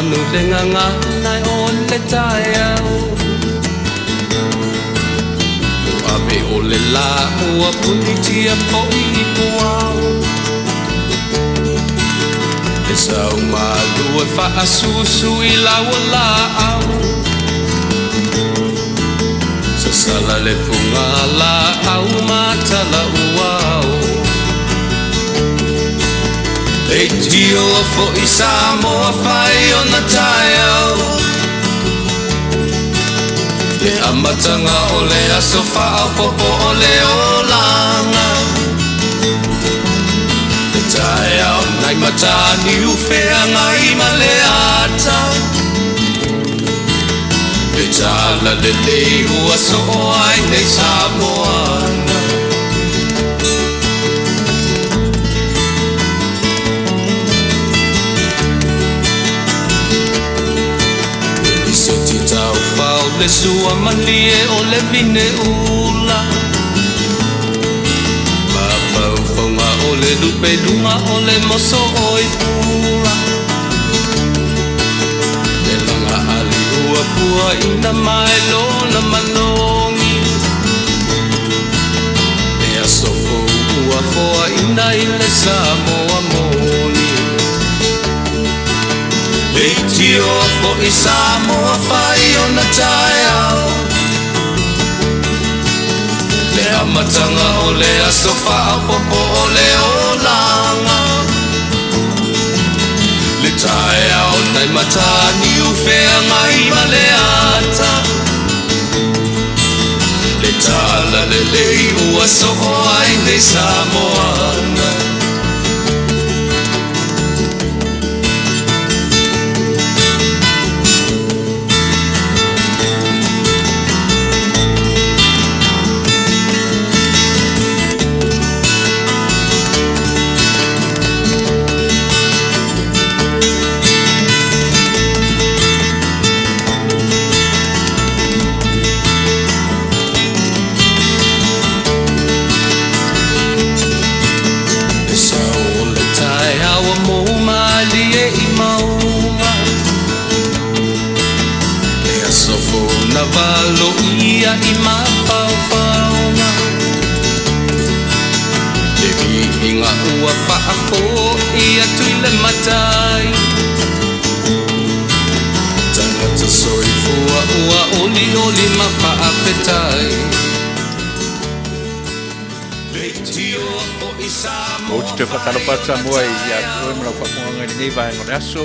manu le gagana o le taeao. Ua ave o le lā ua punitia foi i puao. E sau malu e faasusu i lau laau. Sasala le puga laau ma tala uao. Leitio foi Samoa fai ona taeao. Le amataga o le aso faaopoopo o le olaga. Le taeao nai Mataniu feagai ma le ata. Le tala lelei ua soo ai nei Samoana. Lisiti taufao le sua malie o le vine ula. Mafaufauga o le lupe luga o le moso o i pula. Le laga ali ua puaina mai lona malogi. Le aso fou ua foaina i le Samoa moni. Leitio foi Samoa fai ona taeao. Le amataga o le aso faaopoopo o le olaga. Le taeao nai Mataniu feagai ma le ata. Le tala lelei ua soo ai nei Samoana. Le sao o le taeao ua mou malie i mauga. Le aso fou na valoia i mafaufauga. Le viiga ua faafoi atu i le matai. Tagata soifua ua olioli ma faafetai. Ou te toe faatalofa atu Samoa ia te oe ma lau faafofoga i lenei vaega o le aso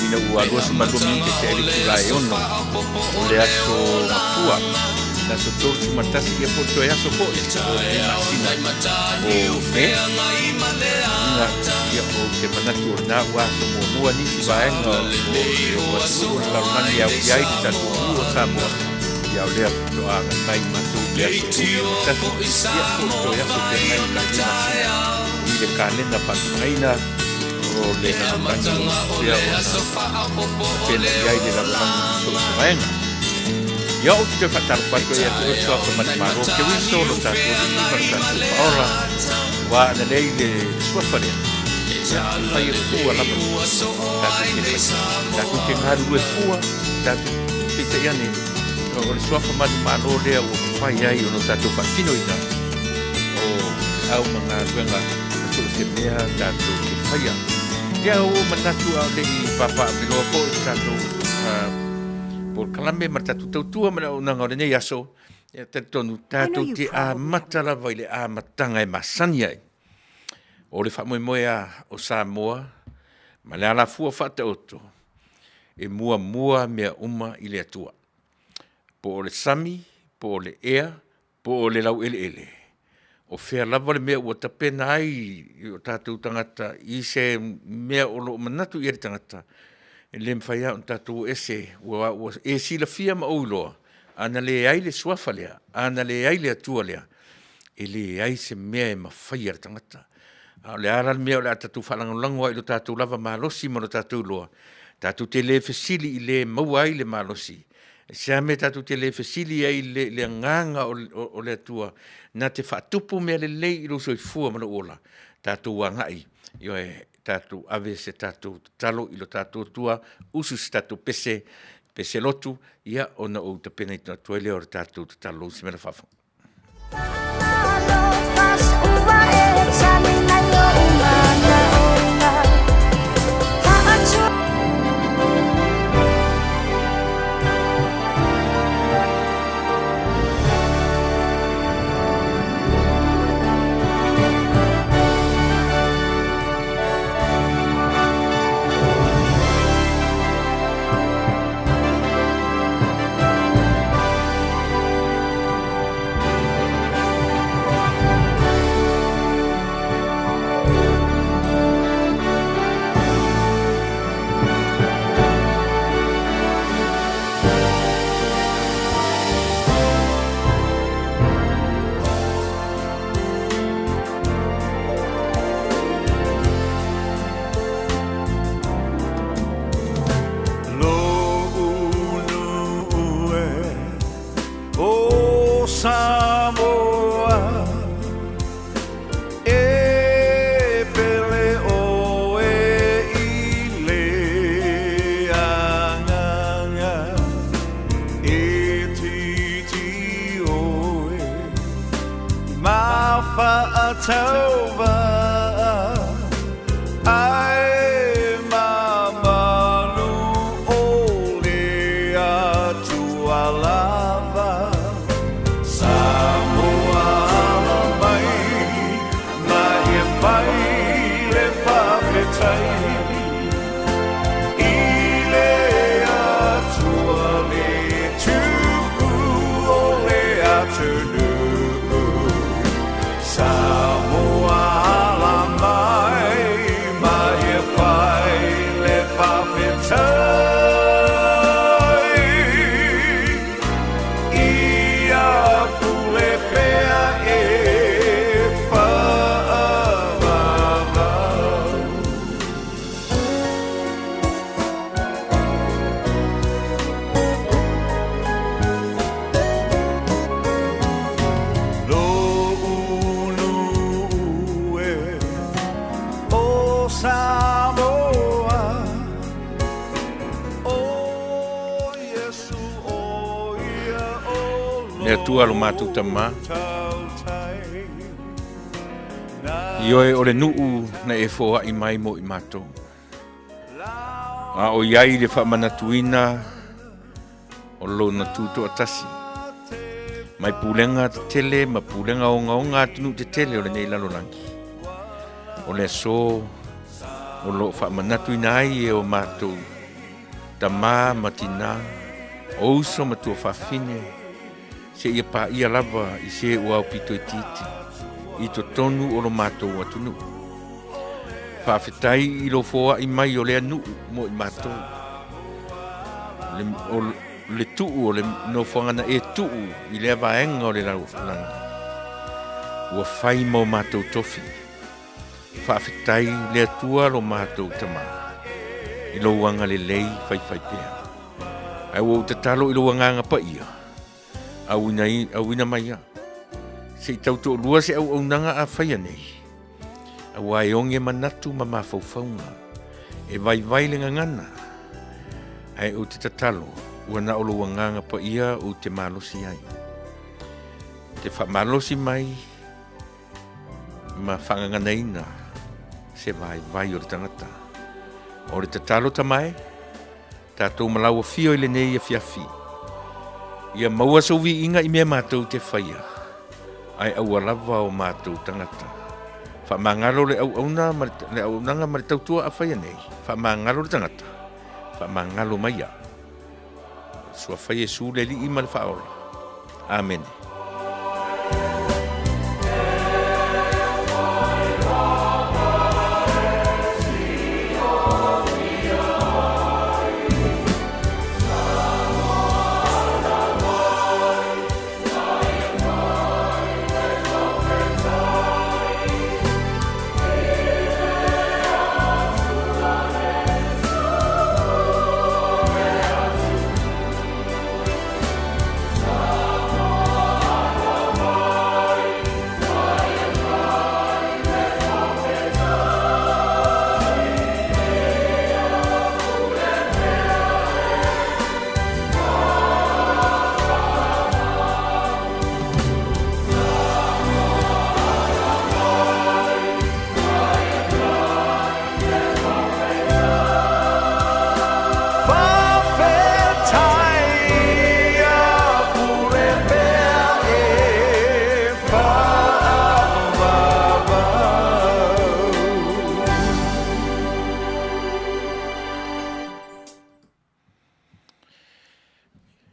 ina ua 22 minute tea i le itula e 6 o le aso Gafua, le aso 31 ia po o le toe aso foi o lenei masina o Me. Ina ia ou te manatu o lena ua aso muamua nisi vaega o le atunuu o le lalolagi e aofia ai le tatou atunuu o Samoa. Ia o lea faatoa agai mai matou i le aso 31, ia po o le toe aso feagai i lenei masina i le kalena faatulagaina o le lalolagi o lo o faapea ona fena'i ai le lalolagi i so o se vaega. Ia ou te toe faatalofa atu ai ia te oe Suafa Manumalo Keriso, lo tatou Alii ma lo tatou Faaola, ua agalelei le suafa lea. Ia, e fai e fua lava tatou te fai. Tatou te galulue fua, tatou peitai ane, o le suafa manumalo lea ua mafai ai ona tatou faatinoina o feau ma galuega ma so o se mea tatou te faia. Ia ua manatu a o le i papaaveloa foi le tatou polokalame ma le tatou tautua ma le auaunaga o lenei aso, ia talitonu tatou te amata lava i le amataga e masani ai. O le faamoemoe a o Samoa ma le alafua faataoto e muamua mea uma i le Atua. Po o le sami, po o le ea, po o le laueleele, o fea lava le mea ua tapena ai i o tatou tagata i se mea o lo o manatu i ai le tagata, e le mafai lava ona tatou o ese, ua e silafia ma ou iloa, a na leai le suafa lea, a na leai le Atua lea, e leai se mea e mafaia e le tagata. A o le a la le mea o le a tatou faalagolago ai i lo tatou lava malosi ma lo tatou iloa, tatou te le fesili i le maua ai le malosi. E se a mea tatou te le fesili ai i le agaga o le Atua na te faatupu mea lelei i lou soifua ma lou ola, tatou agai, ioe. Tatou ave se tatou tatalo i lo tatou Atua, usu se tatou pese, pese lotu, ia ona ou tapena atu ai lea o le tatou tatalo i se mea faafofoga. Le Atua lo matou Tama, Ioe o le nuu na e foai mai mo i matou. A o iai le faamanatuina o lona tutoatasi, mai pulega tetele ma pulega ogaoga atunuu tetele o lenei lalolagi. O le aso o lo o faamanatuina ai e o matou tama ma tina, o uso ma tuafafine, seia paia lava i se ua aupito itiiti i totonu o lo matou atunuu. Faafetai i lo foai mai o lea nuu mo i matou. Le, o, le tuu o le nofoaga na e tuu i lea vaega o le lalolagi, ua fai ma o matou tofi. Faafetai le Atua lo matou Tama i lou agalelei faifaipea. Ae ua ou tatalo i lou agaga paia, auina, auina mai au, se i tautoalua se auaunaga a faia nei, aua e oge manatu ma mafaufauga, e vaivai le gagana, ae ou te tatalo ua na o lou agaga paia ou te malosi ai. Te faamalosi mai ma faagaganaina se vaivai o le tagata. O le tatalo tamae, tatou malau afio i lenei afiafi, ia maua sou viiga i mea matou te faia, ae aua lava o matou tagata. Faamagalo le auauna ma le auaunaga ma le tautua a faia nei, faamagalo le tagata, faamagalo mai au. Suafa Iesu le Alii ma le Faaola. Amene.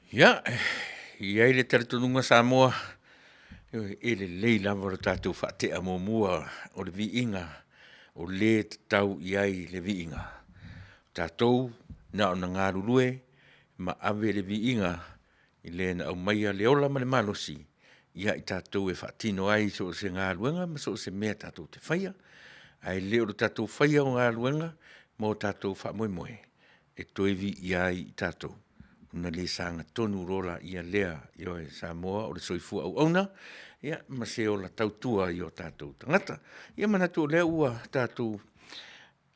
Ia, e i ai le talitonuga Samoa, e lelei lava lo tatou faatea muamua o le viiga o le e tatau i ai le viiga. O tatou na ona galulue ma ave le viiga i le na aumaia le ola ma le malosi ia i tatou e faatino ai so o se galuega ma so o se mea tatou te faia, ae le o le tatou faia o galuega ma o tatou faamoemoe e toe viia ai i tatou, ona le sagatonu loa lea. Ioe, Samoa o le soifua auauna ma se ola tautua i o tatou tagata. Ia manatu o lea ua tatou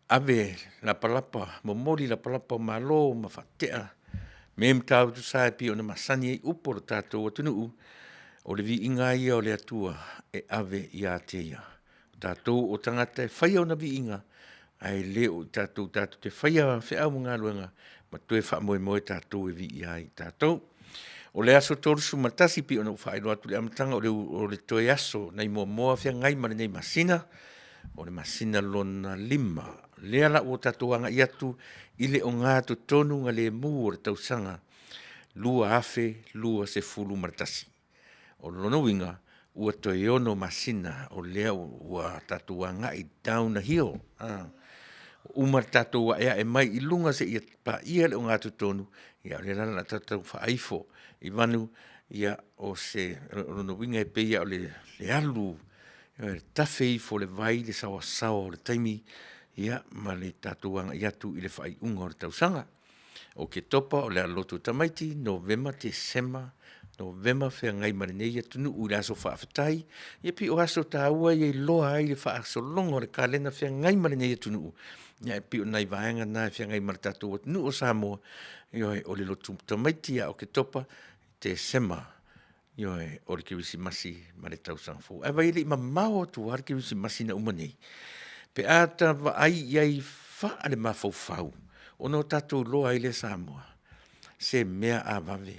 ave lapalapa, momoli lapalapa o malo ma faatea me Matautu-sa e pei ona masani ai upu o le tatou atunuu, o le viiga lava ia o le Atua e ave ia te Ia. O tatou o tagata e faia ona viiga, ae le o tatou tatou te faia feau ma galuega ma toe faamoemoe tatou e viia ai tatou. O le aso 31 e pei ona ou faailoa atu i le amataga o le toe aso nai Moamoa feagai ma lenei masina, o le masina lona 5. Lea la ua tatou agai atu i le ogatotonugalemu o le tausaga 2021. O lona uiga, ua toe 6 masina o lea ua tatou agai down the hill, ua uma le tatou aeae mai i luga seia paia le ogatotonu, ia o lea la o le a tatou faaifo i vanu, ia o lona uiga e pei lava o le alu tafe ifo i le vai le saoasaoa o le taimi, ia ma le tatou agai atu i le faaiuga o le tausaga. O Oketopa o le a lotu tamaiti, Novema, Tesema, Novema feagai ma lenei atunuu i le aso faafetai, ia pei o aso taua ia e iloa ai le faasologa o le kalena feagai ma lenei atunuu, ia e pei o nai vaega na e feagai ma le tatou atunuu o Samoa, ioe, o le lotu tamaiti ia Oketopa, Tesema, ioe, o le Kerisimasi ma le Tausaga Fou. Ae vaai e le i mamao atu lava le Kerisimasi na uma nei, pe a ta vaai i ai faalemafaufau, ona o tatou iloa ai lea Samoa, se mea a vave,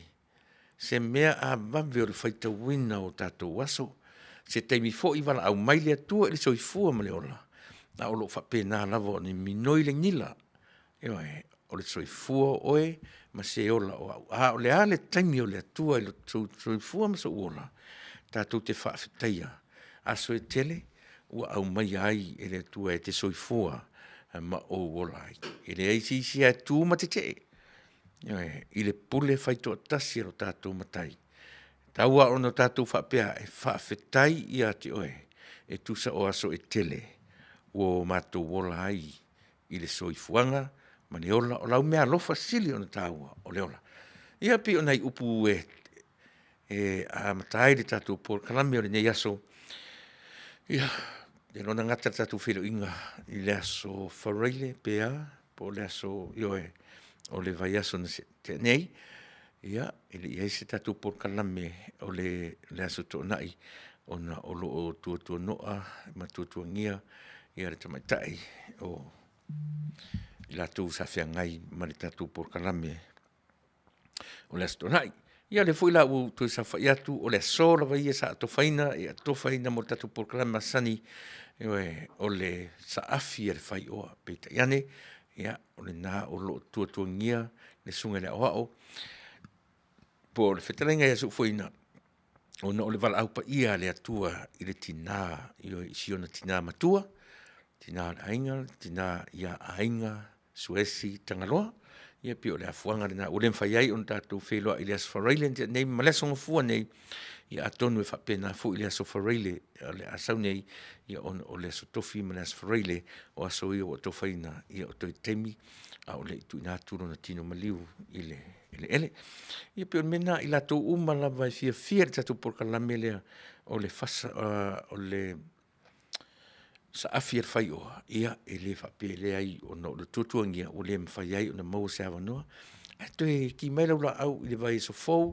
se mea a vave o le faitauina o tatou aso, se taimi foi valaau mai le Atua i le soifua ma le ola, a o lo o faapena lava ona minoi le nila, ioe, o le soifua o oe ma se ola o au. A o le a le taimi o le Atua i lou soifua ma sou ola, tatou te faafetaia aso e tele ua aumaia ai e le Atua e te soifua ma ou ola ai. E leai se isi e tu ma tetee, ioe, i le pule faitoatasi a lo tatou Matai. E tatau lava ona tatou faapea ane, faafetai ia te oe e tusa o aso e tele ua matou ola ai i le soifuaga ma le ola. O lau meaalofa sili ona taua o le ola. Ia pei o nai upu e amata ai le tatou polokalame o lenei aso. Ia, ou te iloa na gata le tatou feiloaiga i le aso Faraile pe a, po o le aso, ioe, o le vaiaso na tea nei, ia, e le i i ai se tatou polokalame o le Aso Toonai ona o lo o tuatuanoa ma tuatuagia le tamaitai o i latou sa feagai ma le tatou polokalame o le Aso Toonai. Ia o lea foi la ua ou toe saofai atu, o le aso lava ia sa atofaina e atofaina mo le tatou polokalame masani, ioe, o le saafi a le faioa. Peitai ane, ia, o lena o lo o tuatuagia le Susuga i le Aoao po o le fetalaiga ia Soofoina ona o le valaau paia a le Atua i le tina, ioe, i si ona tina matua, tina o le aiga, le tina ia Aiga Suesi Tagaloa. Ia pei o le afuaga lena ua le mafai ai ona tatou feiloai i le Aso Faraile na tea nei ma le Aso Gafua nei, ia atonu e faapena foi le Aso Faraile o le a sau nei, ona o le Aso Tofi ma le Aso Faraile, o aso ia ua atofaina, o toe taimi a o le i tuuina atu lona tino maliu i le eleele. Ia pei o le mea lena i latou uma lava e fiafia i le tatou polokalame lea o le Saafi a le Faioa, ia e le faapea e leai ona o le tuatuagia ua le mafai ai ona maua se avanoa, ae toe ki mai lau laau i le vaiaso fou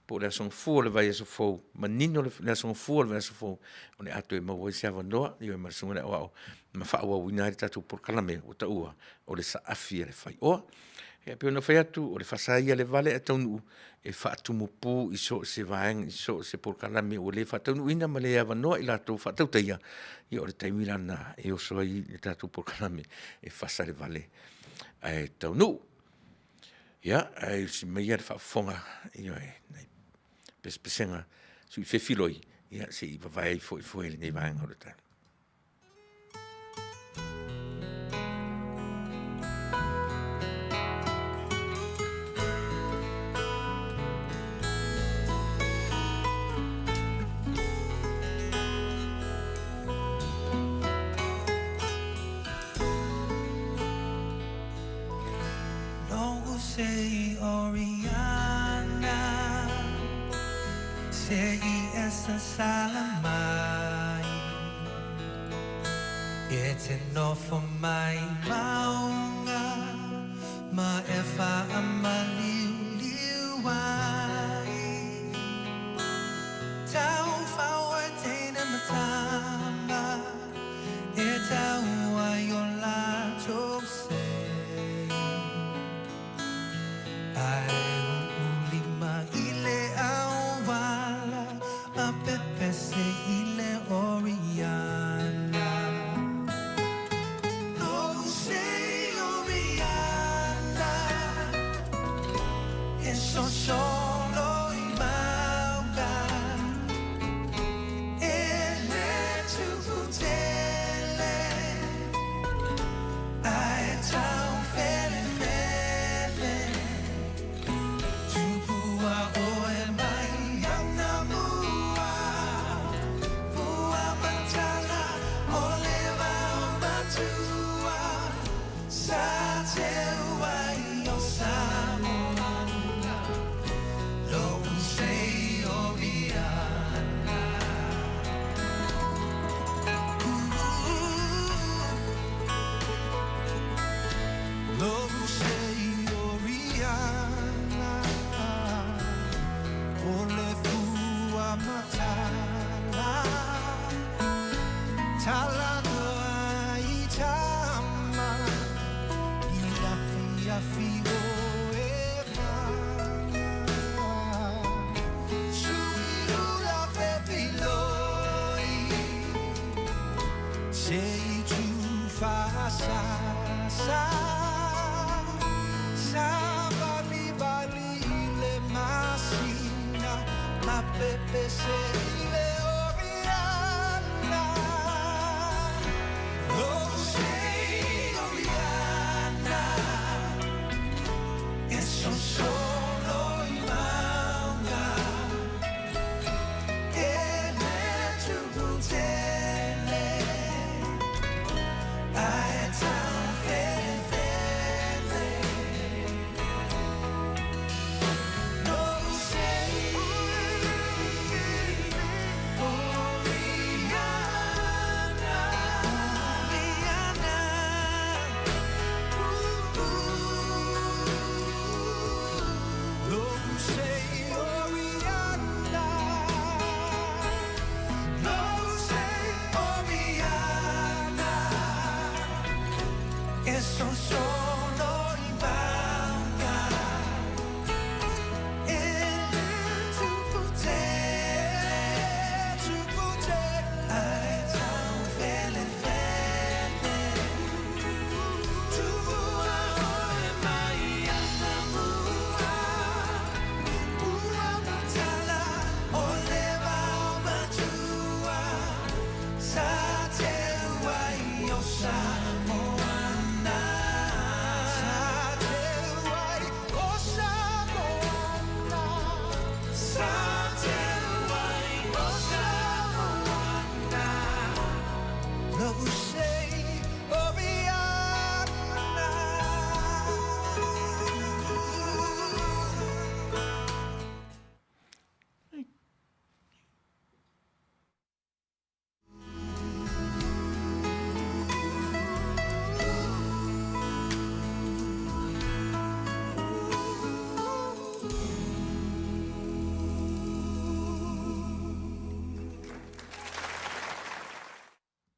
po o le Aso Gafua o le vaiaso fou, manino le Aso Gafua o le vaiaso fou, o le a toe maua ai se avanoa ma le Susuga i le Aoao ma faaauauina ai le tatou polokalame ua taua o le Saafi a le Faioa. Ia e pei ona ou fai atu, o le fasa ia o le vale ae taunuu, e faatumu i so o se vaega i so o se polokalame ua le faataunuuina ma le avanoa i latou e faatautaia, ia o le taimi la lena e oso ai le tatou polokalame e fasa le vale ae taunuu. Ia, ae usi mai ia le faafofoga, ioe, nai pesepesega sui fefiloi, ia, se i vavae ai foi foi lenei vaega o le taimi.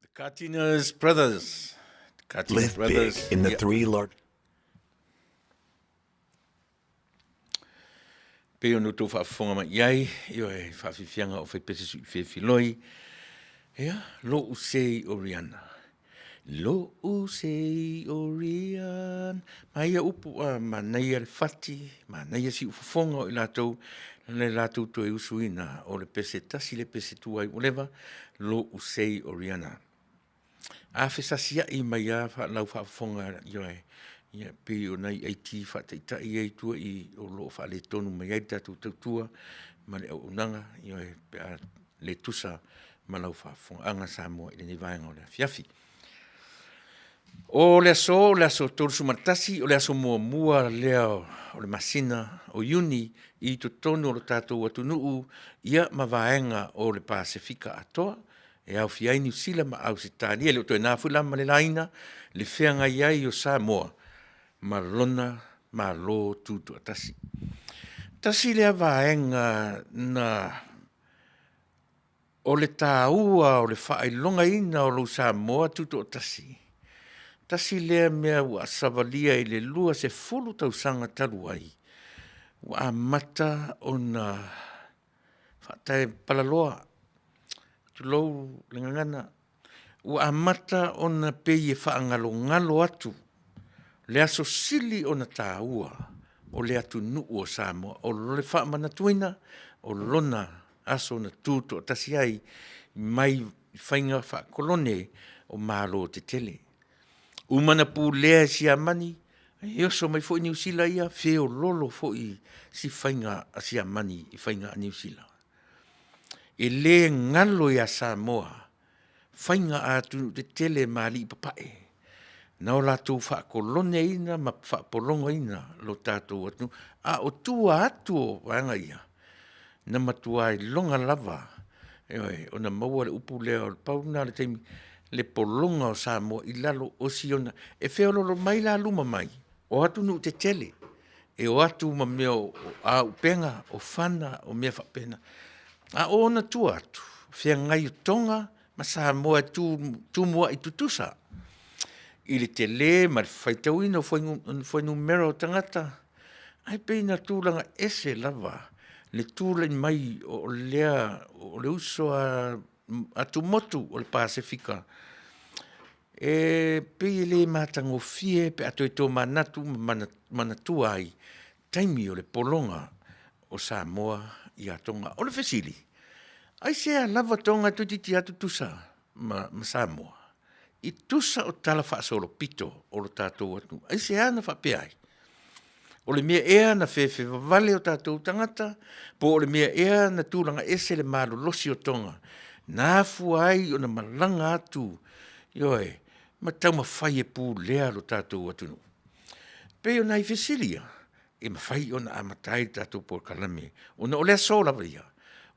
The Katinas Brothers. The Katinas Live Brothers. big in the Ia. three large. Pei ona outou faafofoga mai i ai, ioe, faafiafiaga o faipese sui fefiloi. Ia, lo'u sei o Rihanna. Lo'u sei o Rihanna. Manaia upu, manaia le fati, manaia siufofoga o i latou le latou toe usuina o le pese tasi le pese tuai ua leva, Lou sei o Rihanna. A fesasiai mai lava lau faafofoga, ioe, ia pei o nai aiti faataitai ia i tua i i o lo o faaletonu mai ai le tatou tautua ma le auaunaga, ioe, pe a le tusa ma lau faafofogaaga Samoa i lenei vaega o le afiafi. O le aso, o le aso 31, o le aso muamua lea o le masina o Iuni i totonu o le tatou atunuu ia ma vaega o le Pasefika atoa, e aofia ai Niu Sila ma Ausetalia. E le o toe na foi la ma le laina le feagai ai o Samoa ma lona Malo Tutoatasi. Tasi lea vaega na o le taua o le faailogaina o lou Samoa Tutoatasi, tasi lea mea ua savalia i le 20 tausaga talu ai, ua amata ona faataipalaloa, tulou le gagana, ua amata ona pei e faagalogalo atu le aso sili ona taua o le atunuu o Samoa, o le faamanatuina o lona aso na tutoatasi ai mai faiga faakolone o Malo tetele. Uma ona pulea e Siamani, e oso mai foi Niu Sila ia feololo foi si faiga a Siamani i faiga a Niu Sila. E le galo ia Samoa faiga a atunuu tetele ma alii papae na o latou faakoloneina ma faapologaina lo tatou atunuu, a o tua atu o vaega ia, na matua iloga lava, ioe, ona maua le upu lea, pau lena o le taimi, le pologa o Samoa i lalo o si ona… E feoloolo mai la luma mai o atunuu tetele e o atu ma mea o aupega, o fana, o mea faapena, a o ona tua atu, o feagai o Toga ma Samoa e tumuai tutusa i le tele ma le faitauina o fuainumera o tagata, ae pei na tulaga ese lava le tulai mai o le uso a atumotu o le Pasefika, e pei e le matagofie pe a toe tomanatu ma manatua ai taimi o le pologa o Samoa ia Toga. O le fesili; aisea lava Toga toeitiiti lava tutusa ma Samoa? I tusa o talafaasolopito o le tatou atunuu. Aisea na faapea ai? O le mea ea na fefe vavale o tatou tagata po o le mea ea na tulaga ese le malolosi o Toga na afua ai ona malaga atu, ioe, ma taumafai e pulea lo tatou atunuu? E pei o nai fesili ia e mafai ona amata ai le tatou polokalame ona o le aso lava ia,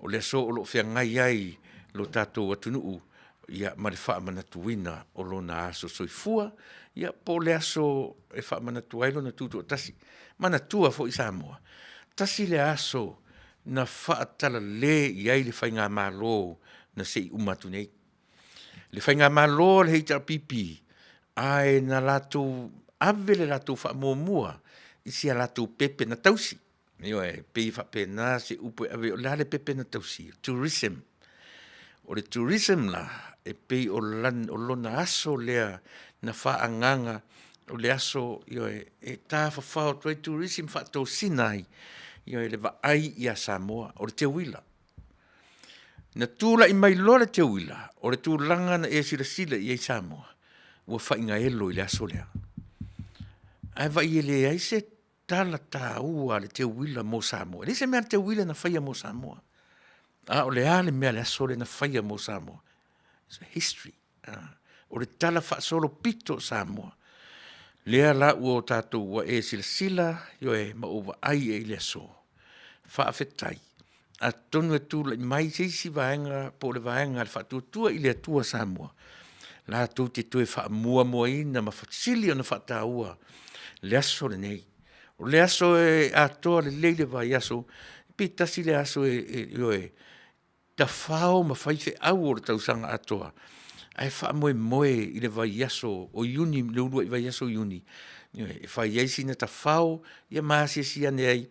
o le aso o lo o feagai ai lo tatou atunuu ma le faamanatuina o lona aso soifua, ia po o le aso e faamanatu ai lona tutoatasi. Manatua foi Samoa, tasi lea aso na faatalale i ai le faigamalo na se i uma atu nei. Le faigamalo a le HRPP, ae na latou ave le latou faamuamua i si a latou pepe na tausi, ioe, e pei e faapena se upu e ave, o le a le pepe na tausi? Tourism. O le tourism la, e pei o lona aso lea na faaagaaga o le aso, ioe, e tafafao atu ai turisi ma faatosina ai, ioe, le vaai ia Samoa, o le teuila. Na tulai mai loa le teuila, o le tulaga na e silasila i ai Samoa, ua faigaelo i le aso lea. Ae vaai e leai se tala taua a le teuila mo Samoa, e leai se mea a le teuila na faia mo Samoa. A o le a le mea o le aso lea na faia mo Samoa? It's a history. O le talafaasolopito o Samoa, lea la ua tatou ua e silasila, ioe, ma ou vaai i ai i le aso, faafetai. Atonu e tulai mai se isi vaega po o le vaega a le Faatuatua i le Atua Samoa latou te toe faamuamuaina ma sili ona faataua le aso lenei. O le aso e atoa lelei le vaiaso, pe tasi le aso ioe, tafao ma faifeau o le tausaga atoa, ae faamoemoe i le vaiaso o Iuni le uluai vaiaso o Iuni, ioe, e fai ai sina tafao ma asiasi ane ai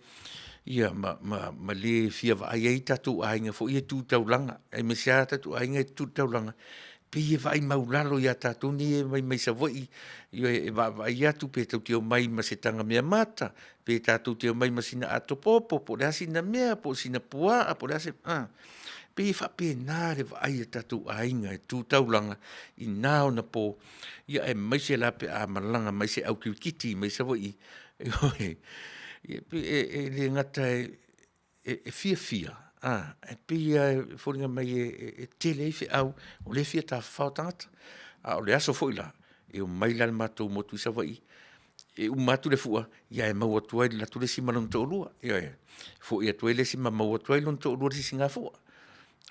ma le fia vaai ai tatou aiga foi ia e tu taulaga, aemaise lava tatou aiga ia e tu taulaga. Pei e vaai maulalo iā tatou nei e mai mai Savaii, ioe, e vaavaai atu pe tou te omai ma se taga meamata, pe tatou te omai ma sina atopoopo po o le a sina mea po o sina puaa po o le a se a, pei e faapena le vaai a tatou aiga e tu taulaga i na ona po, ia aemaise la pe a malaga mai se au kirikiti mai Savaii, ioe, e pei e le gata e fiafia, ae pei lava e foliga mai e tele ai feau o lea e fia tafafao tagata. A o le aso foi la, e omai la le matou motu i Savaii, e uma atu le fua, ia ae maua atu ai e alu atu le isi ma lona toalua, ioe. Foi atu ai le isi ma maua atu ai lona toalua i le sisigafua.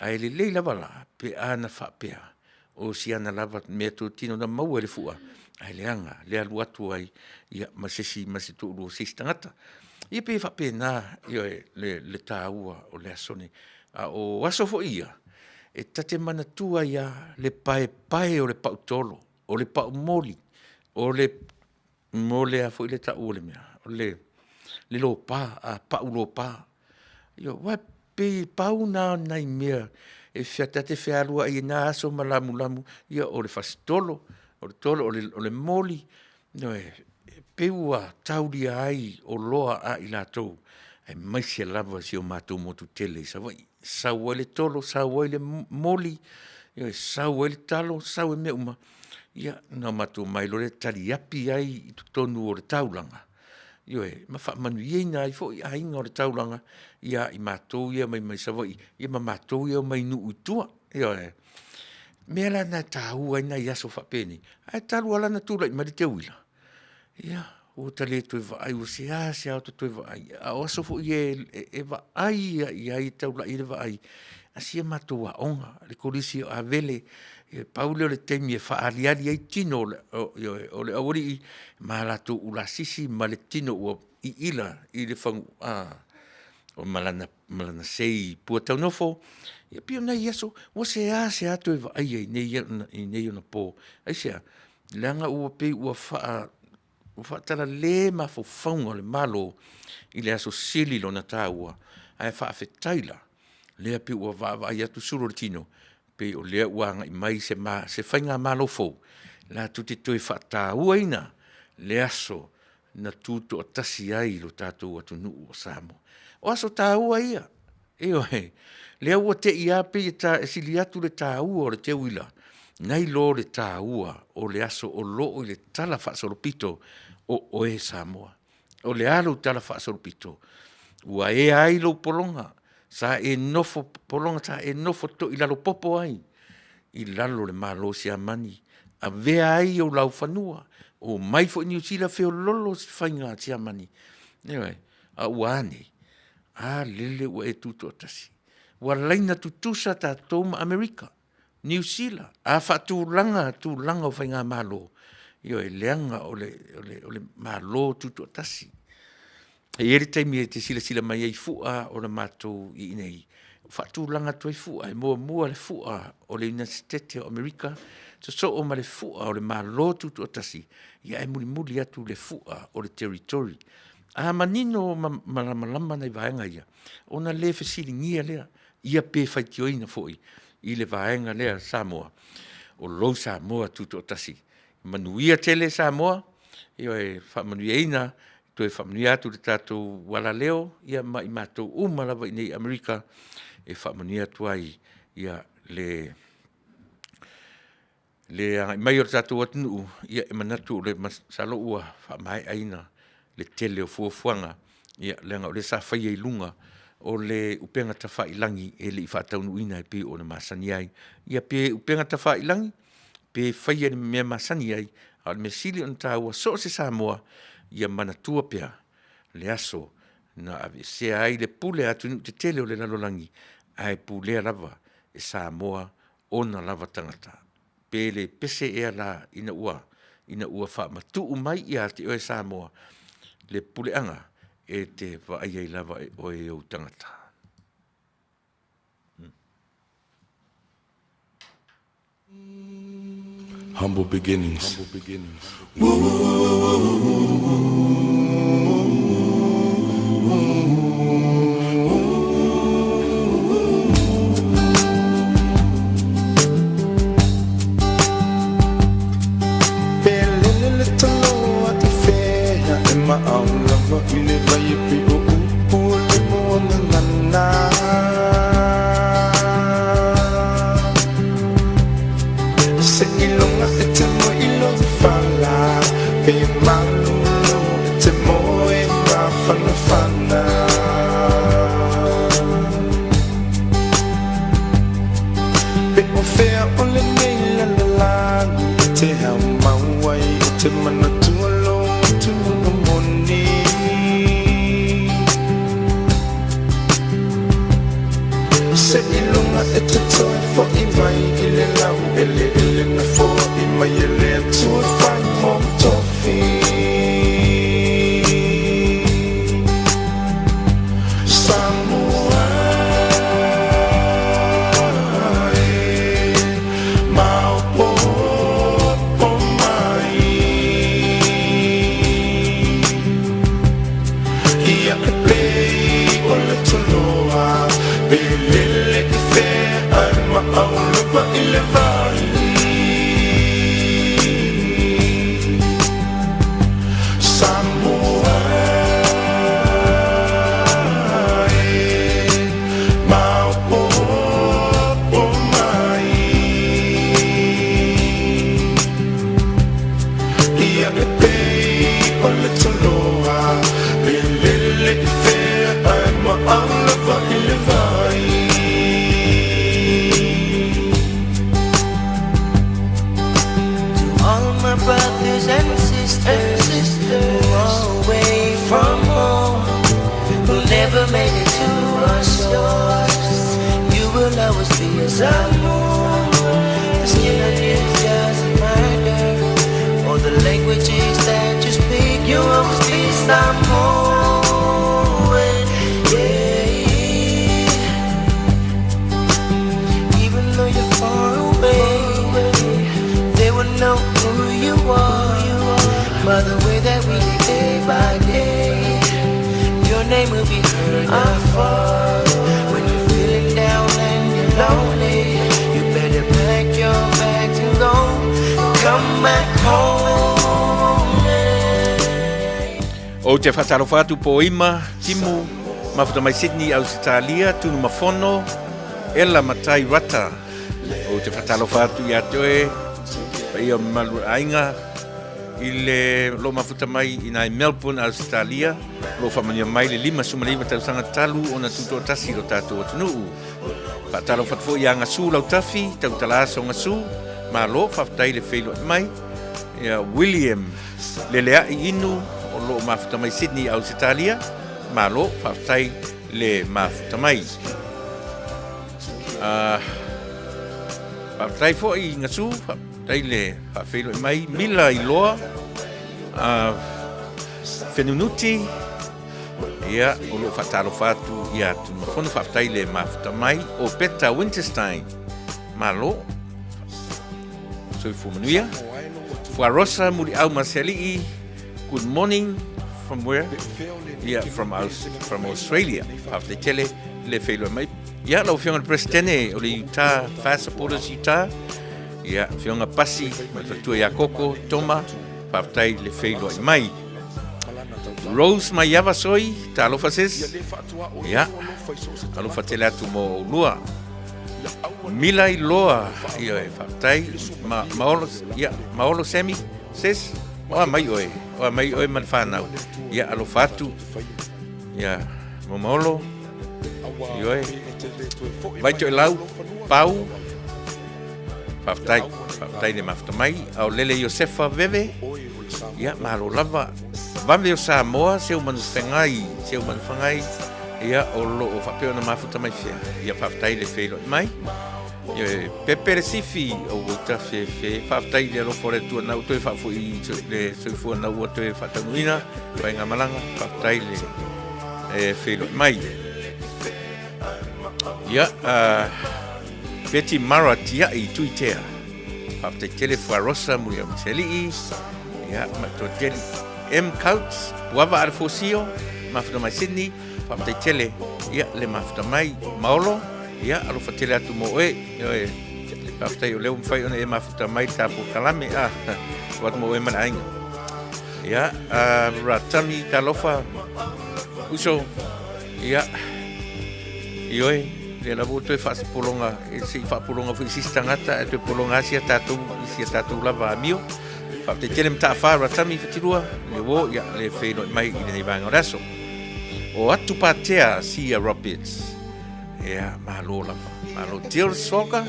Ae lelei lava la pe ana faapea o si ana lava meatotino na maua i le fua, ae leaga le alu atu ai ma se isi ma se toalua o se isi tagata. Ia e pei e faapena ioe, le taua o le aso lenei. A o aso foi ia, e ta te manatua ai lava le paepae o le pautolo, o le paumoli, o le a foi le tau o le mea, o le lopa paulopa. Ioe, aua e pei e pau na o nai mea e ta te fealuai ai i na aso ma lamulamu, ia o le fasitolo, o le tolo o le moli, ioe, e pei ua taulia ai oloa a i latou aemaise lava si o matou motu tele i Savaii. Sau ai le tolo sau ai le moli, ioe, sau ai le talo, sau ai mea uma, ia ona matou omai loa lea taliapi ai i totonu o le taulaga, ioe, ma faamanuiaina ai foi aiga o le taulaga ia i matou ia e omai mai Savaii, ia ma matou ia e omai mai nuu i tua, ioe. O mea la na e taua ai nai aso faapenei, ae talu lava la ona tulai mai le teuila, ia ua ta le toe vaai ua seasea ota toe vaai, a o aso foi ia e vaai lava i ai e taulai i ai le vaai a si a matou aoga, le Kolisi o Avele, ia pau lea o le taimi e faaaliali ai tino o le aualii ma latou ulasisi ma le tino ua iila i le faguga ma lana sei puataunofo. Ia pei o nai aso ua seasea toe vaaia i nei onapo. Aisea? Leaga ua pei ua faatalale mafaufauga o le Malo i le aso sili lona taua, ae faafetai la, lea pei ua vaavaai atu sulu o le tino, pei o lea ua agai mai se faigamalo fou latou te toe faatauaina le aso na tutoatasi ai lo tatou atunuu o Samoa. O aso taua ia, ioe, lea ua te i lava pei e sili atu le taua o le teuila nai lo le taua o le aso o lo o i le talafaasolopito o oe Samoa. O le a lou talafaasolopito? Ua ea ai lou pologa, sa e nofo pologa sa e nofo toilalo popo ai i lalo o le Malo o Siamani, avea ai ou laufanua, omai foi Niu Sila feololo faiga a Siamani, ioe. A ua a nei? A lele ua e tutoatasi, ua laina tutusa tatou ma Amerika, Niu Sila, a faatulaga tulaga o faigamalo, ioe, leaga o le Malo Tutoatasi. E i ai le taimi e te silasila mai ai i fua o le matou i inei, faatulaga atu ai fua, e muamua le fua o le Iunite Setete o Amerika, sosoo ma le fua o le Malo Tutoatasi, ae mulimuli atu le fua o le Territory. A manino ma malamalama nai vaega ia, ona le fesiligia lea, ia pe faitioina foi i le vaega lea Samoa, o lou Samoa Tutoatasi. Manuia tele Samoa, ioe, faamanuiaina, toe faamanuia atu i le tatou alaleo ma i matou uma lava i inei i Amerika, e faamanuia atu ai le agai mai o le tatou atunuu, ia e manatu masalo ua faamaeaina le tele o fuafuaga, leaga o lea sa faia i luga o le upegatafailagi e le i faataunuuina e pei ona masani ai. Ia pe upegatafailagi pe faia i le mea e masani ai, a o le mea sili ona taua, so o se Samoa, ia manatua pea le aso na aveesea ai le pule a atunuu tetele o le lalolagi, ae pulea lava e Samoa ona lava tagata. Pe le pese ea la ina ua faamatuu mai ia te oe Samoa le puleaga e te vaai ai lava e oe i ou tagata. Humble beginnings. E maʻau lava i le vai e pei o upu o le moa gagana. Seiloga e te moe i lou fala, pe malulu e te moe mafanafana. Pe o fea o lenei lalolagi e te hao mau ai e te manatua lou matua moni. Seiloga e te toe foʻi mai i le laueleele na foai mai e le Atua e fai mou tofi. Samoa e, maopoopo mai. Ia e pei o le toloa, pe lele i fea ae maʻau lava i le vai. Samoa e, maopoopo mai. Ia e pei o le toloa, pe lele i fea ae maʻau lava i le vai. To all my brothers and sisters who are away from home, who never made it to our shores, you will always be a Samoan. The skin on you doesn't matter, or the languages that you speak, you will always be Samoan. Yeah. Even though you're far away, they will know who you are by the way that we live day by day. Your name will be heard afar. When you're feeling down and you're lonely, you better pack your bags and go. Come back home. Yeah. Ou te faatalofa atu po ima timu mafuta mai Sydney Ausetalia Tunumafono Ela Matai Rata. Ou te faatalofa atu ia te oe paia o mamalu o le aiga i le lo mafuta mai i nai Melbourne Ausetalia o lo o faamanuia mai le 59 tausaga talu ona tutoatasi lo tatou atunuu. Faatalofa atu foi ia Gasu Lautafi, tautala aso Gasu, malo faafetai le feiloai mai. Ia William Leleaʻi Inu o lo o mafuta mai Sydney Ausetalia, malo faafetai le mafuta mai. Faafetai foi i Gasu, faafetai le faafeiloai mai. Mila Iloa, Fenunuti, ia, o lo o faatalofa atu ia Tunumafono, faafetai le mafuta mai. O Peta Winterstein, malo, soifua manuia. Fuarosa Muliau Maseali'i, good morning from where? Yeah, from, from Australia. Faafetai tele le feiloai mai. Ia, lau Afioga i le Peresetene o le Utah, Fire Supporters Utah. Ia, Afioga Pasi, ma le faletua ia Koko, Toma, faafetai le feiloai mai. Rose Maiava Soi, talofa sis. Ia, alofa tele atu mo oulua. Mila Iloa, ia e faafetai. Ma, Maolo, ia, Maolo Semi, sis, oa mai oe, oa mai oe ma le whanau. Ia, alofa atu. Ia, mo Maolo, ioe. Vai toe lau, pau, faafetai, faafetai le mafuta mai. Ao lele Iosefa Veve, ia, malo lava. Vave o Samoa, seu manufengai, seu manufengai, ia, o lo o faapea ona mafuta mai fea. Ia, faafetai le feiloai mai. Ia, e pepe le sifi o ua uta fefe. Faafetai i le alofa o le Atua na ua toe faafoi le soifua na ua toe faataunuina mai ngā malaga. Faafetai le e feiloai mai. Ia, Betty Mara Tia'i Tuitea. Faafetai tele Fuarosa Muliau Maseali'i. Ia, ma toa tele. M. Coates, Puava Alefosio, mafuta mai Sydney. Faafetai tele, ia, le mafuta mai. Maolo, ia, alofa tele atu mo oe. Ioe, faafetai o lea ua mafai ona e mafuta mai le tapu kalame. Ah, atu mo oe ma le aiga. Ia, Ratami, talofa, uso, ia, ioe, lea lava ua toe faapologa, e se i faapologa foi i se isi tagata, ae toe pologa lava si a tatou, i si a tatou lava amio. Faafetai tele Mataafa Ratami Fatilua, le uo, ia, le feiloai mai i lenei vaega o le aso. O atu Patea Sia Roberts. Ia, malo lava. Malo. Jill Soka,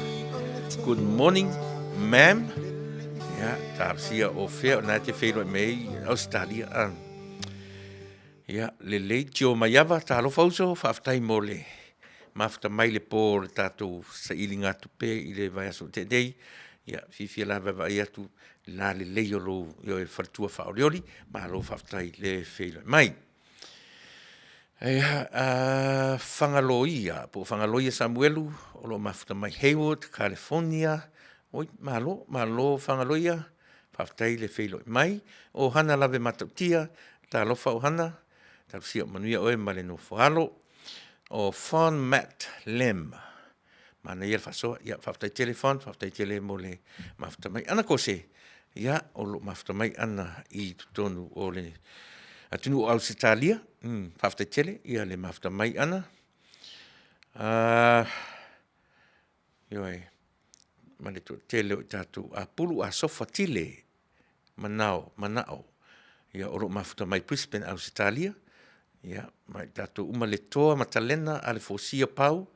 good morning, ma'am. Ia, talosia o fea o na e te feiloai mai ai Ausetalia. Ah. Ia, lelei tio maiava, talofa uso, faafetai mo le mafuta mai le pō o le tatou sailiga tupe i le vaiaso ua tea nei. Ia, fiafia lava e vaai atu i la lelei o lou ioe faletua faaolioli, malo faafetai le feiloai mai. Ia, Fagaloia, po o Fagaloia Samuelu, o lo o mafuta mai Hayward, California. Oi, malo, malo Fagaloia, faafetai le feiloai mai. O Hana Lave Matautia, talofa o Hana, talosia o manuia oe ma le nofo alo. O Fon Matt Lem, manaia le faasoa, ia faafetai tele Fon, faafetai tele mo le mafuta mai. Ana Kose, ia o lo o mafuta mai Ana i totonu o le atunuu o Ausetalia, faafetai tele ia le mafuta mai Ana. Ioe, ma le toatele o i tatou, Apulu Asofa Tile, manao, manao, ia o lo o mafuta mai Brisbane, Ausetalia, ia ma i tatou uma Letoa Matalena Alefosia Pau,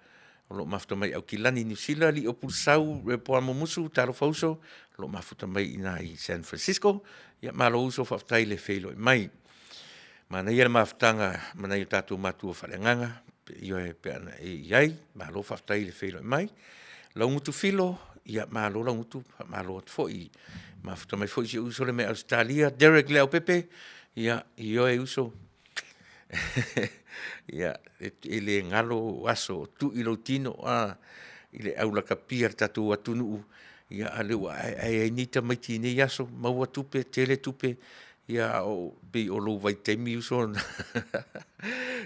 o lo o mafuta mai Aukilani, Niu Sila, Lio Pulusau Repoamo Musu, talofa uso, o lo o mafuta mai i ina i San Francisco. Ia malo uso, faafetai le feiloai mai. Manaia le mafutaga ma nai o tatou matua faaleagaga, ioe, pe ana e i ai, malo faafetai le feiloai mai. Laugutu Filo, ia malo Laugutu, faamalo atu foi. Mafuta mai foi si ou uso lea mai Ausetalia, Derek Leaupepe, ia, ioe uso, ia, e le galo aso o tui lou tino i le aulakapia i le tatou atunuu, ia a o lea ua aeae ai nei tamaiti i nei aso, maua tupe, tele tupe, ia a o pei o lou vaitaimi uso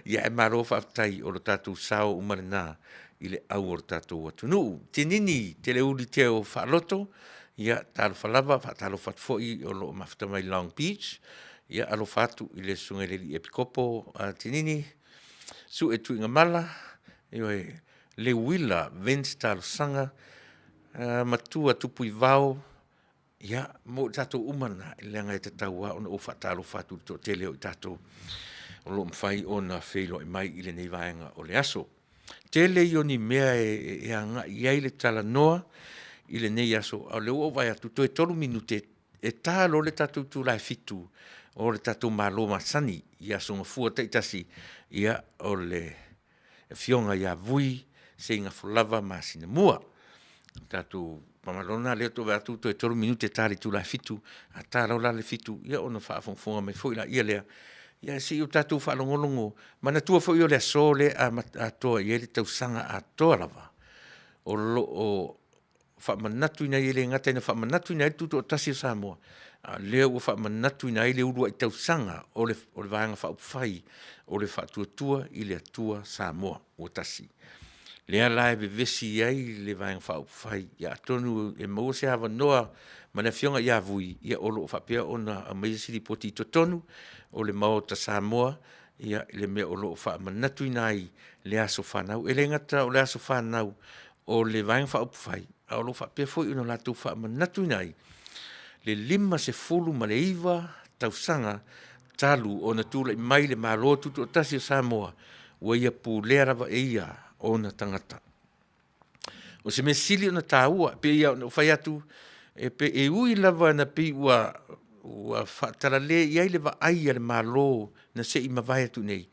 ia ae malo faafetai o le tatou sao uma lena i le au o le tatou atunuu. Tinini Teleuli Teo Faaloto, ia talofa lava, faatalofa atu foi o lo o mafuta mai Long Beach, ia alofa atu i le susuga i le alii Epikopo a Tinini, Sue Tuigamala, ioe, Leuila Vince Talosaga, Matua Tupuivao, Ia, mo i tatou uma lena, leaga e tatau lava ona ou faatalofa atu i le toatele o i tatou o lo o mafai ona feiloai mai i lenei vaega o le aso. Tele ia o ni mea e agai i ai le talanoa i lenei aso, a o lea ua ou vaai atu toe 3 minute e ta loa le tatou itula e 7 o le tatou malo masani i aso Gafua taitasi, ia o le Afioga ia Vui Seigafolava Masinamua. O tatou Faamalo lena, lea ua ou vaai atu toe 3 minute ta le itula e 7, a ta loa la le 7, ia ona faafogafoga mai foi laia lea. Ia se i o tatou faalogologo, manatua foi o le aso lea e atoa i ai le tausaga atoa lava o lo o faamanatuina ai, e le gata ina faamanatuina ai le Tutoatasi o Samoa, a o lea ua faamanatuina ai le uluai tausaga o le Vaega Faaupufai o le Faatuatua i le Atua Samoa ua tasi. Lea la e vevesi ai le Vaega Faaupufai, ia atonu e maua se avanoa ma le Afioga ia Vui, ia o lo o faapea ona aumaia se lipoti i totonu o le Maota Samoa, ia i le mea o lo o faamanatuina ai le aso fanau. E le gata o le aso fanau o le Vaega Faaupufai, a o lo o faapea foi ona latou faamanatuina ai le 59 tausaga talu ona tulai mai le Malo Tutoatasi o Samoa, ua ia pulea lava e ia ona tagata. O se mea sili ona taua, pei lava ona ou fai atu, e pei e ui lava ina pei ua ua faatalale i ai le vaai a le Malo na se i mavae atu nei,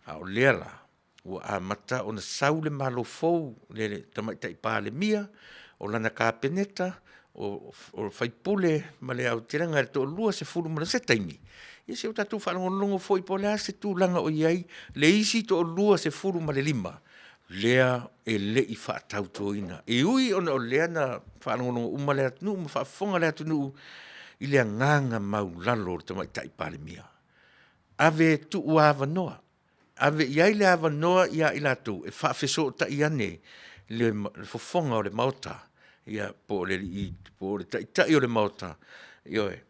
a o lea la ua amata ona sau le Malo fou, le Tamaitai Palemia, o lana Kapeneta, o sui usufono ma le aotelega e toalua sefulu ma se taimi, ia se i o tatou faalogologo foi po o le a se tulaga o i ai le isi toalua sefulu ma le lima lea e le i faatautoina. E ui ona o lea na faalogologo uma le atunuu ma faafofoga le atunuu i le agaga maulalo o le Tamaitai Palemia, ave e tuu avanoa, ave i ai le avanoa ia i latou e faafesootai ane le fofoga o le Maota, ia po o le alii po o le Taitai o le Maota, ioe.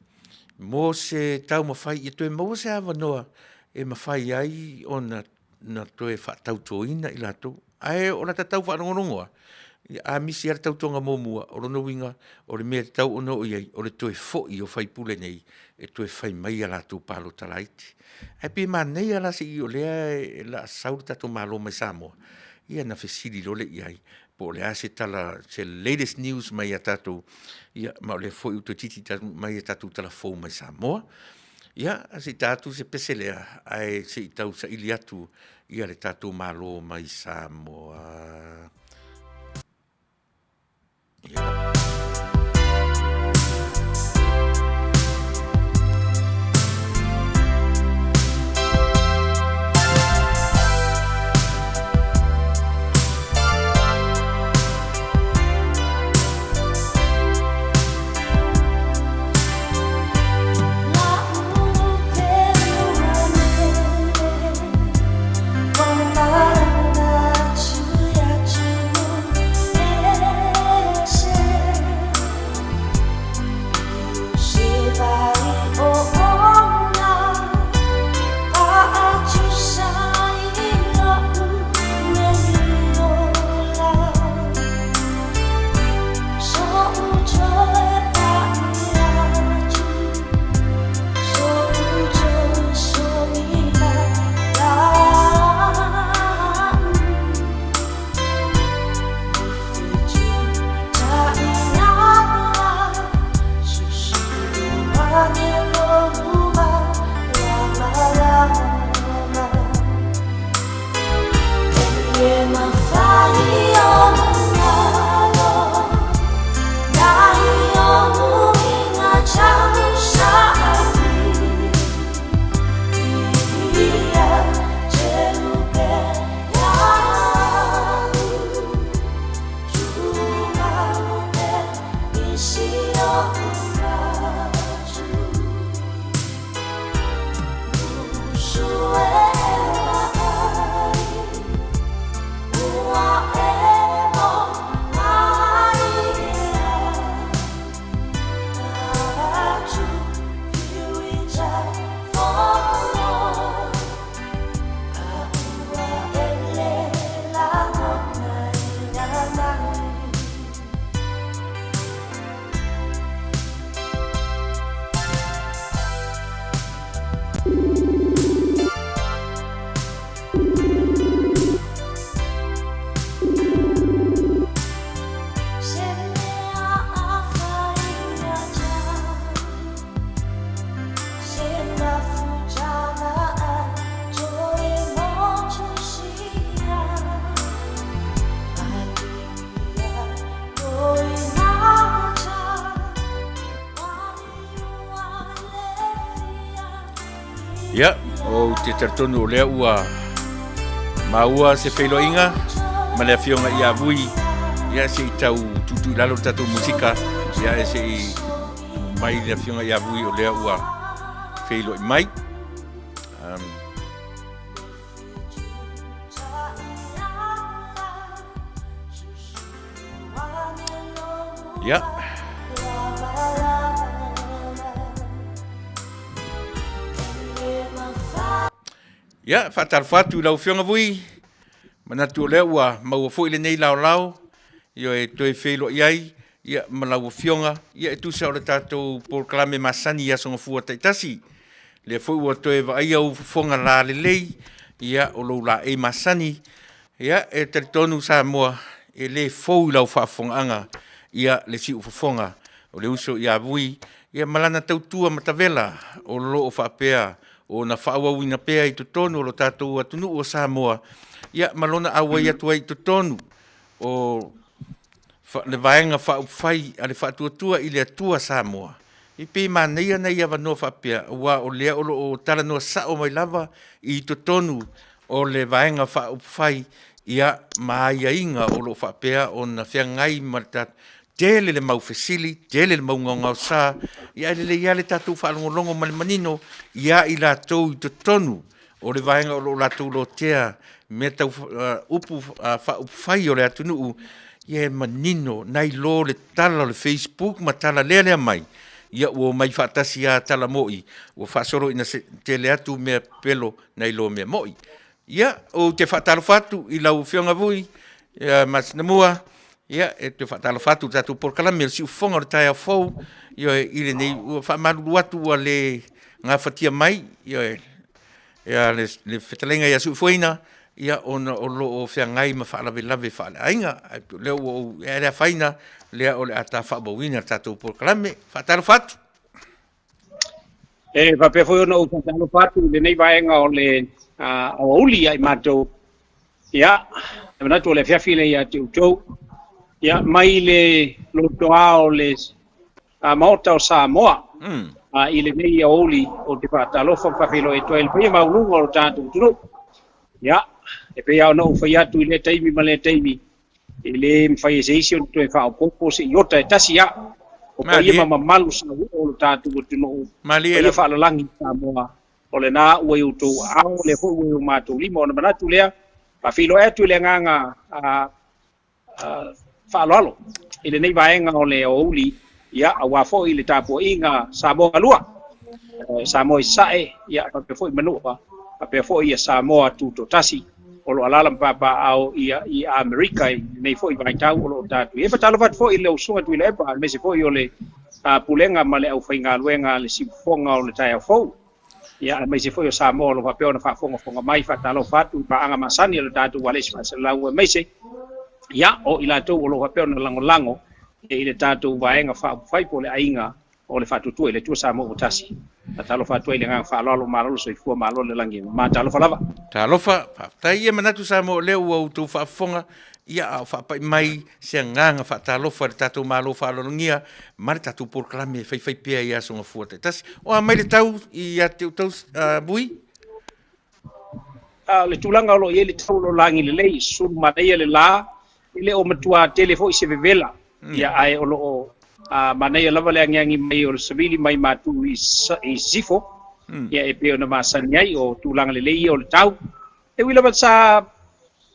mo se taumafai ia toe maua se avanoa e mafai ai ona na toe faatautoina i latou. Ae o lata tau faalogologoa, ia a misi lava le tautoga muamua, o lona uiga o le mea e tatau ona oo i ai, o le toe foi o faipule nei e toe fai mai a latou palota laiti. Ae pei e manaia la se i o lea o le a sau le tatou Malo mai Samoa, ia ona fesili loa lea i ai, po o le a se tala, se latest news mai ia tatou, ia ma o lea foi ua toeitiiti mai a tatou tala fou mai Samoa. Ia, se i ta atu se pese lea, ae se i tau saili atu ia le tatou Malo mai Samoa. Ia. Ia, ou te talitonu o lea ua maua se feiloaiga ma le afioga ia Vui, ia se i tau tuutuu i lalo le tatou musika, ia e se i mai le afioga ia Vui o lea ua feiloai mai. Um, Ia. Ia, faatalofa atu i lau Afioga Vui, manatu o lea ua maua foi lenei laolao, ia e toe feiloai ai ia ma lau Afioga, ia e tusa o le tatou polokalame masani i Aso Gafua taitasi. Lea foi ua toe vaaia ou fofoga lalelei, ia o lou laei masani, Ia, e talitonu Samoa, e le fou i lau faafofogaaga ia le siufofoga o le uso ia Vui, ia ma lana tautua matavela o lo o faapea ona faaauauina pea i totonu o lo tatou atunuu o Samoa, ia ma lona auai atu ai i totonu o le Vaega Faaupufai a le Faatuatua i le Atua Samoa. E pei e manaia nai avanoa faapea, aua o lea o lo o talanoa sao mai lava i totonu o le Vaega Faaupufai ia ma aiaiga o lo o faapea ona feagai ma le tatou tele le mau fesili, tele le mau gaogaosa, ia ae lelei lava le tatou faalogologo ma le manino ia i latou i totonu o le vaega o lo o latou lotea mea tau upu faaupufai o le atunuu, ia e manino nai lo le tala o le Facebook ma tala lealea mai. Ia ua omai faatasi a tala mo'i, ua faasolo ina tele atu mea pepelo nai lo mea mo'i. Ia, ou te faatalofa atu i lau Afioga Vui, ia Masinamua, ia, e te faatalofa atu i le tatou polokalame o le Siufofoga o le taeao fou, ioe, i lenei, ua faamalulu atu ua le gafatia mai, ioe, ia le, le fetalaiga ia Suifuaina, ia, ona o lo o feagai ma faalavelave faaleaiga. Ae pei o lea ua ou, e le afaina, lea o le a ta faamauina le tatou polokalame. Faatalofa atu. E faapea foi ona ou faatalofa atu i lenei vaega o le aoauli ia i matou. Ia, e manatu o le afiafi lea ia te outou. Ia, mai le lotoa o le Maota o Samoa i lenei aoauli ou te faatalofa ma faafeiloai atu ai i le paia maualuga o lo tatou atunuu. Ia, e pei lava ona ou fai atu i lea taimi ma lea taimi, E le mafai e se isi ona toe faaopoopo se iota e tasi a. O paia ma mamalu sauoo o lo tatou atunuu, paia faalalagi i Samoa, o lena ua i outou aao, o lea foi ua i o matou lima. Ona manatu lea, faafeiloai atu i le agaga faaaloalo i lenei vaega o le aoauli, ia, aua foi le tapuaiga Samoa galua, Samoa i Sasae, ia, faapea foi Manua, faapea foi ia Samoa Tutoatasi. o lo o alaala ma papaaao i Amerika i lenei foi vaitau o lo o tatou i ai. E faatalofa atu foi i lau Susuga Tuilaepa aemaise foi o le Pulega ma le aufaigaluega a le Siufofoga o le Taeao Fou, ia aemaise foi o Samoa o lo o faapea ona faafogafoga mai. Faatalofa atu i paaga masani a le tatou ualesi faasalalau aemaise ia o i latou o lo o faapea ona lagolago i le tatou Vaega Faaupufai po o le Aiga o le Faatuatua i le Atua Samoa ua Tasi. Faatalofa atu ai i le agaga faaaloalo, malo le soifua, malo le lagi e mama. Talofa lava. Talofa, faafetai. Ia manatu Samoa o lea ua outou faafofoga, ia a o faapai mai se agaga faatalofa i le tatou Malo faaaloalogia ma le tatou polokalame e faifai pea i aso gafua taitasi. O a mai le tau ia te outou Vui? A o le tulaga o lo o i ai le tau o lo o lagi lelei, sulu manaia le la, e le o matua tele foi se vevela, ia ae o lo o manaia lava le agiagi mai o le savili mai matu i sisifo, ia e pei ona masani ai, o tulaga lelei ia o le tau. E ui lava sa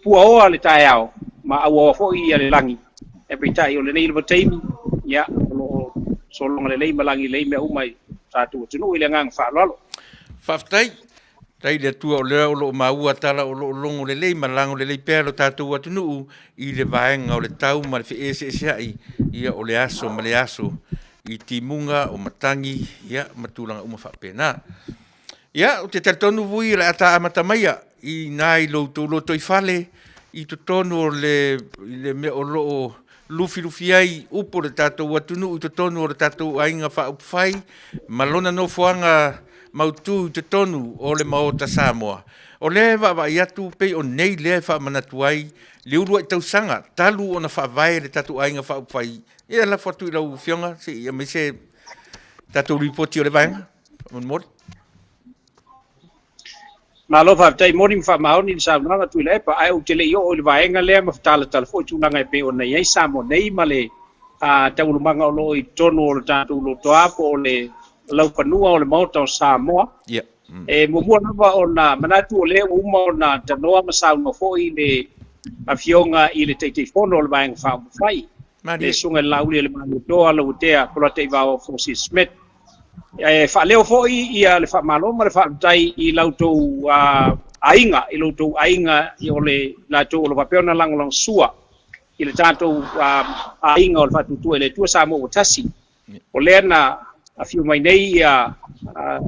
puaoa le taeao ma auaoa foi ia le lagi, ae peitai o lenei lava taimi, ia o lo o sologa lelei ma lagi lelei mea uma i tatou atunuu i le agaga faaaloalo. Faafetai. Faafetai i le Atua o lea o lo o maua tala o lo o logo lelei ma lago lelei pea lo tatou atunuu i le vaega o le tau ma le feeseeseai ia o le aso ma le aso i timuga o matagi ia ma tulaga uma faapena. Ia, ou te talitonu Vui o le a ta amata maia i ina i lo outou lotoifale i totonu o le, i le mea o lo o lufilufi ai upu o le tatou atunuu i totonu o le tatou aiga faaupufai ma lona nofoaga mautu i totonu o le Maota Samoa. O lea e vaavaai atu pei o nei lea e faamanatu ai le uluai tausaga talu ona faavae le tatou aiga faaupufai. Ia lafo atu i lau Afioga se i aumai se tatou lipoti o le vaega. Faamolemole. Malo faafetai moni ma faamaoni le saunoaga Tuilaepa, ae ou te le i oo i le vaega lea ma talatala foi tulaga e pei ona i ai Samoa nei ma le taualumaga o lo o i totonu o le tatou lotoa po o le laufanua o le Maota o Samoa. Yeah. E muamua lava ona manatu o lea ua uma ona tanoa ma saunoa foi le Afioga i le Taitaifono o le Vaega Faaupufai, le Susuga i le Laauli a le Malietoa Lauatea Polataivao Fosi Smith. E faaleo foi ia le faamalo ma le faafetai i la outou aiga, i lo outou aiga o le latou o lo o faapea ona lagolagosua i le tatou aiga o le Faatuatua i le Atua Samoa ua Tasi. O lea na afio mai nei ia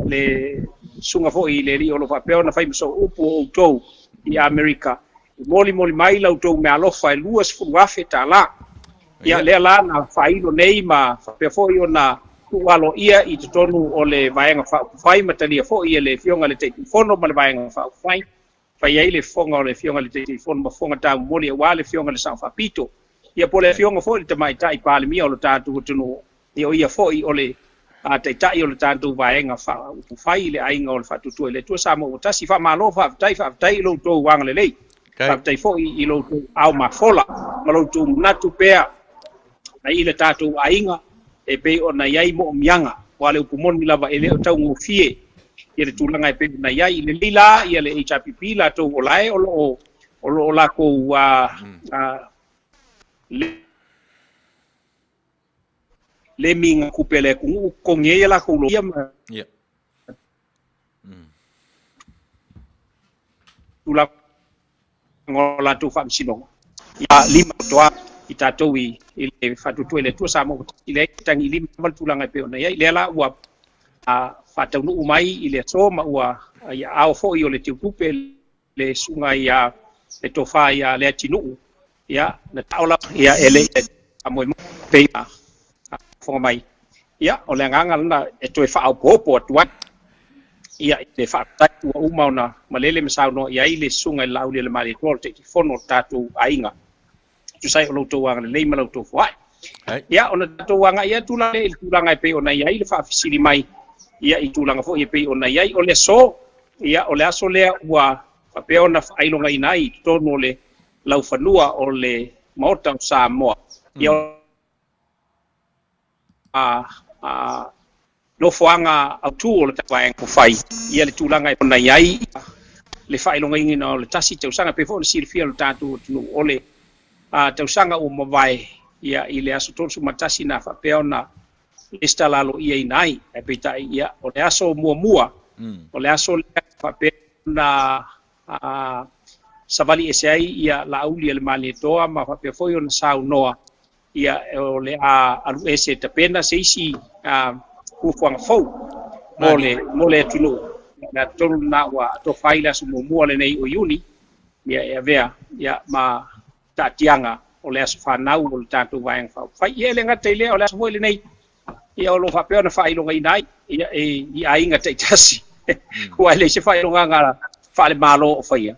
le susuga foi i le alii o lo o faapea ona fai ma sooupu o outou i Amerika, e molimoli mai la outou meaalofa e $20,000. Ia, lea la na faailo nei ma faapea foi ona tuu aloaia i totonu o le Vaega Faaupufai ma talia foi e le Afioga i le Taitaifono ma le Vaega Faaupufai, fai ai le fofoga o le Afioga i le Taitaifono ma fofoga taumomoli aua le Afioga i le Sao Faapito, ia po o le Afioga foi i le Tamaitai Palemia o lo tatou atunuu, ia o ia foi o le Taitai o le tatou Vaega Faaupufai i le Aiga o le Faatuatua i le Atua Samoa ua Tasi. Faamalo, faafetai, faafetai i lo outou agalelei. Faafetai foi i lo outou ao mafola ma lo outou manatu pea i le tatou aiga e pei ona i ai moomiaga, aua o le upu moni lava e le o taugofie ia le tulaga e pei ona i ai. I lenei la ia le HRPP latou o la e o lo o o lo o lakou le miga tupe a le atunuu, totogi ai a latou loia ma tulaga o latou faamasinoga. Ia lima toa i tatou i le faatuatua i le Atua Samoa ua tasi leai tagi lima lava le tulaga e pei ona i ai. Lea la ua faataunuu mai i le aso ma ua i aao foi o le Teutupe le susuga ia le Tofa ia Leatinuu, ia na tao lava ia e le faamoemoe pei ona faafofoga mai. Ia o le agaga lena e toe faaopoopo atu ai ia i le faafetai ua uma ona malele ma saunoa i ai le susuga i le Laaulialemalietoa o le Taitaifono o le tatou aiga e tusa ai o lo outou agalelei ma la outou foai. Ia ona tatou agai atu la lea i le tulaga e pei ona i ai le faafesili mai ia i tulaga foi e pei ona i ai o le aso, ia o le aso lea ua faapea ona faailogaina ai i totonu o le laufanua o le Maota o Samoa. Ia a nofoaga autu o le Vaega Faaupufai, ia le tulaga e ona i ai le faailogaina o le tasi tausaga, pei foi ona silafia e lo tatou atunuu, o le tausaga ua mavae ia i le aso 31 na faapea ona lesitala aloaiaina ai, ae peitai ia o le aso muamua, o le aso lea faapea ona savali ese ai ia Laauli a le Malietoa ma faapea foi ona saunoa ia o le a alu ese e tapena se isi fuafuaga fou mo le mo le atunuu. O le atoatonu lena ua atofa ai le aso muamua lenei o Iuni ia e avea ia ma taatiaga o le aso fanau o le tatou Vaega Faaupufai. Ia e le gata i lea, o le aso foi lenei ia o lo o faapea ona faailogaina ai ia i aiga taitasi aua e leai se faailogaga faale-Malo o faia.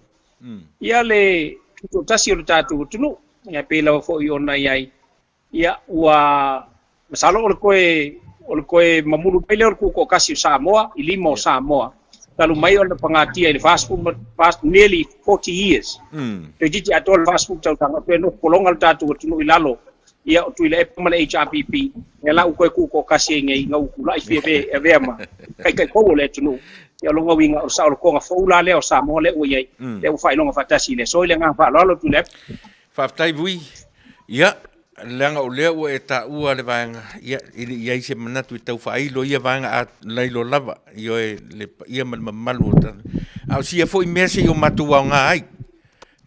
Ia le tutoatasi o le tatou atunuu, ia pei lava foi ona i ai, ia ua masalo o le toe o le toe mamulu mai lea o le tutoatasi o Samoa i lima o Samoa talu mai ona pagatia i le 40 nearly 40 years. Toeitiiti atoa le 40 tausaga o toe nofo pologa le tatou atunuu i lalo ia o Tuilaepa ma le HRPP, lea la ua toe tutoatasi ai nei ina ua tulai Fiame e avea ma taitai fou o le atunuu. Ia o lona uiga o le saolotoga fou la lea o Samoa lea ua i ai, lea ua faailoga faatasi i le aso i le agaga faaaloalo Tuilaepa. Faafetai Vui. Ia, leaga o lea ua e taua le vaega, ia, e le i i ai se manatu e tau faailo ia vaega a lailoa lava, ioe, le paia ma le mamalu o tatou. A o sia foi mea se i o matou aoga ai.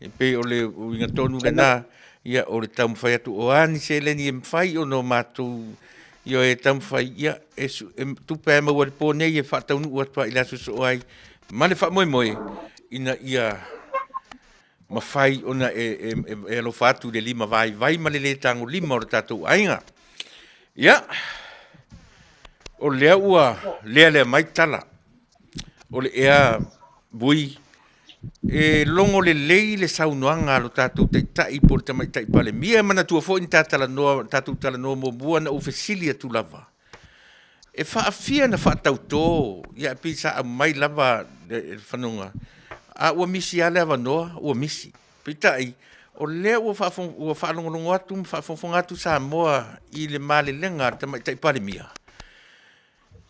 E pei o le uiga tonu lena, ia, o le taumafai atu o a ni seleni e mafai ona o matou, ioe, taumafai, ia, e, e tupe lava e maua i le po nei e faataunuu atu lava i le aso e sosoo ai ma le faamoemoe ina ia mafai ona e, e, e, e alofa atu i le lima vaivai ma le lē tagolima o le tatou aiga. Ia, o lea ua lealea mai tala o le ea vui E logo lelei le saunoaga a lo tatou Taitai po o le Tamaitai Palemia. E manatua foi ni ta talanoa, tatou talanoa muamua na ou fesili atu lava, e faafia na faatauto, ia e pei sa aumai lava le fanoga, a ua misi lava le avanoa, ua misi. Peitai, o lea ua ua faalogologo atu ma faafogafoga atu Samoa i le malelega a le Tamaitai Palemia,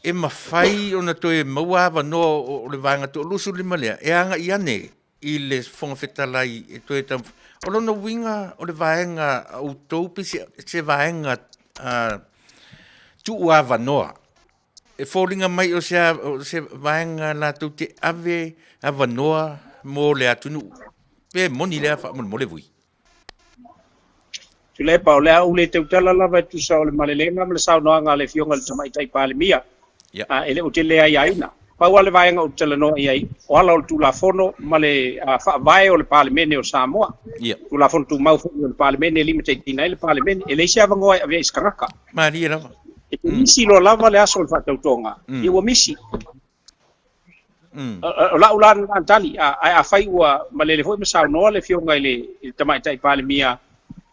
e mafai ona toe maua avanoa o le vaega 25 lea e agai ane i le Fofoga Fetalai e toe taumafai. O lona uiga o le vaega a outou pe se, se vaega tuuavanoa e foliga mai o se, o se vaega latou te ave avanoa mo le atunuu. Pe moni lea faamolemole Vui? Tuilaepa, o le a ou le tautala lava e tusa o le malelega ma le saunoaga a le Afioga i le Tamaitai Palemia, e le o tele aiaina. Pau lava le vaega ou te talanoa i ai, o ala o le Tulafono ma le Faavae o le Palemene o Samoa. Tulafono Tumau foi o le Palemene e limataitaiina ai le Palemene. E leai se avanoa e avea i se tagata. Malie lava. E te misi loa lava le aso o le faatautoga, ia ua misi. O lau la lena tali, ae afai ua malele foi ma saunoa le Afioga i le Tamaitai Palemia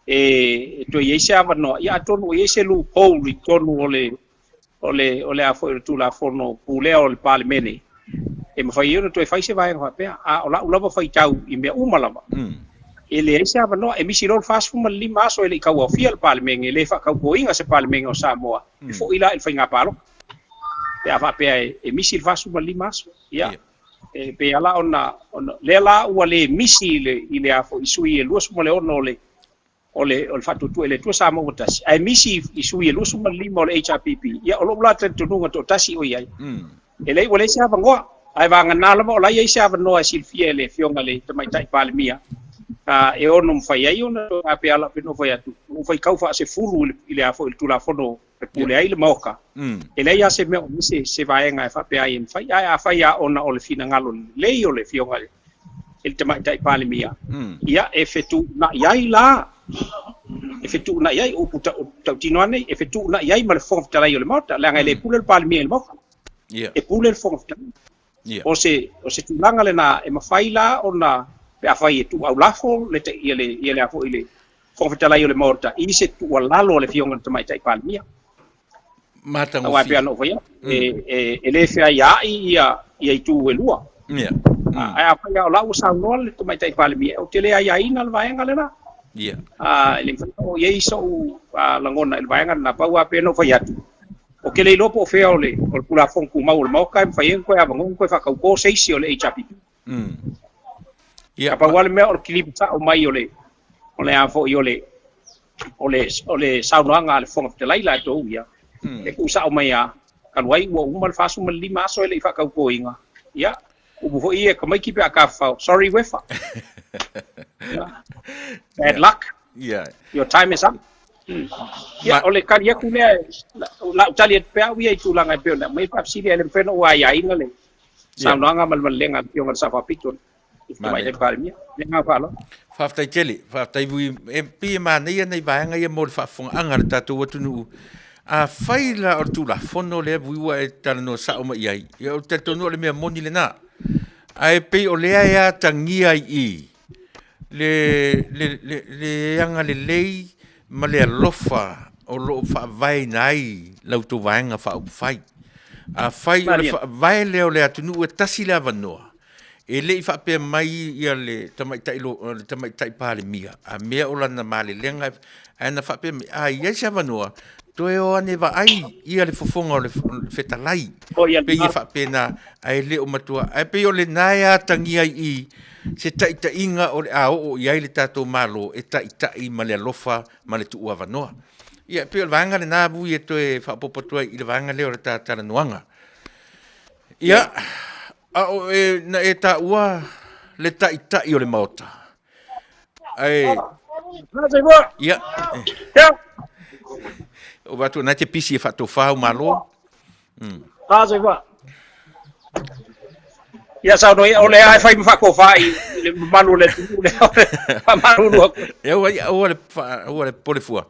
e toe i ai se avanoa, ia atonu ua i ai se loophole i totonu o le o le o le a foi o le Tulafono Pulea o le Palemene e mafai ai ona toe fai se vaega faapea. A o lau lava faitau i mea uma lava, e leai se avanoa, e misi loa le 45 aso e le i tauaofia le Palemene, e le faatautoina se Palemene o Samoa, e foi la i le faiga palota. Pe a faapea e misi le 45 aso, ia, e pei lava la ona, ona, lea la ua le misi i le, i le a foi, i sui e 26 o le, o le o le Faatuatua i le Atua Samoa ua Tasi, ae misi i sui e 25 o le HRPP, ia o lou la talitonuga toatasi o i ai, e leai ua leai se avanoa, ae vagana lava o la e i ai se avanoa e silafia e le Afioga i le Tamaitai Palemia, e ono mafai ai ona toe pe ala pe nofo atu, ua faitau faasefulu i le a foi i le Tulafono e pule ai le Maota, e leai lava se mea o misi se vaega e faapea ai e mafai, ae afai lava ona o le finagalo lelei o le Afioga i le Tamaitai Palemia, ia e fetuunai ai la, e fetuunai ai, upu tautino lava nei, e fetuunai ai ma le Fofoga Fetalai o le Maota, leaga e le pule le Palemia i le Maota, e pule le Fofoga Fetalai. O se, o se tulaga lena e mafai la ona, pe afai e tuu aulafo le, ia le, ia le a foi le Fofoga Fetalai o le Maota i se tuualalo a le Afioga i le Tamaitai Palemia. Matagofie. Aua e pei ona ou fai atu, e le feaiaai ia itu e lua. Ae afai lava o la ua saunoa le Tamaitai Palemia, ou te le aiaina le vaega lena. E le mafai ona oo i ai sou lagona i le vaega lena, pau lava pei ona ou fai atu, ou te le iloa po o fea o le Tulafono Tumau o le Maota e mafai ai ona toe avanoa ona toe faatauto se isi o le HRPP. Ia, pau lava le mea o le kiliva sao mai o le o le a foi o le o le o le saunoaga a le Fofoga Fetalai latou ia, e tuu sao mai lava, talu ai ua uma le 45 aso e le i faatautoina, ia, upu foi ia e tamaiti pe a tafafao, sorry Uefa. Ia, bad luck. Your time is up. Ia, o le tali atu lea, o lau tali atu pea au ia i tulaga e pei ona aumai le faafesili, ae le mafai ona ou aiaina le saunoaga ma le malelega a le Afioga i le Sao Faapito i le Tamaitai Palemia. Le agaga faaaloalo. Faafetai tele, faafetai Vui. E pei e manaia nai vaega ia mo le faafofogaaga a le tatou atunuu. Afai la o le Tulafono lea Vui ua e talanoa sao mai i ai, ia ou te talitonu o le mea moni lena. Ae pei o lea e atagia ai i i le, le, le, le agalelei ma le alofa o lo o faavaeina ai la outou Vaega Faaupufai. Afai o le faavae lea o le atunuu e tasi le avanoa, e le i faapea mai ia le tamaitai, le tamaitai Palemia, a mea o lana malelega, ae na faapea mai, a i ai se avanoa, toe o ane vaai ia le fofoga o le fetalai. Pei e faapena, ae le o matua. Ae pei o lena e atagia ai i i, se taitaiga o le a oo i ai le tatou Malo e taitai ma le alofa ma le tuuavanoa. Ia, e pei o le vaega lena Vui e toe faaopoopo atu ai i le vaega lea o le ta talanoaga. Ia, a o e, na e taua le taitai o le Maota. Ae, ia, o vatu na te pisi e faatofā au malo. Ia saunoa ia, o lea e fai ma faatofa i le mamalu o le atunuu lea o le faamalulu atu. Ia, aua, aua le, aua le popole fua.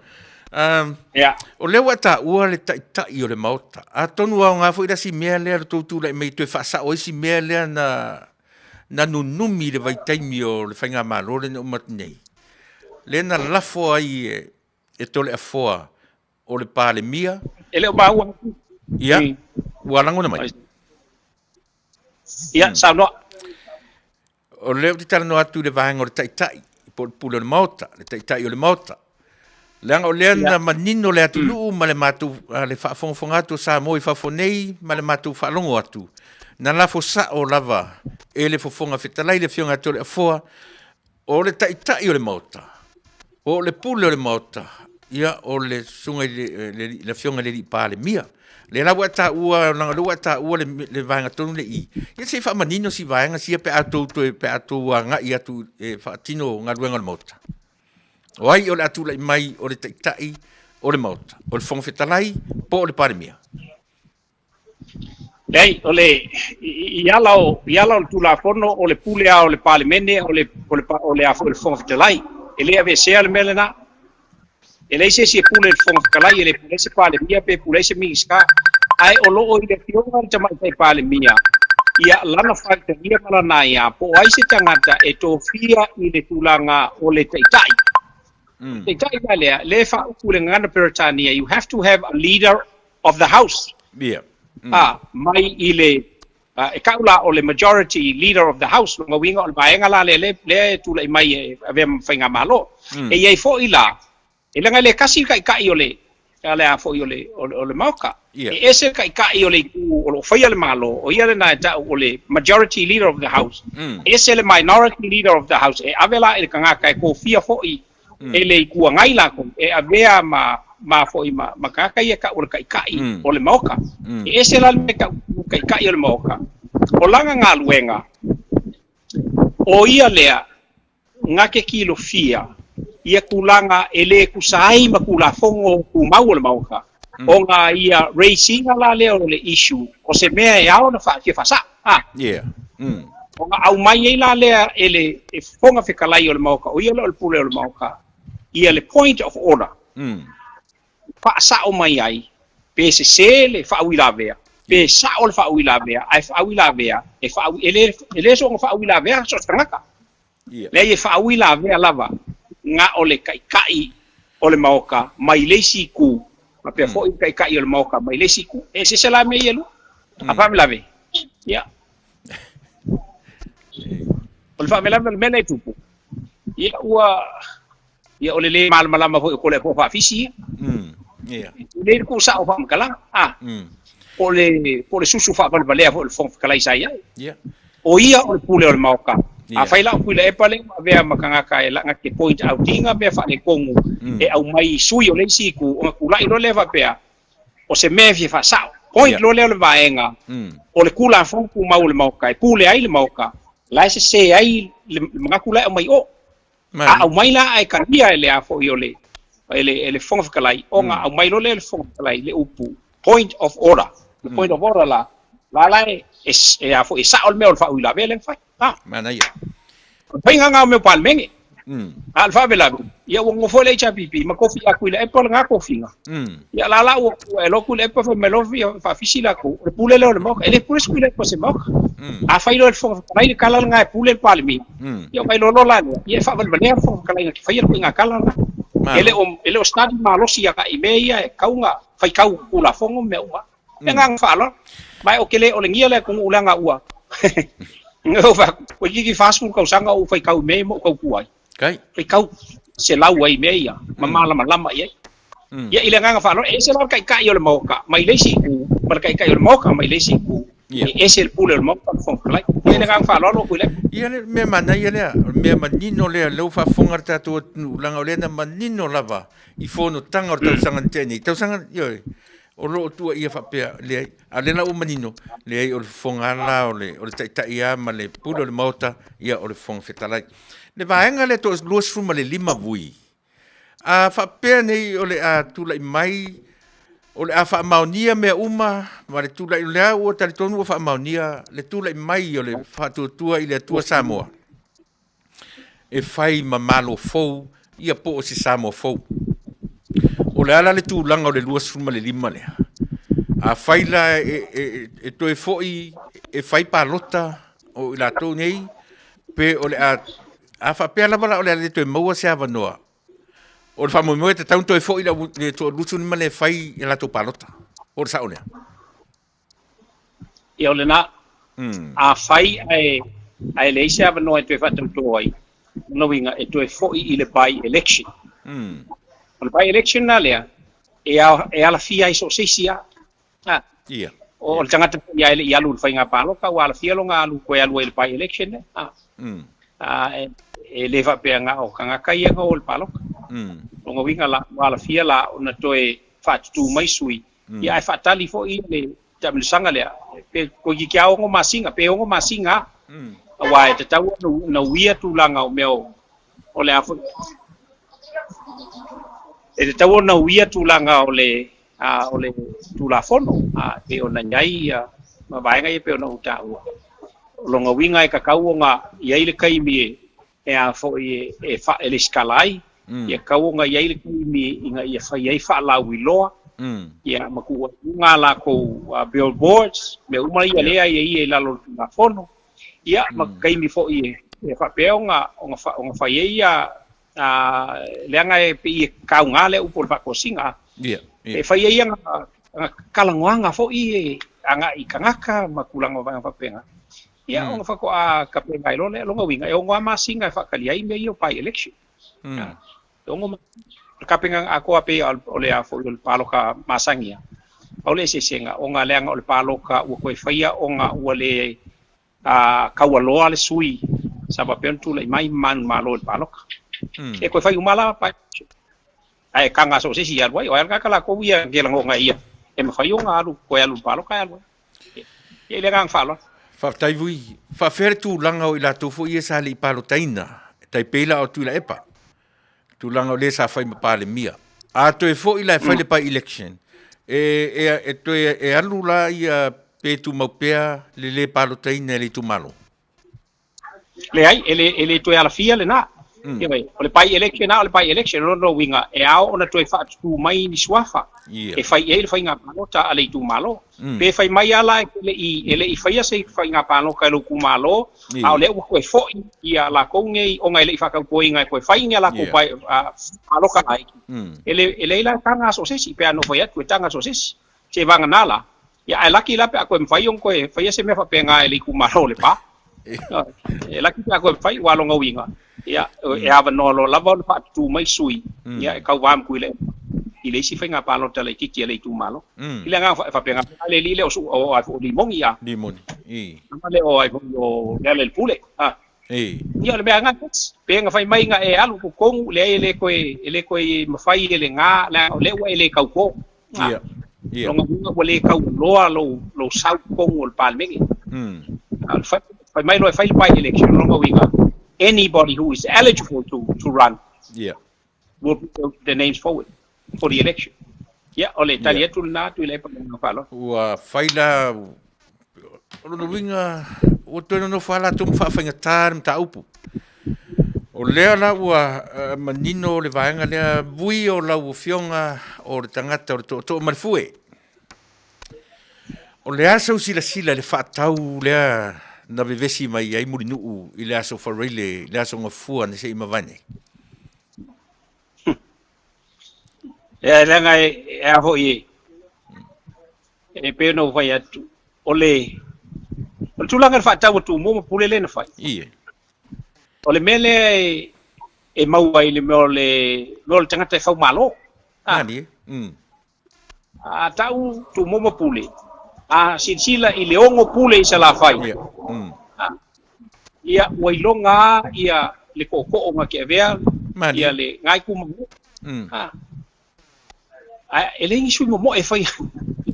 Ia. O lea ua e taua le taitai o le Maota. Atonu aoga foi le isi mea lea le tou tulai mai toe faasao ai si mea lea na na nunumi i le vaitaimi o le faigamalo lea na uma atu nei. Lea na lafo ai e Toleafoa o le Palemia. E le o maua atu. Ia, ua lagona mai. Ia, saunoa. O lea ou te talanoa atu i le vaega o le Taitai, po o le pule o le Maota, le Taitai o le Maota. Leaga o lea na manino le atunuu ma le matou, le faafogafoga atu o Samoa i fafo nei ma le matou faalogo atu, na lafo sao lava e le Fofoga Fetalai le Afioga ia Toleafoa, o le Taitai o le Maota, o le pule o le Maota, ia, o le susuga i le, le, le Afioga i le Alii Palemia. Lea la ua e taua, leaga o lea ua e taua le, le vaega tonu lea i i. Ia se i faamanino si vaega sia pe a tou toe, pe a tou agai atu e faatino galuega o le Maota. O ai o le a tulai mai o le Taitai o le Maota? O le Fofoga Fetalai po o le Palemia? Leai, o le, i ala o, i ala o le Tulafono, o le pule lava o le Palemene, o le, o le, o le a foi o le Fofoga Fetalai. E le aveesea le mea lena. E leai se isi e pule i le Fofoga Fetalai, e le pule ai se Palemia pe pule ai se Minisita. Ae o lo o i le Afioga i le Tamaitai Palemia ia lana faitalia ma lana aia, po o ai se tagata e tofia i le tulaga o le Taitai. Taitai la lea, lea e faaupu i le gagana Peretania, you have to have a leader of the house. Yeah. A, mai i le, e kau la o le majority leader of the house, lona uiga o le vaega la lea, lea e tulai mai e avea ma faigamalo. E i ai foi la, e leaga e le kasi le taitai o le, le a foi o le, o le Maota. Yeah. E ese le taitai o le itu o lo o faia le Malo, o ia lena e tau o le majority leader of the house. Ese le minority leader of the house, e ave la i le tagata e tofia foi. E le Itu Agai lakou e avea ma ma foi ma ma tagata ia e ta'u o le Taita'i o le Maota. E ese la le mea e ta'u o le Taita'i o le Maota, o lana galuega o ia lea na te tilofia ia tulaga e lē tusa ai ma Tulafono Tumau o le Maota, ona ia raise ina la lea o le issue o se mea e ao ona fia faasa'o, a. Ona aumai ai la lea e le Fofoga Fetalai o le Maota, o ia lea o le pule o le Maota, ia le point of order, faasa'o mai ai pe sesē le faauilavea, pe sa'o le faauilavea, ae faauilavea e faau, e le, e le soona faauilavea so o se tagata. Leai, e faauilavea lava na o le Taitai o le Maota mai le isi itu, faapea foi le Taitai o le Maota mai le isi itu. E eseese la mea ia e lua. A faalavelave, ia, o le faalavelave o le mea lea e tupu, ia ua, ia o le lē malamalama foi o Toleafoa Faafisi ia. E lelei le tuusao o faamatalaga, a, po o le, po o le susu faavalevalea foi o le Fofoga Fetalai sa i ai. O ia o le pule o le Maota. Afai la o Tuilaepa lea ua avea ma tagata e laga te point out ina mea faaletonu e aumai i sui o le isi itu, ona tulai loa lea faapea, o se mea e fia faasao. Point loa lea o le vaega o le Tulafono Tumau o le Maota e pule ai le Maota, la e sese ai le manatu la e aumai i o. A aumai la ae talia e le a foi o le e le e le Fofoga Fetalai, ona aumai loa lea e le Fofoga Fetalai le upu point of order. Le point of order la, la la e e a foi e sao le mea o le faauilavea lea na fai. A. Manaia. O le faiga lena o mea o Palemene. A o le faalavelave, ia ua nofo le HRPP ma tofi ia Tuilaepa lena tofiga. Ia la la ua ua e loa Tuilaepa fai mai loa ia faafisi latou, o le pule lea o le Maota. E le pule se Tuilaepa i se Maota. A fai loa e le Fofoga Fetalai le tala lena e pule le Palemia, ia ona iloa loa la lea, ia e faavalevalea le Fofoga Fetalai na te faia le ituaiga tala lena. E le o e le o study malosi agai i mea ia e tatau ona faitau Tulafono ma mea uma. Le agaga faaaloalo. Ma ou te le olegia le atunuu leaga ua toeitiiti 40 tausaga o ou faitau i mea ia ma ou tautua ai. Kai. Faitau selau ai i mea ia ma malamalama i ai. Ia i le agaga faaaloalo, e ese la le Taitai o le Maota mai le isi itu ma le Taitai o le Maota mai le isi itu. E ese le pule o le Maota ma le Fofoga Fetalai. Ia i le agaga faaaloalo Tuilaepa. Ia le mea manaia lea, o le mea manino lea, lea ua faafofoga le tatou atunuu, leaga o lea na manino lava i fonotaga o le tausaga na tea nei. Tausaga, ioe, O lo o tuuaia faapea, leai, a o lea la ua manino, leai, o le fofoga lava la o le, o le Taitai lava ma le Pule o le Maota, ia, o le Fofoga Fetalai. Le vaega lea to 25 vui, a faapea nei o le a tulai mai, o le a faamaonia mea uma, ma le tulai, o lea ua talitonu ua faamaonia le tulai mai o le Faatuatua i le Atua Samoa, e fai ma Malo fou, ia po o se Samoa fou. O le a la le tulaga o le 25 lea? Afai la e, e, e toe foi e fai palota o i latou nei, pe o le a, a faapea lava la o le a le toe maua se avanoa, o le faamoemoe e tatau ona toe foi le, le 25 lea e fai i latou palota. Po o le sao lea? Ia o lena, afai ae, ae leai se avanoa e toe faatauto ai, o lona uiga e toe foi i le by-election. O le by-election la lea, e, e alafia ai so o se isi lava. A. Ia. O le tagata foi lava e le i alu i le faiga palota, ua alafia lona alu toe alu ai i le by-election lea. A. A, e, e le faapea na o tagata ia na o i le palota. O lona uiga la, ua alafia la ona toe faatutū mai sui Ia ae faatali foi le taamilosaga lea pe toeitiiti lava 6 masina, pe 6 masina lava. Aua e tatau ona uia tulaga o mea o le a foi. E tatau ona uia tulaga o le o le Tulafono e pei ona i ai ma vaega ia e pei ona ou taua. O lona uiga e tatau ona i ai le taimi e a foi e e lesitala ai, ia tatau ona i ai le taimi ina ia fai ai faalauiloa, ia ma tuu ai i luga a latou billboards, mea uma ia lea e i ai i lalo o le Tulafono, ia ma taimi foi e faapea ona ona fai ai ia leaga e pei e kauga lea upu o le faatosina, e fai ai ana talanoaga foi agai i tagata ma tulaga o vaega faapena. Ia, ona faatoa tapena ai loa lea. Lona uiga, e 6 lava masina e faatali ai mea ia o by-election. E 6 masina. O le tapenaga atoa pei o le a foi o le palota masani lava, pau le eseesega, ona leaga o le palota ua toe faia ona ua le taualoa le sui sa faapea ona tulai mai ma manumalo i le palota. E koe fai uma la by-election. Ae taga so o se isi i alu ai, o ai a le tagata latou ia ke lagoga e ia e mafai ona alu koe alu i le palota e alu ai. Ia i le agaga faaaloalo. Faafetai Vui. Faafefea le tulaga o i latou foi ia sa le i palotaina, e tai pei la o Tuilaepa, tulaga o le sa fai ma Palemia. A toe foi la e fai le by election, e, e, e toe e alu la ia pe tumau pea le le palotaina e le itumalo? Leai, e le, e le toe alafia lena. Mm. Ia o le by election na o le by election, o lona uiga e ao ona toe faatutū mai ni suafa yeah. e fai i ai le faiga palota a le itumalo. Mm. Pe fai mai ala e le i, e le i faia se faiga palota e lou itumalo, yeah. a o lea ua toe foi ia lakou nei ona e le i faatautoina e toe fai ni a lakou yeah. Palota laiti. Mm. E le, e leai la taga so o se isi, pe a na ou fai atu e taga so o se isi. Se vagana la, ia ae laki la pe a toe mafai ona toe faia se mea faapena e le itumalo o Lepa. E laki pe a toe mafai, ua lona uiga, ia, e avanoa loa lava ona faatutū mai sui, ia, e tauva ma Tuilaepa i le isi faiga palota laitiiti a le itumalo. I le agaga faapena, a le alii lea o Su, o ai foi o Limoni, a. Limoni, i. Ama lea o ai foi o Lealailepule, a. I. Ia, o le mea lena, pe na fai mai na e alu i totonu, leai e le toe, e le toe mafai e lena, leaga o lea ua e le tauto. Ia. Ia. Lona uiga ua le taualoa lou, lou sau i totonu o le Palemene. A o le fai, fai mai loa e fai le by-election, lona uiga, anybody who is eligible to, to run Ia. will put their names forward for the election. Ia, o le tali atu lena atu i le epa ma le faaaloalo. Ua fai la, o lona uiga, ua toe nonofo lava latou ma faafaigata le mataupu. O lea la ua manino le vaega lea, vui o lau afioga o le tagata o le tootoo ma le fue. O le a sau silasila i le faatau lea na vevesi mai ai Mulinuu i le aso Faraile, le aso Gafua na se i mavae nei? Ia, leaga e a foi e, e pei ona ou fai atu, o le, o le tulaga i le faatau a Tumua ma Pule lea na fai. Ie. O le mea lea e, e maua ai le mea o le, mea o le tagata e faumalo. Ah. Malie. Mm. A tau Tumua ma Pule, a silasila i le 6 pule i Salafai. Ia. Mm. Ah. Ia, ua iloga ia le tootoo na te avea, Malie. ia le ngai kumanu. Mm. Ah. Ae e leai ni sui momoe e faia.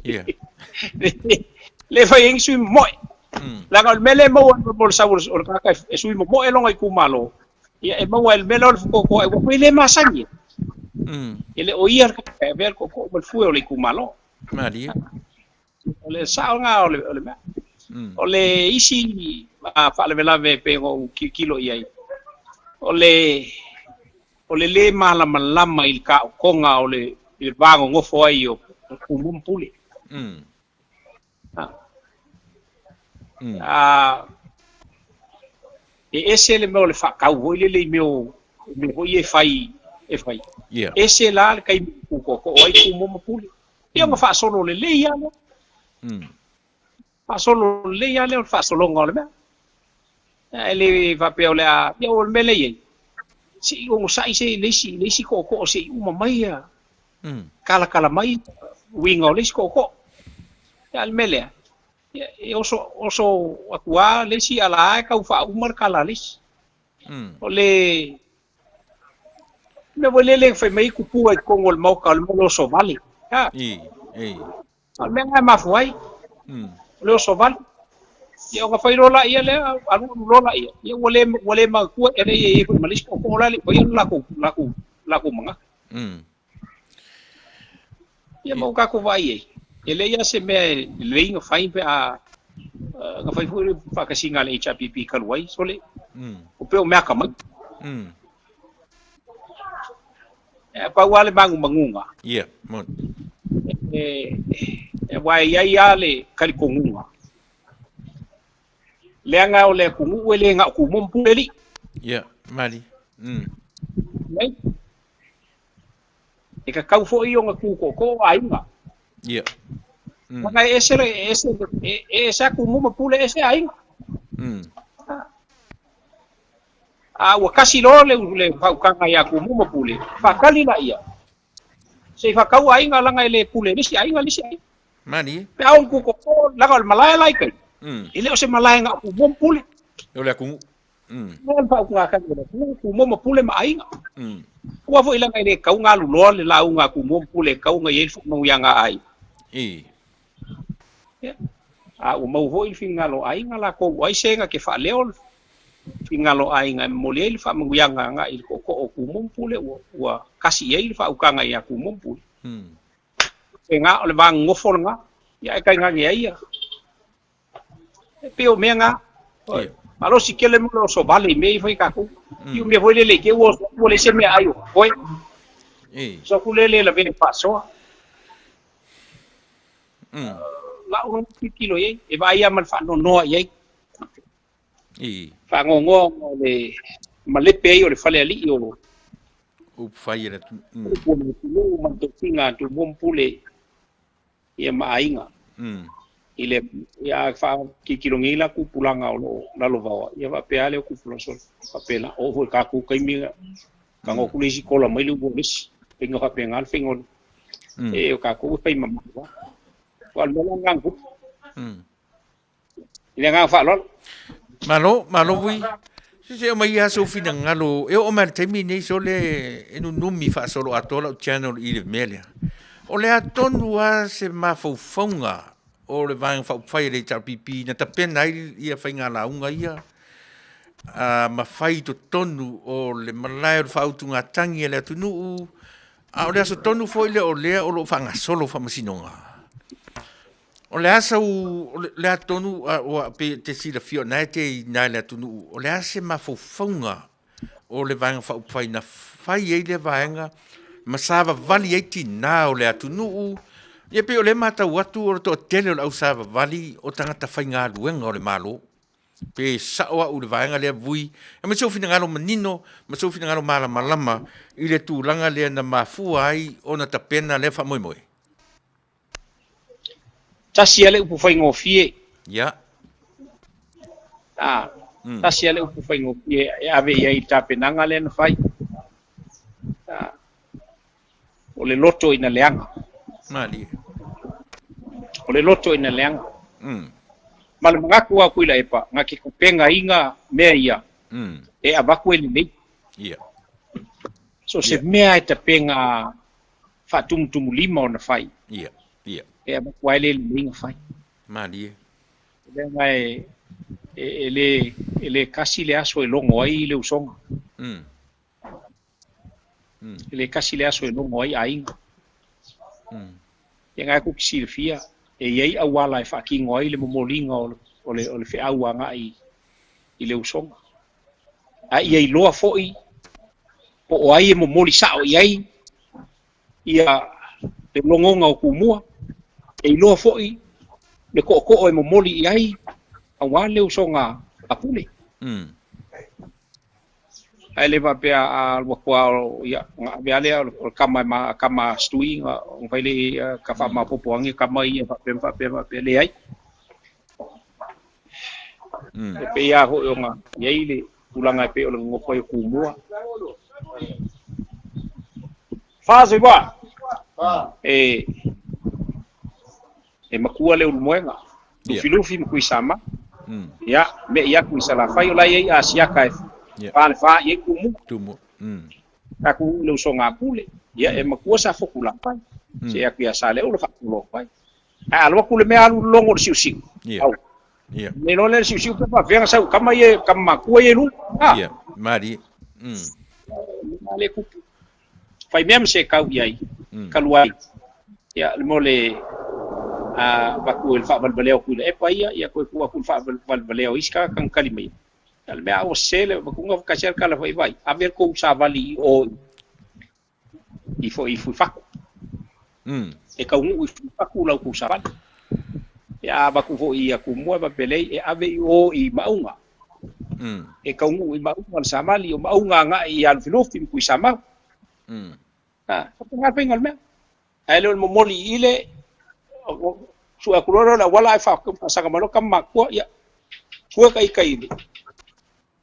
Ia. Le fai ai ni sui momoe. Mm. Leaga o le mea lea e maua ai mo le sau o le tagata e sui momoe lona itumalo, ia e maua ai le mea lea o le fetotoai, ua toe le masani. Mm. E le o ia le tagata e avea le tootoo ma le fue o le itumalo. Malie. O le sao lena o le, o le mea. Mm. O le isi faalavelave e pei ona ou tilotilo i ai, o le, o le lē malamalama i le taotoga o le, i le va nonofo ai o Tumua ma Pule. Mm. Ah. Mm. Ah, e ese le mea o le faatau foi lele i mea o mea foi ia e fai e fai. Yeah. Ese la le taimi e tutootoo ai Tumua ma Pule. Ia ona faasolo lelei lava lea. Mm. Faasolo lelei lava lea o le faasologa o le mea. E le faapea o le a, ia o le mea lea e i ai, se i onosai se le isi, le isi tootoo se i uma mai ia, mm. kalakala mai uiga o le isi tootoo. Ia a le mea lea, ia, e oso, oso atu lava le isi a la e tau faauma le tala a le isi. Mm. O le mea foi lele fai mai tupua i totonu o le maota o le mea o le oso vale. Ha? I, i. O le mea lena e mafua ai. Mm. O le oso vale. Ia ona fai loa laia lea, alu alu loa laia. Ia ua le, ua le manatua e leai e i ai foi ma le isi tootoo la e le i faia le latou, latou, latou manatu. Mm. Ia ma ua tatou vaai ai, e leai lava se mea e lelei ona fai pe a na fai foi le faatasiga a le HRPP talu ai, sole, Mm. o pei o mea atamai. Mm. E pau lava le manumanuga. Ia, moni. E, aua e i ai lava le talitonuga, leaga o le atunuu e le na o Tumua ma Pule alii. Ia, mali. Mm. Nei. E tatau foi ona tu tootoo aiga. Ia. Mm. Leaga e ese, e ese, e ese a Tumua ma Pule, ese aiga. Mm. A ua kasi loa le, le faautaga ia Tumua ma Pule, faatali laia. Se i faatau aiga leaga e le pule e le isi aiga le isi aiga. Malie. Pe a ona tu tootoo, leaga o le malae la i tai. Mm. E le o se malae na o Tumua ma Pule. O le atunuu. Le faautugatagi a le atunuu, Tumua ma Pule ma Aiga. Aua foi leaga e le tatau ona alu loa le lauga a Tumua ma Pule e tatau ona i ai le faamanuiaga a aiga. Ia, a ua maua foi le finagalo o aiga latou, o ai se na te faaleo le finagalo o aiga e momoli ai le faamanuiaga agai i le tootoo o Tumua ma Pule, ua kasi i ai le faautaga ia Tumua ma Pule. Faapena, o le va nonofo lena, ia ae tainane ai ia. E pei o mea na. Malosi tele mo le oso vale i mea ia fai tatou. I mea foi lele i te ua oso atu ua leai se meaai o totoe. Oso atu lea le lavea i le faasoa. Lau lava tilotilo i ai, e vaai lava ma le faanoanoa i ai. Faanoanoa ona o le malepe ai o le falealii o Upufai e le atunuu. Upu o le atunuu ma le tofiga a Tumua ma Pule ia ma aiga. I le ia faatilotilo nei la tupulaga o lo o lalovaoa, ia faapea lava lea o tupulaga solo. Faapena, oo foi i le tatou taimi na tago atu le isi kola mai le ulu o le isi. Faiga faapena le faiga o le e o tatou e fai mamao lava. Aua o le mea la lena na tupu. I le agaga faaaloalo. Malo, malo Vui. Se se aumai lava sou finagalo. E oo mai i le taimi lenei sole e nunumi faasoloatoa lau channel i le mea lea. O le a tonu lava se mafaufauga o le Vaega Faaupufai a le HRPP na tapena ai ia faiga lauga ia ma fai i totonu o le malae o le faautugatagi a le atunuu, a o le aso tonu foi lea o lea o lo o faagasolo faamasinoga. O le a sau, o le a tonu, ua pei e te silafia o lena e te i ina i le atunuu, o le a se mafaufauga o le Vaega Faaupufai na fai ai lea vaega ma savavali ai tina o le atunuu? Ia pei o lea e matau atu o le toatele o le ausavavali o tagata faigaluega o le Malo. Pe sao au i le vaega lea Vui, aemaise sou finagalo manino ma sou finagalo malamalama i le tulaga lea na mafua ai ona tapena lea faamoemoe. Tasi lava le upu faigofie. Ia. A, tasi lava le upu faigofie e ave i ai i le tapenaga lea na fai. A, o le loto ina leaga. Malie. O le loto ina leaga. Ma le manatu lava o Tuilaepa, na te tapenaina mea ia e avatu e lelei. Ia. So se mea e tapena faatumutumulima ona fai. Ia, ia. E avatu ai le lelei na fai. Malie. Leaga e, e, e le, e le kasi le aso e logo ai le usoga. E le kasi le aso e logo ai aiga. Ia nga e ku silafia, e i ai auala e faatino ai le momoliga o le, o le, o le feau agai i le usoga. A ia iloa foi po o ai e momoli sao i ai ia le logoga o Tumua, e iloa foi le tootoo e momoli i ai aua le usoga a Pule. Ae le faapea a alu atu lava o ia ona ave lava lea o le tama e ma tama a Stui ona fai lea ia ka faamaopoopo ane tama ia faapea ma faapea ma faapea. Leai. E pei lava foi ona i ai le tulaga e pei o le nonofo ai o Tumua. Fa soifua. E e matua le ulumoega. Lufilufi ma Tuisamau. Ia, me'i atu i Salafai o la e i ai Asiata e fa le fa i ai Tumua. Tumua. Tatou i le usoga a Pule, ia e matua sa Fotulafai. Se atu ia Saleula faatulou atu ai. Ae alu atu le mea alu logo le siusiu. Ia. Au. Ia. Le loa lea le siusiu pe faafefea ona sau tama ia tama matua ia i luga. Ha. Ia, malie. Ma le kupu. Fai mea ma se kau i ai, kalu ai. Ia, le mo le a avatu e le faavalevalea o Tuilaepa ia, ia toe tuu atu i le faavalevalea o isi tagata na tali mai. Ia, le mea a ua sese le avatuga kasi lava le tala foi, vaai, ave le tou savali i o i i foi i Fuifatu. E taunuu i Fuifatu la outou savali. Ia a avatu foi i Tumua e faapea lelei, e ave i o i Maauga. E taunuu i Maauga le savali, o Maauga agai ia Lufilufi ma Tuisamau. A, faapena le faiga o le mea. Ae le o le momoli i le sue atu loa lea o le auala ae faasaga mai loa tama matua, ia, sue ka ita i le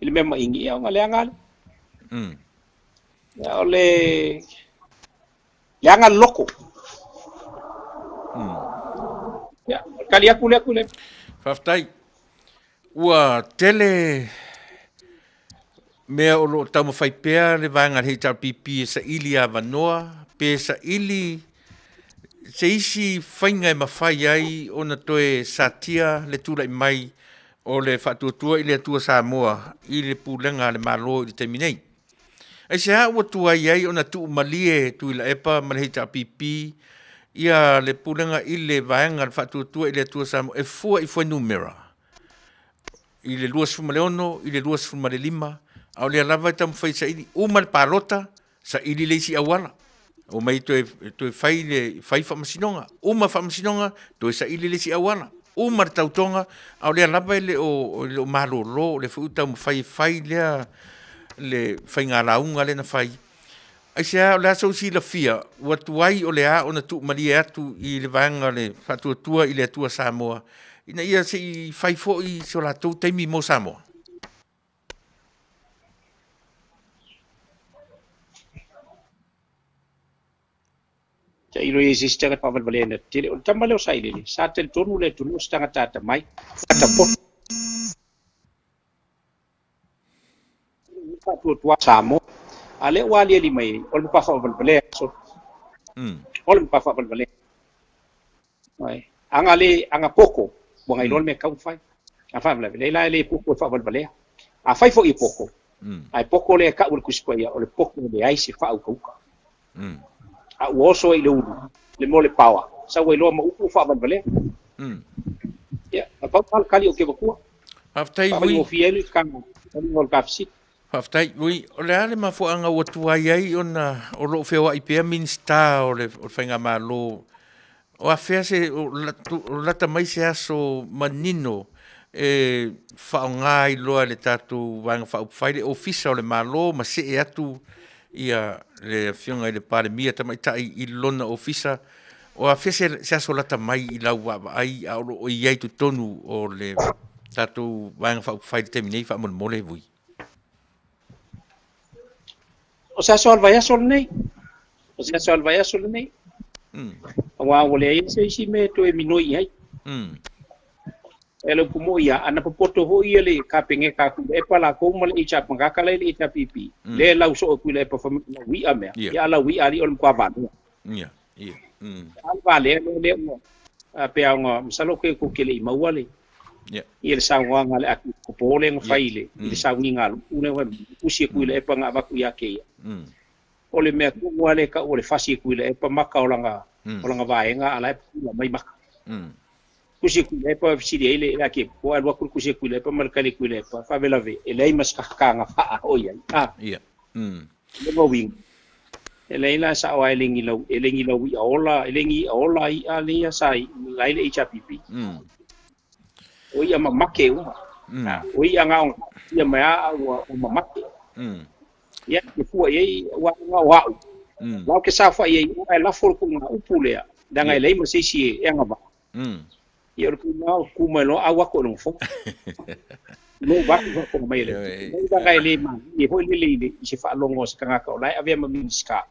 i le mea maini, ia ona leaga lea. Ia, o le leaga le loto. Ia, tali atu lea Tuilaepa. Faafetai. Ua tele. mea o lo o taumafai pea le vaega a le HRPP e saili avanoa pe saili se isi faiga e mafai ai ona toe satia le tulai mai o le Faatuatua i le Atua Samoa i le pulega a le Malo i le taimi nei. Aisea ua tuai ai ona tuumalie Tuilaepa ma le HRPP ia le pulega i le vaega o le Faatuatua i le Atua Samoa e fua i fuainumera i le 26 i le 25, a o lea lava e taumafai e saili uma le palota, saili le isi auala. Omai toe, toe fai le fai faamasinoga, uma faamasinoga, toe saili le isi auala, uma le tautoga, a o lea lava e le o, e le o malolo, o lea foi ua taumafai e fai lea le faiga lauga lea na fai. Aisea, o le a sou silafia, ua tuai o le a ona tuumalie atu i le vaega o le Faatuatua i le Atua Samoa, ina ia se i fai foi so latou taimi mo Samoa? Tailo i se isi tagata faavalevalea tetele. O le tama lea o Sailele, sa talitonu le atunuu o se tagata atamai, tagata poto. Faatuatua Samoa. A lea ua aliali mai ai, o le matua faavalevalea. So, o le matua faavalevalea. Ai. Aga le, aga poko, ua gailoa le mea e tatau ona fai. A faalavelave, leai la e le poko e faavalevalea. A fai foi e poko, ae poko lea e tau e le Tusi Paia, o le poko e leai se faaukauka. A ua oso ai i le ulu, le mea o le paoa, sau ai loa ma upu ua faavalevalea. Ia, na pau lava le tali ou te avatua. Faafetai Vui. Faafaigofie ai le taliga o le ta fesili. Faafetai Vui. O le a le mafuaaga ua tuai ai ona o lo o feoai pea Minisita o le Faigamalo? O afea se, o lata mai se aso manino e faaaoga ai loa e le tatou Vaega Faaupufai le Ofisa o le Malo ma see atu ia le Afioga i le Palemia Tamaitai i lona Ofisa? O afea se aso lata mai i lau vaavaai a o lo o i ai totonu o le tatou Vaega Faaupufai i le taimi nei faamolemole Vui? O se aso o le vaiaso lenei. O se aso o le vaiaso lenei. Aua ua leai se isi mea e toe minoi i ai. E le upu moi ia, ana popoto foi ia le Kapeneta a Tuilaepa latou ma le HR Magaka la i le HRPP, lea e lau soo e Tuilaepa fai mai lau i'a mea, ia a lau i'a alii o le matua valea. Ia, ia. A le valea lea, lea ua, pe a ona, masalo ke tou te le i maua le, ia le saunoaga a le Akikopo lea na fai i le, i le sauniga a Lupu lea, tusi e Tuilaepa na avatu ia te ia. O le mea tonu lava lea e tau o le fasi e Tuilaepa maka o lana, o lana vaega a la e pupula mai maka. Tusi e Tuilaepa fesili ai le Akikopo, ae alu atu le tusi a Tuilaepa ma le tali a Tuilaepa, faalavelave e leai ma se kakataga faa o i ai. A. Lona uiga, e leai la sao lava e le ni lau, e le ni lau i'a ola, e le ni i'a ola i'a lea sa la i le HRPP. O i'a mamake uma. O i'a na ona ia mai a ua mamake. Ia, e fua i ai ua na o a'u. La ou te saofai ai ae lafo le tuuga upu lea, leaga e leai ma se isi e agavaa. Ia o le tuuga o tu mai loa au atu i le nofoa. No vatu faafofoga mai e le Atua. Leaga e le malie foi lele i le i se faalogo a se tagata o la e avea ma Minisita.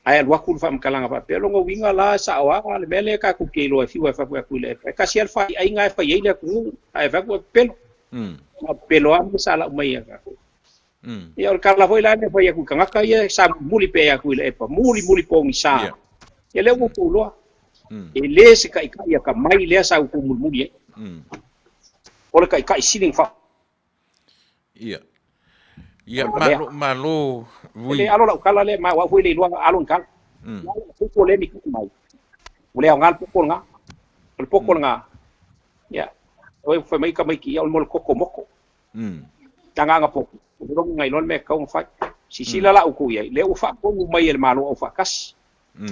Ae alu atu le faamatalaga faapea, lona uiga la e sao lava le mea lea tatou te iloa e fiu e fai atu i le e tasi lava le faiaiga e fai ai le atunuu, ae fai atu e pepelo. Na o pepelo lava mea sa lau mai ia tatou. Ia o le tala foi la lea e fai atu i tagata ia sa mulimuli pea ia Tuilaepa, mulimuli pogisa. Ia lea ua outou iloa, e le se taitai atamai lea sa outou mulimuli ai. O le taitai sili ona Ia. Ia, malo, malo, Vui. E alo lau tala lea, ma o au foi e le iloa alo ni tala. O le poko lea ni tupu mai. Ua le aoga le poko lena. O le poko lena, ia, oi fai mai tamaiti, ia o le mea o le koko moko. Tagaga poko, ua logo nai loa le mea e tatau ona fai. Sisila la outou i ai, lea ua faatonu mai e le Malo Aufaatasi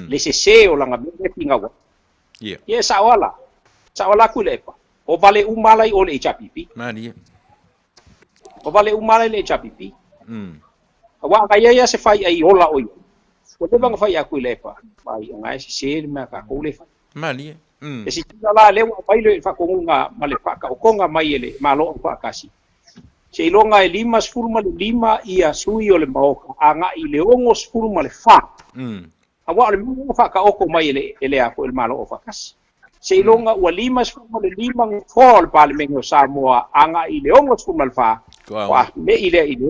le sese o lana mea lea e finau ai. Ia e sao lava la, sao lava la Tuilaepa, o vale uma la i o le HRPP. Malie. O vale uma la i le HRPP. Aua a na i ai lava se faiai ola o i ai, ua leva ona fai atu i Tuilaepa, ai o na e sese le mea a tatou lea e fai. Malie. E sisila la lea ua aumai le faatonuga ma le faataotoga mai e le Malo Aufaatasi, seiloga e 55 ia sui o le Maota agai i le 64, aua o le mea lea ua faataoto mai e le Malo Aufaatasi. Seiloga ua 55 nofoa o le Palemene o Samoa agai i le 64, faatoa me'i lea i le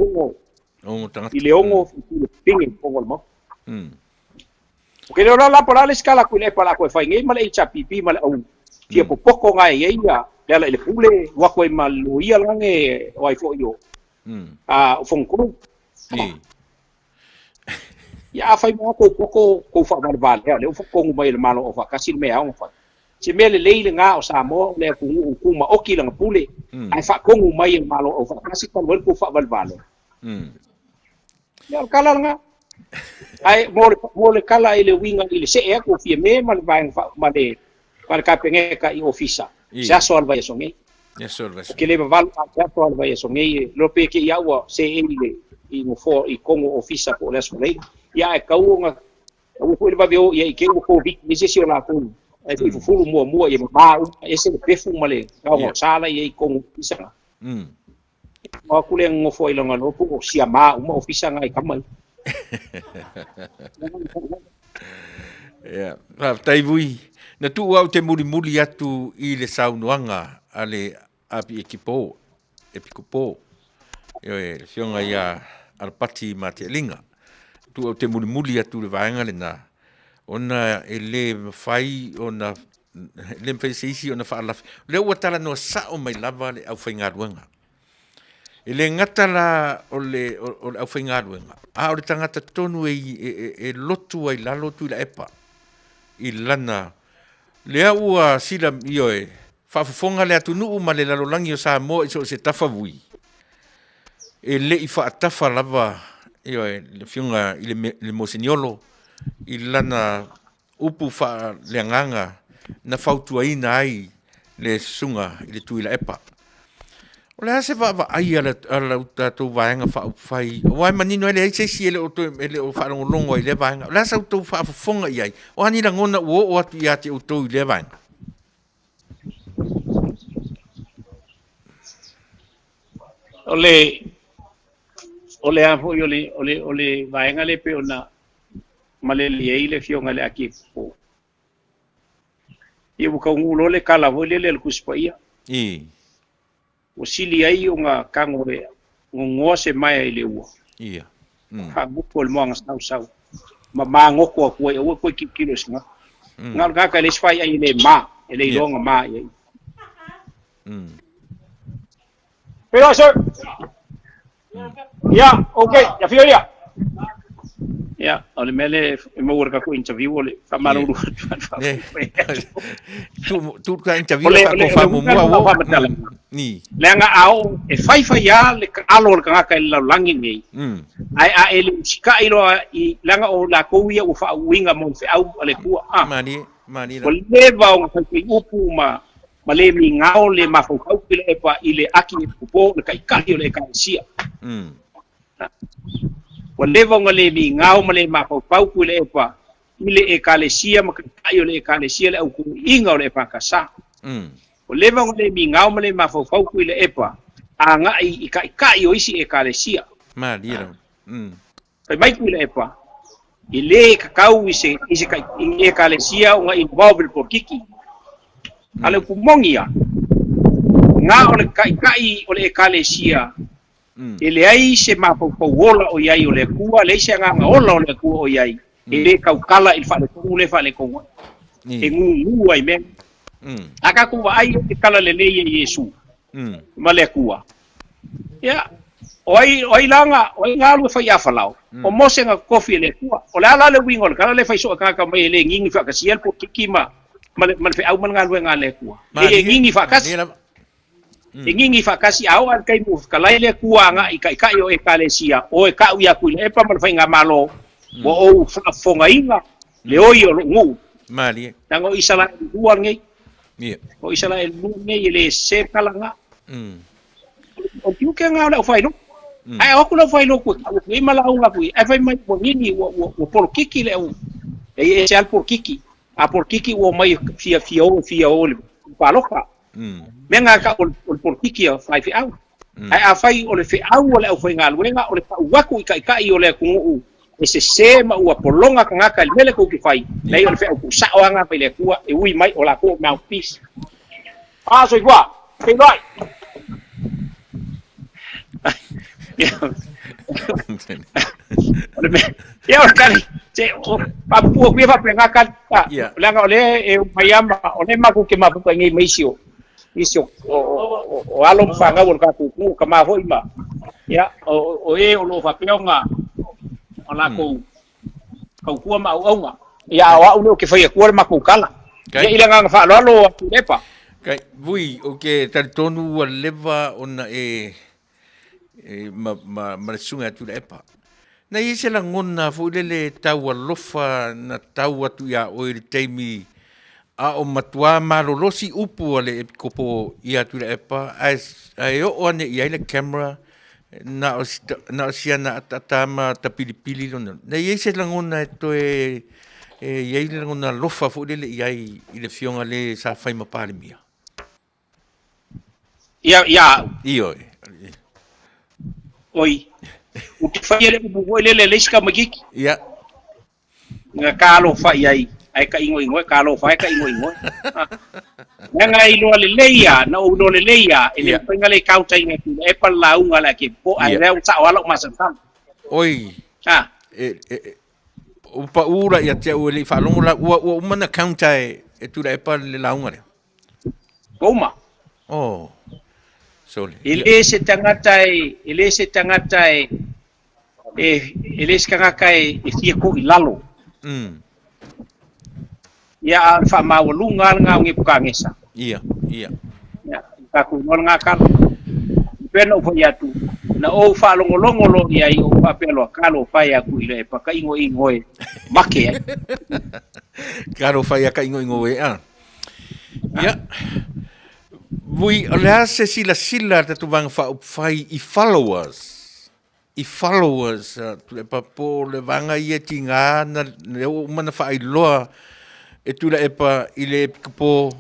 6, i le 6 sui usufono i totonu o le Maota. O ke leo la la po o le a le isi kala atu i le epa o le a toe fai nei ma le HRPP ma le au fia popoto na e i ai ia Lealailepule alu atu ai ma le loia lane o ai foi o o Fonotoe. Ia a fai mai tou poto tou faavalevalea o lea ua faatonu mai e le Malo Aufaatasi le mea e ao ona fai. Se mea lelei lena o Samoa o le atunuu tumaoti i lana pule ae faatonu mai e le Malo Aufaatasi talu ai le tou faavalevalea. Ia o le tala lena. Ae mo le, mo le tala i le uiga i le see atu o Fiame ma le vaega fa, ma le, ma le Kapeneta i ofisa, se aso lava o le vaiaso nei. Ou te le vavalo a se aso lava o le vaiaso nei, e iloa pe te i au ua seei i le, i nofoa, i totonu o ofisa po o le aso lelei. Ia ae tatau ona, aua foi le vave o i ai i te i ua Koviti i ai se isi o latou, ae foi fufulu muamua ia mama uma, ese le pefu ma le gaogaosa la e i ai i totonu o ofisa na. O aku lea nofo ai lona loa po o siama uma ofisa na i kama ia. Ia, faafetai Vui. Na tuu au te mulimuli atu i le saunoaga a le Api Ekipo, Epikopo, ioe, le afioga ia Alapati Matealinga. Tuu au te mulimuli atu i le vaega lena, ona e le mafai ona e le mafai e se isi ona faalafi. O lea ua talanoa sao mai lava le aufaigaluega. E le gata la o le, o le aufaigaluega, a o le tagata tonu e, e, e, e lotu ai lalo Tuilaepa i lana lea ua sila ioe faafofoga le atunuu ma le lalolagi o Samoa i so o se tafa vui e le i faatafa lava ioe le afioga i le, le Moseniolo i lana upu faaleagaga na fautuaina ai le Susuga i le Tuilaepa. O le a se vaavaai a lau tatou Vaega Faaupufai, aua e manino e leai se isi e le o toe, e le o faalogologo ai i lea vaega. O le a sa outou faafofoga i ai? O a ni lagona ua oo atu ia te outou i lea vaega? O le, o le a foi o le, o le, o le vaega lea pei ona malele ai le Afioga i le Akiepo. Ia ua taunuu loa le tala foi lele a le Tusi Paia. I. Ua sili ai ona tago e gogoa se maea i le ua. Ia. Faagutu o le moana sausau ma magoto atu ai, aua e toe tilotilo i se tagata. Na o le tagata e leai se faiai e le ma, e le iloa ona ma i ai. Feiloai, sir. Ia, ok, ia fio ia. Ia, o le mea lea e maua i le tatou interview o le faamalulu atu. Tu tu ka interview fa ko fa mo mua wo. Ni. Leaga a oo e faifai lava le alo o le tagata i le lalolagi lenei. Ae a e le usikai loa i leaga o latou ia ua faauuina mo le feau a le Atua. Malie, malie. Ua leva ona faifai upu ma ma le migao le mafaufau Tuilaepa i le aki e popo le taitai o le Ekalesia. Ua leva ona le migao ma le mafaufau Tuilaepa i le Ekalesia ma taitai o le Ekalesia le autuuiga o le EFKS. Ua leva ona le migao ma le mafaufau Tuilaepa agai i taitai o isi Ekalesia. Malie lava. Fai mai Tuilaepa, e le tatau i se, i se, i ni Ekalesia ona involve i le polokiki. A o le upu moni ia, na o le taitai o le Ekalesia, e leai se mafaufau ola o i ai o le Atua, leai se agaga ola o le Atua o i ai, e le tautala i le faaletonu lea e faaletonu ai. E gugu ai mea. A tatou vaai i le tala lelei a Iesu ma le Atua, Ia, o ai, o ai la na, o ai na alu e fai afalao? O Mose na totofi e le Atua. O le a la le uiga o le tala lea e fai soo e tagata mai e le gigi faatasia le polokiki ma, ma le, ma le feau ma le galuega a le Atua. E gigi faatasi. E gigi faatasi a oo lava i le taimi ua fetalai le Atua agai i taitai o Ekalesia, o e tau ia Tuilaepa ma le faigamalo, ua ou faafofogaina le oi o lou nuu. Malie. Leaga o Isaraelu lua lenei. O Isaraelu lua lenei e le sese le tala lena. O le tiute lena o le aufailotu. Ae o atu le aufailotu e tau atu i ai ma lauga atu i ai, ae fai mai ua nini, ua, ua, ua polokiki le au, e ese lava le polokiki. A polokiki ua omai e fia, fia o, fia o i le palota. Mea na tau o le polokiki a faifeau. Ae afai o le feau a le aufaigaluega o le tau atu i taitai o le atunuu. E sesē ma ua pologa tagata i le mea lea tou te fai, leai o le feau tuusao lava lena mai le Atua e ui mai o latou o mouthpiece. A soifua, feiloai. O le mea, ia o le tali, se, o, faapupuu atu ia faapena tali, a, leaga o lea e omai lava ma, o lea matou te mafuta i nei ma isi o, isi o, o, o, o alo ma fanau o le tatou itu, o tama foi ma, ia, o, o e o lo o faapea ona o latou tautua ma auauna. Ia, a o au lea ou te fai atua le matou tala. Ia, i le agaga faaaloalo Tuilaepa. Kai, vui, ou te talitonu ua leva ona e, e ma, ma, ma le susuga ia Tuilaepa. Na i ai se lagona foi lele tau alofa na tau atu iā oe i le taimi a o matuā malolosi upu a le Epikopo ia Tuilaepa ae, ae oo ane i ai le camera na o, na o siana ataata ma tapilipili lona. Na i ai se lagona e toe e i ai le lagona alofa foi lele i ai i le afioga le sa fai ma Palemia? Ia, ia au. Ioe. Oi, ou te faia le upu foi lele e leai se tamaitiiti. Ia. Na talofa i ai, ae tainoinoe, talofa e tainoinoe. Leaga e iloa lelei lava, na ou iloa lelei lava, e le mafai ona le counter ina e Tuilaepa le lauga a le Akepo, ae lea ua sao lava lou masalosalo. Oi, Ha. e, e, e, ua pau la ia te au e le i faalogo la, ua, ua uma ona counter e, e Tuilaepa le lauga lea. Ua uma. Oh. Sole. E le se tagata e, e le se tagata e, e, e le se tagata e, e fia ko i lalo. Ia, a o le faamaualuga lava lena o Nebukadnesa. Ia, ia. Ia, tatou iloa lena tala. E pei ona ou fai atu, na ou faalogologo loa i ai, ou faapea loa, talofa e atu i le epa, tainoino e make ai. Talofa ia tainoino e, a. Ia, Vui, o le a se silasila a le tatou Vaega Faaupufai i followers, i followers a Tuilaepa po o le vaega ia e tiga na, lea ua uma ona faailoa e Tuilaepa i le Epikopo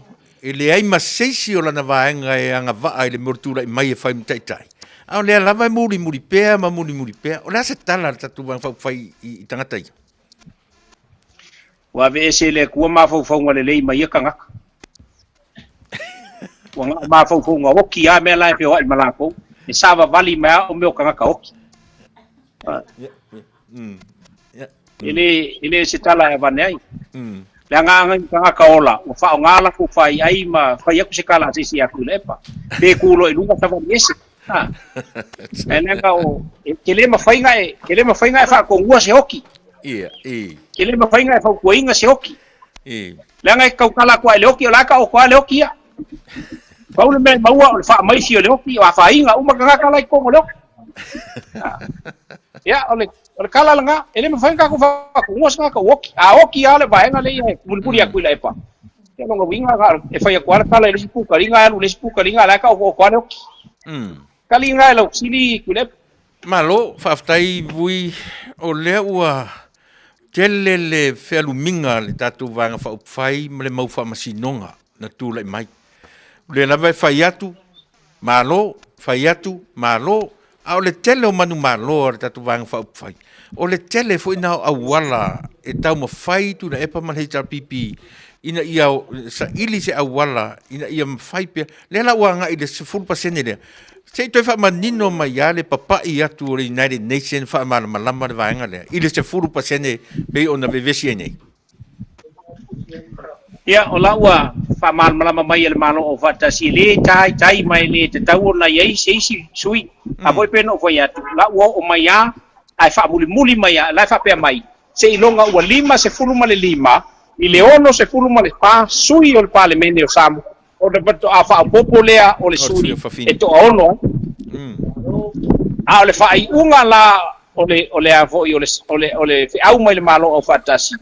e leai ma se isi o lana vaega e agavaa i le mea o le tulai mai e fai ma taitai. A o lea lava e mulimuli pea ma mulimuli pea. O le a se tala a le tatou Vaega Faaupufai i tagata ia? Ua aveese e le Atua mafaufauga lelei ma ia tagata. Ua na o mafaufauga oki lava mea la e feoai ma latou. E savavali mai lava o mea o tagata oki. E le, e le se tala e avane ai. Le agaga i tagata ola, ua faaaoga latou faiai ma fai atu se tala a se isi ia Tuilaepa. Pe tu loa i luga savali ese. Ha. Ae leaga o, e, ke le mafai ona e, ke le mafai ona e faatonua se oki. Ia, i. Ke le mafai ona e fautuaina se oki. I. Leaga e tautala atu lava i le oki, o la e taoto lava le oki ia. Pau le mea e maua o le faamaisi o le oki, o afaina uma tagata la i totonu o le oki. Ha. Ia, o le, o le tala lena, e le mafai ona tatou faatonua se tagata ua oki. A oki lava le vaega lea e mulimuli atu i le epa. Ia, lona uiga, e fai atu lava le tala i le isi pukaliga, alu i le isi pukaliga, la e taotooto lava le oki. Tali lena e lau fesili Tuilaepa. Malo, faafetai Vui, o lea ua tele le fealumiga a le tatou Vaega Faaupufai ma le mau faamasinoga na tulai mai. O lea lava e fai atu, malo, fai atu, malo, a o le tele o manumalo a le tatou Vaega Faaupufai, o le tele foi na o auala e taumafai Tuilaepa ma le HRPP ina ia saili se auala ina ia mafai pea. Lea la ua agai i le 10% lea. Se i toe faamanino mai lava le papai atu o le United Nations faamalamalama le vaega lea i le 10% pei ona vevesi ai nei. Ia, o la ua faamalamalama mai e le Malo Aufaatasi, e le taitai ma e le tatau ona i ai se isi sui. A foi pei ona ou fai atu, o la ua oo mai lava, ae faamulimuli mai lava, o la e faapea mai, seiloga ua 55 i le 64 sui o le Palemene o Samoa, ona faatoa faaopoopo lea o le sui e toaono ai. A o le faaiuga la o le, o le a foi, o le, o le, o le feau mai le Malo Aufaatasi,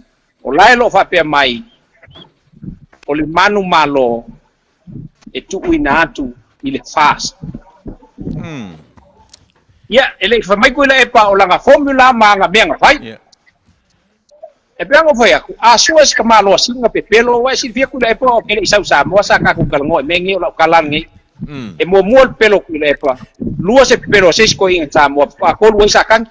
o la e lo o faapea mai, o le manumalo e tuuina atu i le FAST. Ia, e le i fai mai Tuilaepa o lana formula ma ana mea na fai. E pei ona ou fai atu, a sue se tamaloasiga pepelo, aua e silafia Tuilaepa o ke le i sau Samoa sa tatou talanoa i mea nei, o lau tala lenei. E muamua le pepelo o Tuilaepa, lua se pepelo a se isi toeaina Samoa, faatolu ai sa tagi.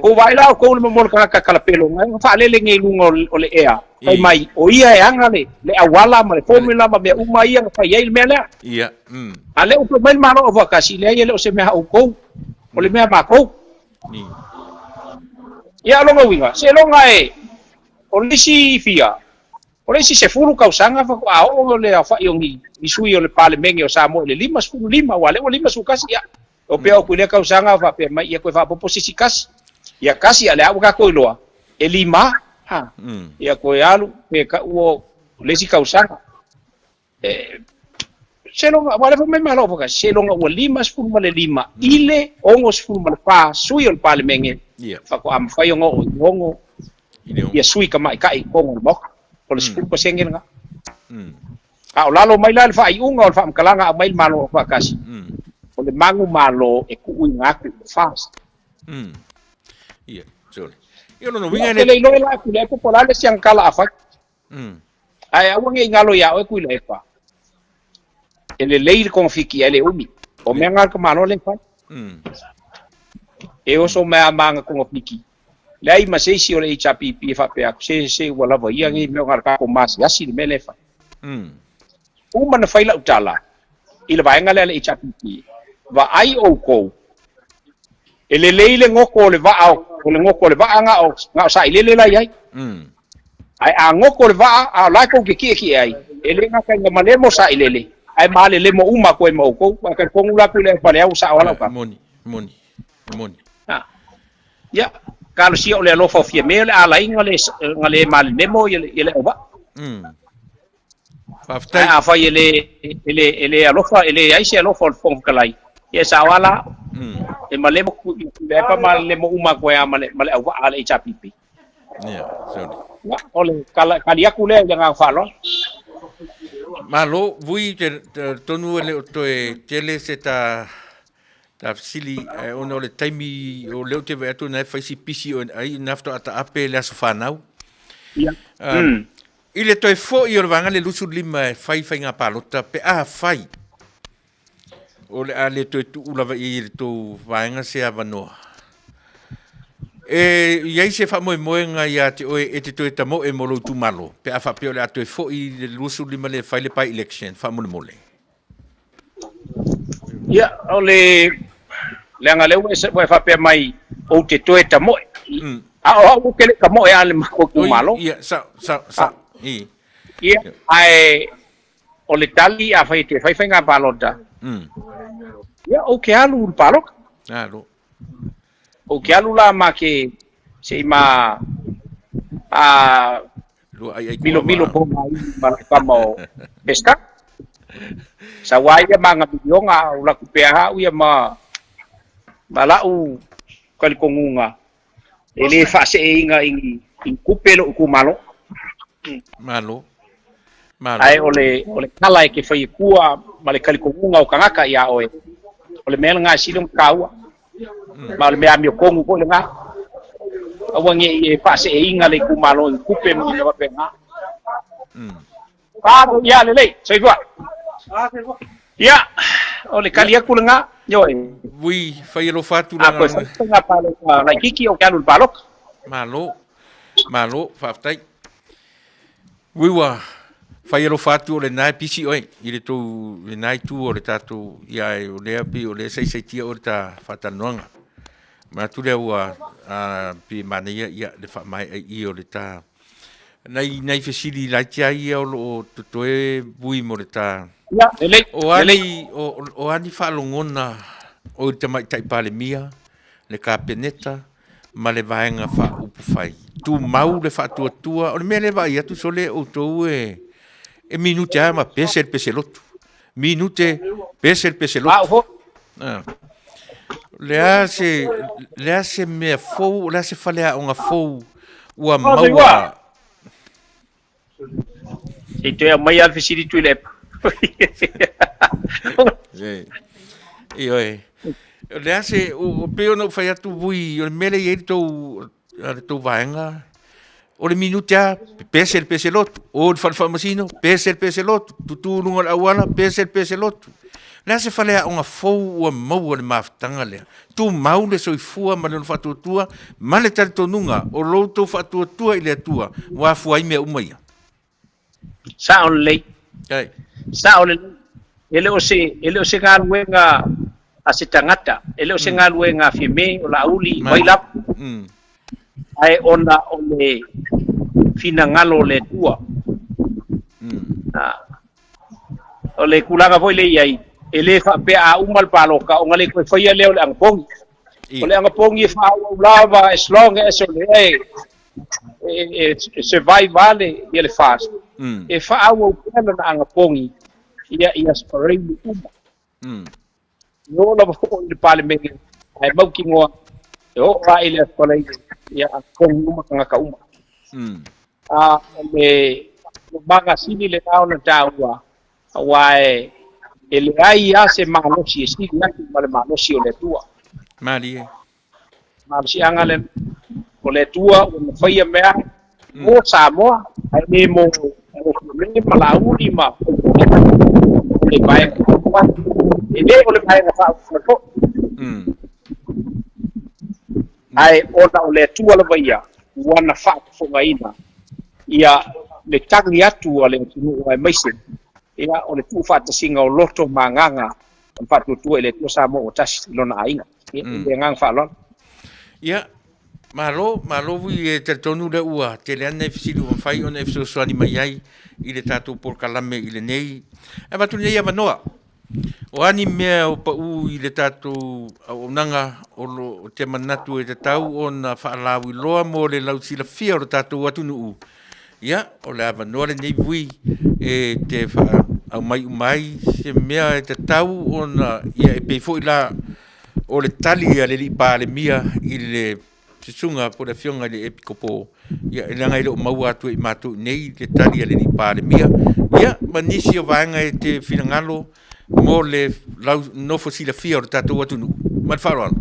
Ua vaai la outou i le momoli tagata kalapelo na faalele nei i luga o le ea, fai mai, o ia e ana le auala ma le formula ma mea uma ia na fai ai le mea lea. Ia. Mm. A lea ua fai mai le Malo Aufaatasi, leai e le o se mea a outou, o le mea a matou. Ia, o lona uiga, seiloga e, o le isi fia, o le isi 10 tausaga faatoa oo le aofai o ni sui o le Palemene o Samoa i le 55, aua o lea ua 51, ia, O pea oku i lea tausaga o faapea mai, ia toe faaopoopo se isi kasi. Ia kasi, a o lea ua tatou iloa, e lima, ha. Ia toe alu, pe ka, ua, le isi tausaga. E, seiloga, aua o lea foi mai Malo Aufaatasi, seiloga ua 55 i le 64 sui o le Palemene, faatoa mafai ona oo i le 6 ia sui tamaitai i totonu o le Maota. O le 10% lena. A o lalo mai la le faaiuga o le faamatalaga a aumai le Malo Aufaatasi, o le manumalo e tuuina atu i le FAST. Mm. Ia, sole. Ia, lona uiga le... Ou te le iloa la Tuilaepa po o le a le isi agatala a fai. Ae aua ne i galo ia oe Tuilaepa, e lelei le togafiti ae le umi. O mea na a le tamaloa lea e fai. E oso mai lava ma ana togafiti. Leai ma se isi o le HRPP e faapea atu, se, se ua lava ia nei mea ona o le tatou masiasi le mea lea e fai. Uma na fai lau tala i le vaega lea a le HRPP, vaai outou, e lelei le goto o le vaa, o le goto o le vaa na o, na o sailele la i ai. Ae a goto le vaa, a o la e tou te tietie ai, e le gata ina malemo sailele, ae malelemo uma atu ai ma outou. Ae talitonu la Tuilaepa lea ua sao lava lau tala. Moni, moni. Moni. Ha. Ia, talosia o le alofa o Fiame o le a ala ai ona le malelemo ia le auvaa. Faafetai. Ae afai e le, e le, e le alofa, e leai se alofa o le Fofoga Fetalai, ia e sao lava la. E malemo Tuilaepa malelemo uma atu ai lava ma le auvaa a le HRPP. Ia, sorry. Ia, o le tali atu lea i le agaga faaaloalo. Malo, Vui, te tonu e le o toe tele se ta Ta fesili, eh, ona o le taimi o lea ou te vaai atu na e fai si pisi o ai na faatoa taape le aso fanau. Ia. I le toe foi o le vaega le 25 e fai faiga palota pe a fai o le a le toe tuu lava i ai e le tou vaega se avanoa. E i ai se faamoemoega ia te oe e te toe tamoe mo lou itumalo pe a faapea o le a toe foi le 25 lea e fai le by-election faamolemole. Ia, o le leaga lea ua e faapea mai ou te toe tamoe. A o au ou te le tamoe lava i le matou itumalo. Ia, sao, sao, sao. I. Ia, ae o le tali afai e te fai faiga palota, ia ou te alu i le palota. Alo. Ou te alu la ma ke se i ma a milomilo po mai ma lau tama o Pesca. Sau ai ia ma nga milionga o laku pea hau ia ma ma lau talitonuga e le faaseeina i i tupe lou itumalo. Malo. Malo. Ae o le o le tala e te fai atua ma le talitonuga o tagata ia oe, o le mea lena e sili ona taua. Ma o le mea amiotonu foi lena. Aua ne i e faaseeina le itumalo i tupe ma mea faapena. Malo, ia lelei, soifua. Ia, o le tali atu lena, ioe. Vui, fai alofa atu A toe fai faiga palota laitiiti ou te alu i le palota. Malo, malo, faafetai. Vui ua fai alofa atu o lena e pisi oe i le tou lena itu o le tatou ia e o lea pei o lea saisaitia oe le ta faatalanoaga. Manatu lea ua pei e manaia ia le faamaea i i o le ta nai nai fesili laiti lava ia o lo o totoe Vui mo le ta Ia, lelei, o a ni o a ni faalogona o i le Tamaitai Palemia, le Kapeneta ma le Vaega Faaupufai. Tumau le faatuatua, o le mea lea e vaai atu sole outou e e minute lava ma pese le peselotu. Minute pese le peselotu. Ah. Le a se le a se mea fou, le a se faleaoga fou ua maua. Se i toe aumai lava le fesili Tuilaepa. Ioe. O le a se, o pei ona ou fai atu Vui, o le mea lea e i ai le tou, le tou vaega, o le minute lava, pese le pese lotu, o i le fale faamasino, pese le pese lotu, tutu i luga o le auala, pese le pese lotu. Le a se faleaoga fou ua maua i le mafutaga lea? Tumau le soifua ma lona faatuatua ma le talitonuga o lo outou faatuatua i le Atua ua afua ai mea uma ia. Sao lelei. Sao lelei. E le o se, e le o se galuega a se tagata, e le o se galuega a Fiame o Laauli, o ai lava. Ae ona o le finagalo o le Atua. O le tulaga foi lea e i ai, e le faapea a uma le palota ona le toe faia lea o le anapogi. O le anapogi e faaauau lava as long as o lea e e, e survive lava le, ia le FAST. E faaauau pea lana anapogi ia i Aso Faraile uma. E oo lava foi i le Palemene, ae mautinoa e oo lava i le Aso Faraile, ia anapogi uma tagata uma. A o le magasini lena ona taua, aua e e leai lava se malosi e sili atu ma le malosi o le Atua. Malie. Malosiaga lena o le Atua ua mafaia mea mo Samoa, ae le mo mo Fiame ma Laauli ma o le Vaega Faaupufai. E le o le Vaega Faaupufai foi. Ae ona o le Atua lava ia ua na faafofogaina ia le tagi atu a le atunuu aemaise ia o le tuufaatasiga o loto ma agaga o le faatuatua i le Atua Samoa ua tasi i lona aiga. Ia, i le agaga faaaloalo. Ia, malo, malo vui e talitonu lea ua tele lava nai fesili ua mafai ona e fesoasoani mai ai i le tatou polokalame i lenei. Ae avatu lenei avanoa, o a ni mea o pau i le tatou auaunaga o lo o te manatu e tatau ona faalauiloa mo le lausilafia o le tatou atunuu, Ia, o le avanoa lenei vui e te aumai uma ai se mea e tatau ona, ia e pei foi la o le tali a le alii Palemia i le susuga po o le afioga i le Epikopo, ia leaga e le o maua atu e i matou i inei le tali a le alii Palemia, ia ma nisi o vaega e te finagalo mo le lau nofo silafia o le tatou atunuu. Ma le faaaloalo.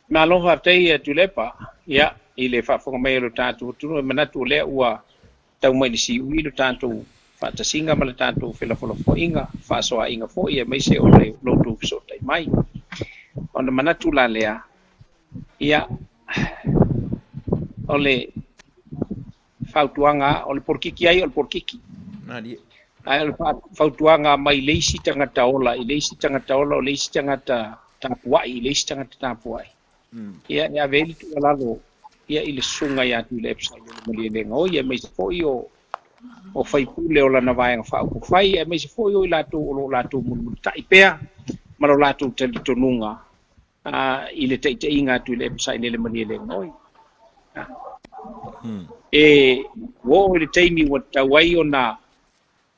Malo faafetai Tuilaepa, ia, i le faafofoga mai o lo tatou atunuu, e manatu o lea ua tau mai i le siui lo tatou faatasiga ma le tatou felafolafoaiga, faasoaaiga foi aemaise o le lo outou fesootai mai. Ona manatu la lea, ia, o le fautuaga, o le polokiki ai o le polokiki. Ae o le fautuaga mai le isi tagata ola i le isi tagata ola, o le isi tagata tapuai i le isi tagata tapuai. Ia, e ave ai le tuualalo ia i le susuga ia Tuilaepa Sailele Malielegaoi, aemaise foi o o faipule o lana vaega faaupufai, aemaise foi o i latou o lo o latou mulimulitai pea ma lo latou talitonuga i le taitaiga a Tuilaepa Sailele Malielegaoi. E ua oo i le taimi ua tatau ai ona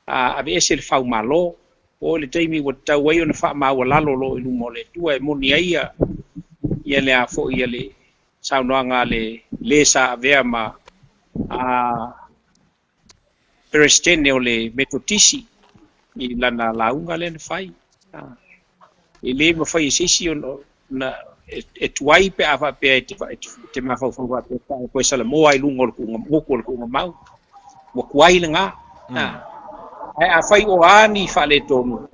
aveese le faumalo, ua oo i le taimi ua tatau ai ona faamaualalo lo i luma o le Atua e moni ai ia, ia le a foi ia le saunoaga a le le sa avea ma a Peresetene o le Metotisi i lana lauga lea na fai. E le mafai e se isi ona e tuai pe a faapea e te mafaufau faapea pe a e toe salamoa i luga o le tuuga, motu o le tuuga mau. Ua tuai lena. Ae afai o a ni faaletonu,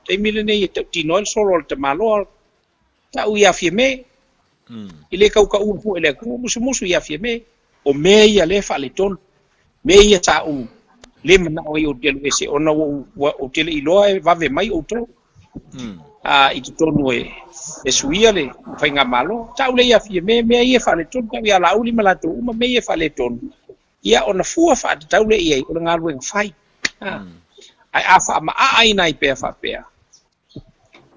taimi lenei e tautino ai le solo a le tamaloa, Tau ia Fiame, e le tautaua foi e le Atua, musumusu ia Fiame, o mea ia lea e faaletonu, mea ia sa ou le manao ai ou te alu ese, ona ua ou te le i iloa e vave mai outou i totonu e suia le faigamalo. Tau lea ia Fiame, mea ia e faaletonu, tau ia Laauli ma latou uma, mea ia e faaletonu, ia ona fua faatatau lea i ai o le galuega fai. Ae a faamaaaina ai pea faapea,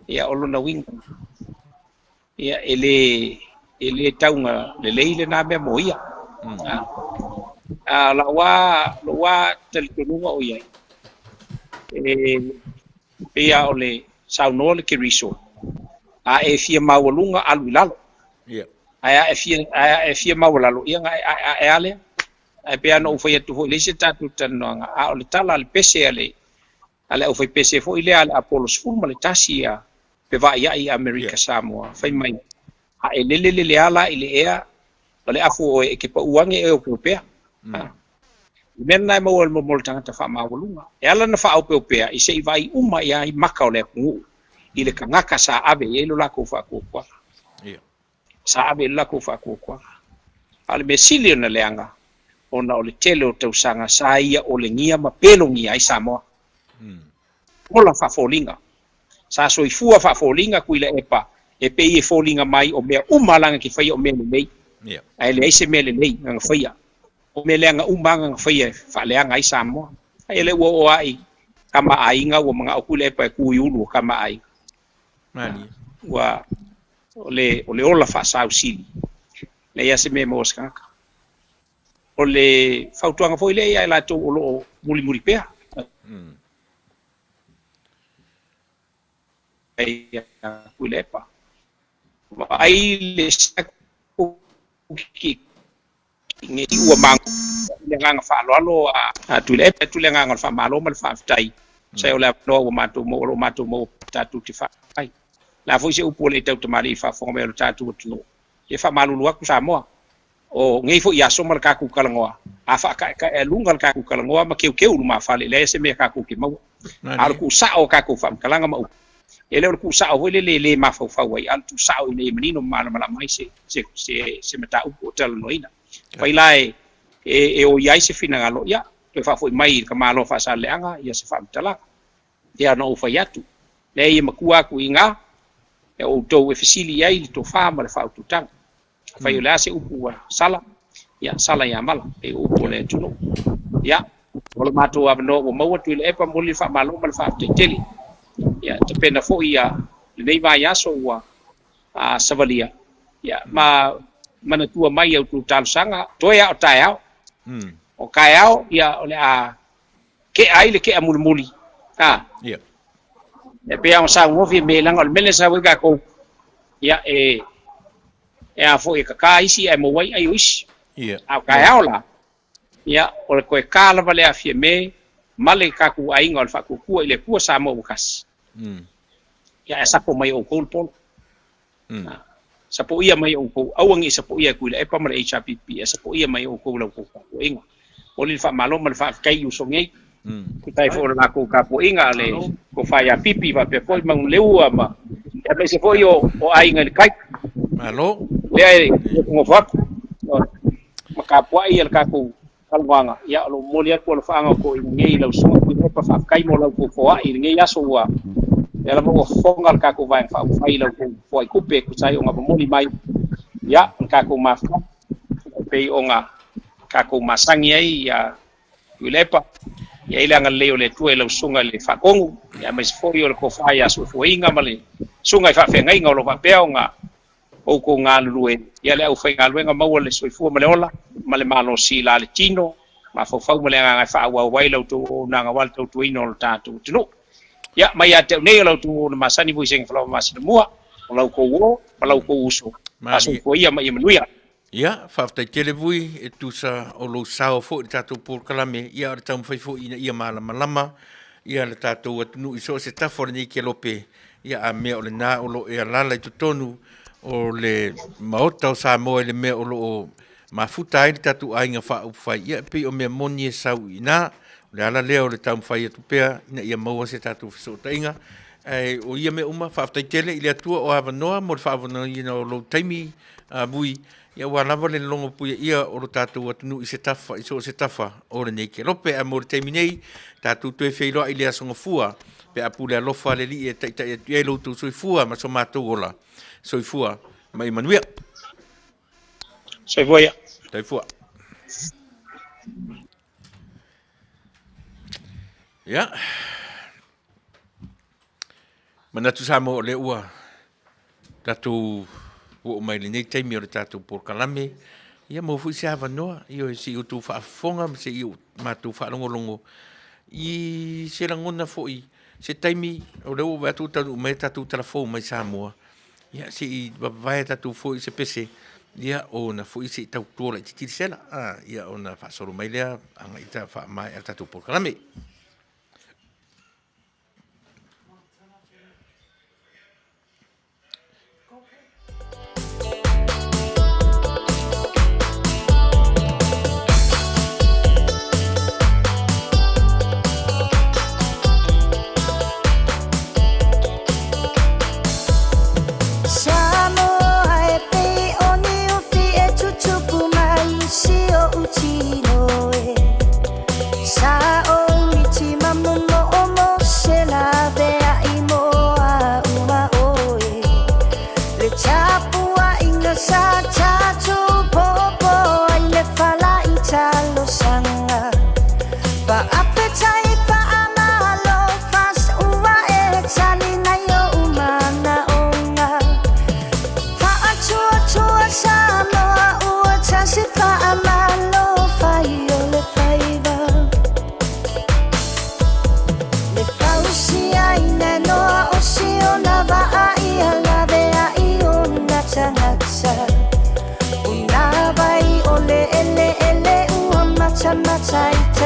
Ia, o lona uiga, ia, e le, e le tauga lelei lena mea mo ia. A lau lava, lou lava talitonuga o i ai, e pei lava o le saunoa le Keriso, a e fia maualuga, alu i lalo. Ae a e fia, ae a e fia maualalo, ia ona e aeae lava lea. Ae pei lava ona ou fai atu foi i le isi tatou talanoaga, a o le tala a le pese a le, a le aufaipese foi lea a le Apollo 11 ia fevaaiai i Amerika Samoa, fai mai, A e lele lele a la i le ea, o le afu o oe e ke paʻu ane e opeopea. Le mea lena e maua i le momo o le tagata faamaualuga. E ala ona faaopeopea i se i vaai uma i ai maka o le atunuu i le tagata sa ave i ai lo latou faatuatuaga. Sa ave i le latou faatuatuaga. A o le mea sili ona leaga, ona o le tele o tausaga sa ia olegia ma pelogia ai Samoa. Ola faafoliga. Sa soifua faafoliga Tuilaepa e pei e foliga mai o mea uma lana ke faia o mea lelei. Ae leai se mea lelei na faia. O mea leaga uma lava na faia e faaleaga ai Samoa. Ae lea ua oo lava i tama a aiga ua manao Tuilaepa e tu i ulu o tama a aiga. Ua o le o le ola faasausili. Leai lava se mea e maua e se tagata. O le fautuaga foi lea ia i latou o lo o mulimuli pea. Ia Tuilaepa. Vaai le ua mago le agaga faaaloalo a Tuilaepa atu le agaga o le faamalo ma le faafetai sai o le avanoa ua matou maua o lo o matou maua tatou te faafetai. O le a foi se upu ua le tautamalii i le faafofoga mai o le tatou atunuu, ia faamalulu atu Samoa. O nei foi aso ma le tatou talanoa, a faataetaealuga le tatou talanoa ma teuteu lumafale, e leai se mea tatou te maua. A o le tuusao o tatou faamatalaga ma upu, e le o le tuusao foi lele e le mafaufau ai, a o le tuusao ina ia manino ma malamalama ai se, se, se, se mataupu o talanoaina. Afai la e, e, e oi ai se finagalo, ia, toe faafoi mai i le tamaloa Faasaleleaga ia se faamatalaga. Ia ona ou fai atu, leai e matua atu i ina, e outou e fesili i ai le tofa ma le faaututaga. Afai o le a se upu ua sala, ia sala ia mala, pei o upu o le atunuu. Ia, o le matou avanoa ua maua Tuilaepa momoli le faamalo ma le faafetai tele. Ia, tapena foi ia lenei vaiaso ua a, savalia, ia, ma manatua mai a outou talosaga, toe a o taeao. O taeao, ia, o le a kea ai le kea mulimuli, a. Ia. E pei lava ona saunoa Fiame, leaga o le mea lea e sau ai tatou, ia, e, e a foi e kaka isi ae maua ai ai o isi. Ia. A o taeao la, ia, o le toe ka lava lea a Fiame ma le tatou aiga o le Faatuatua i le Atua Samoa ua tasi. Ia, ae sapo mai e outou le polo. Sapoia mai e outou, aua ne i sapoia e Tuilaepa ma le HRPP, ae sapoia mai e outou i la outou tapuaiga. Momoli le faamalo ma le faafetai i uso nei, faafetai foi o le latou tapuaiga, le tofa ia Pipi faapea foi Manuleleua ma aemaise foi o aiga i le tai. Malo. Lea e nofonofo atu ma tapuai le tatou talanoaga. Ia, o lo o momoli atu alofaaga o toeaiina nei i lau susuga Tuilaepa, faafetai mo la outou foai i lenei aso ua lea lava ua fofoga le tatou Vaega Faaupufai i la outou foai tupe e tusa ai ona momoli mai ia le tatou mafutaga e pei ona tatou masani ai ia Tuilaepa. Ia i le agalelei o le Atua i lau susuga i le Faatonu, ia aemaise foi o le tofa ia Suefuaina ma le susuga i faafeagaiga o lo o faapea ona outou galulue, ia le aufaigaluega maua le soifua ma le ola, ma le malosi la le tino, mafaufau ma le agaga e faaauau ai la outou auaunaga aua le tautuaina o lo tatou atunuu. Ia, mai ia te au nei o la outou auauna masani Voisega Falaoa Masinamua, o la outou uo ma la outou uso. Faasoifua ia ma ia manuia. Ia, faafetai tele Vui e tusa o lou sao foi i le tatou polokalame, ia o le taumafai foi ina ia malamalama ia le tatou atunuu i so o se tafa o lenei kelope, ia a mea o lena o lo o e alaala i totonu o le Maota o Samoa i le mea o lo o mafuta ai le tatou aiga faaupufai, ia e pei o mea moni e sau i ina. O le ala lea o le taumafai atu pea ina ia maua se tatou fesootaiga. Ae o ia mea uma, faafetai tele i le Atua o avanoa mo le faaavanoaina o lou taimi, a Vui, ia aua lava le logo puiaia o lo tatou atunuu i se tafa, i so o se tafa o lenei kelope. Ae mo le taimi nei, tatou toe feiloai i le Aso Gafua, pe a pule alofa le Alii e taitai atu i ai lo outou soifua ma so matou ola. Soifua ma ia manuia. Soifua ia. Soifua. Ia. Manatu Samoa o lea ua tatou oo mai lenei taimi o le tatou polokalame, ia maua foi se avanoa, ioe, se i outou faafofoga ma se i matou faalogologo i se lagona foi, se taimi o lea ua vaai atu ua taunuu mai tatou tala fou mai Samoa, ia se i vavae tatou foi se pese, ia ona foi se i tautua laitiiti le sela, ia ona faasolo mai lea agai i faamaea le tatou polokalame.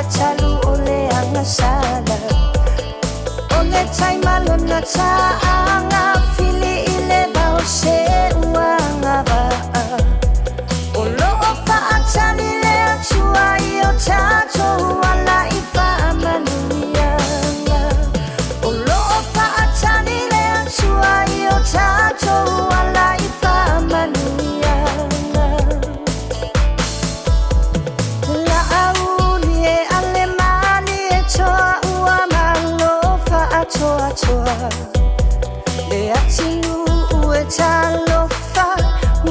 tatalu o le agasala O le taimalona ta'aga fili i le vao se uaga va'a O lo'o fa'atali le Atua i o tatou ala i fa'amanuiaga O lo'o fa'atali le Atua i o tatou ala i fa'amanuiaga La'auli e ale mali e toa ua malo fa'atoatoa Le atinu'u e talofa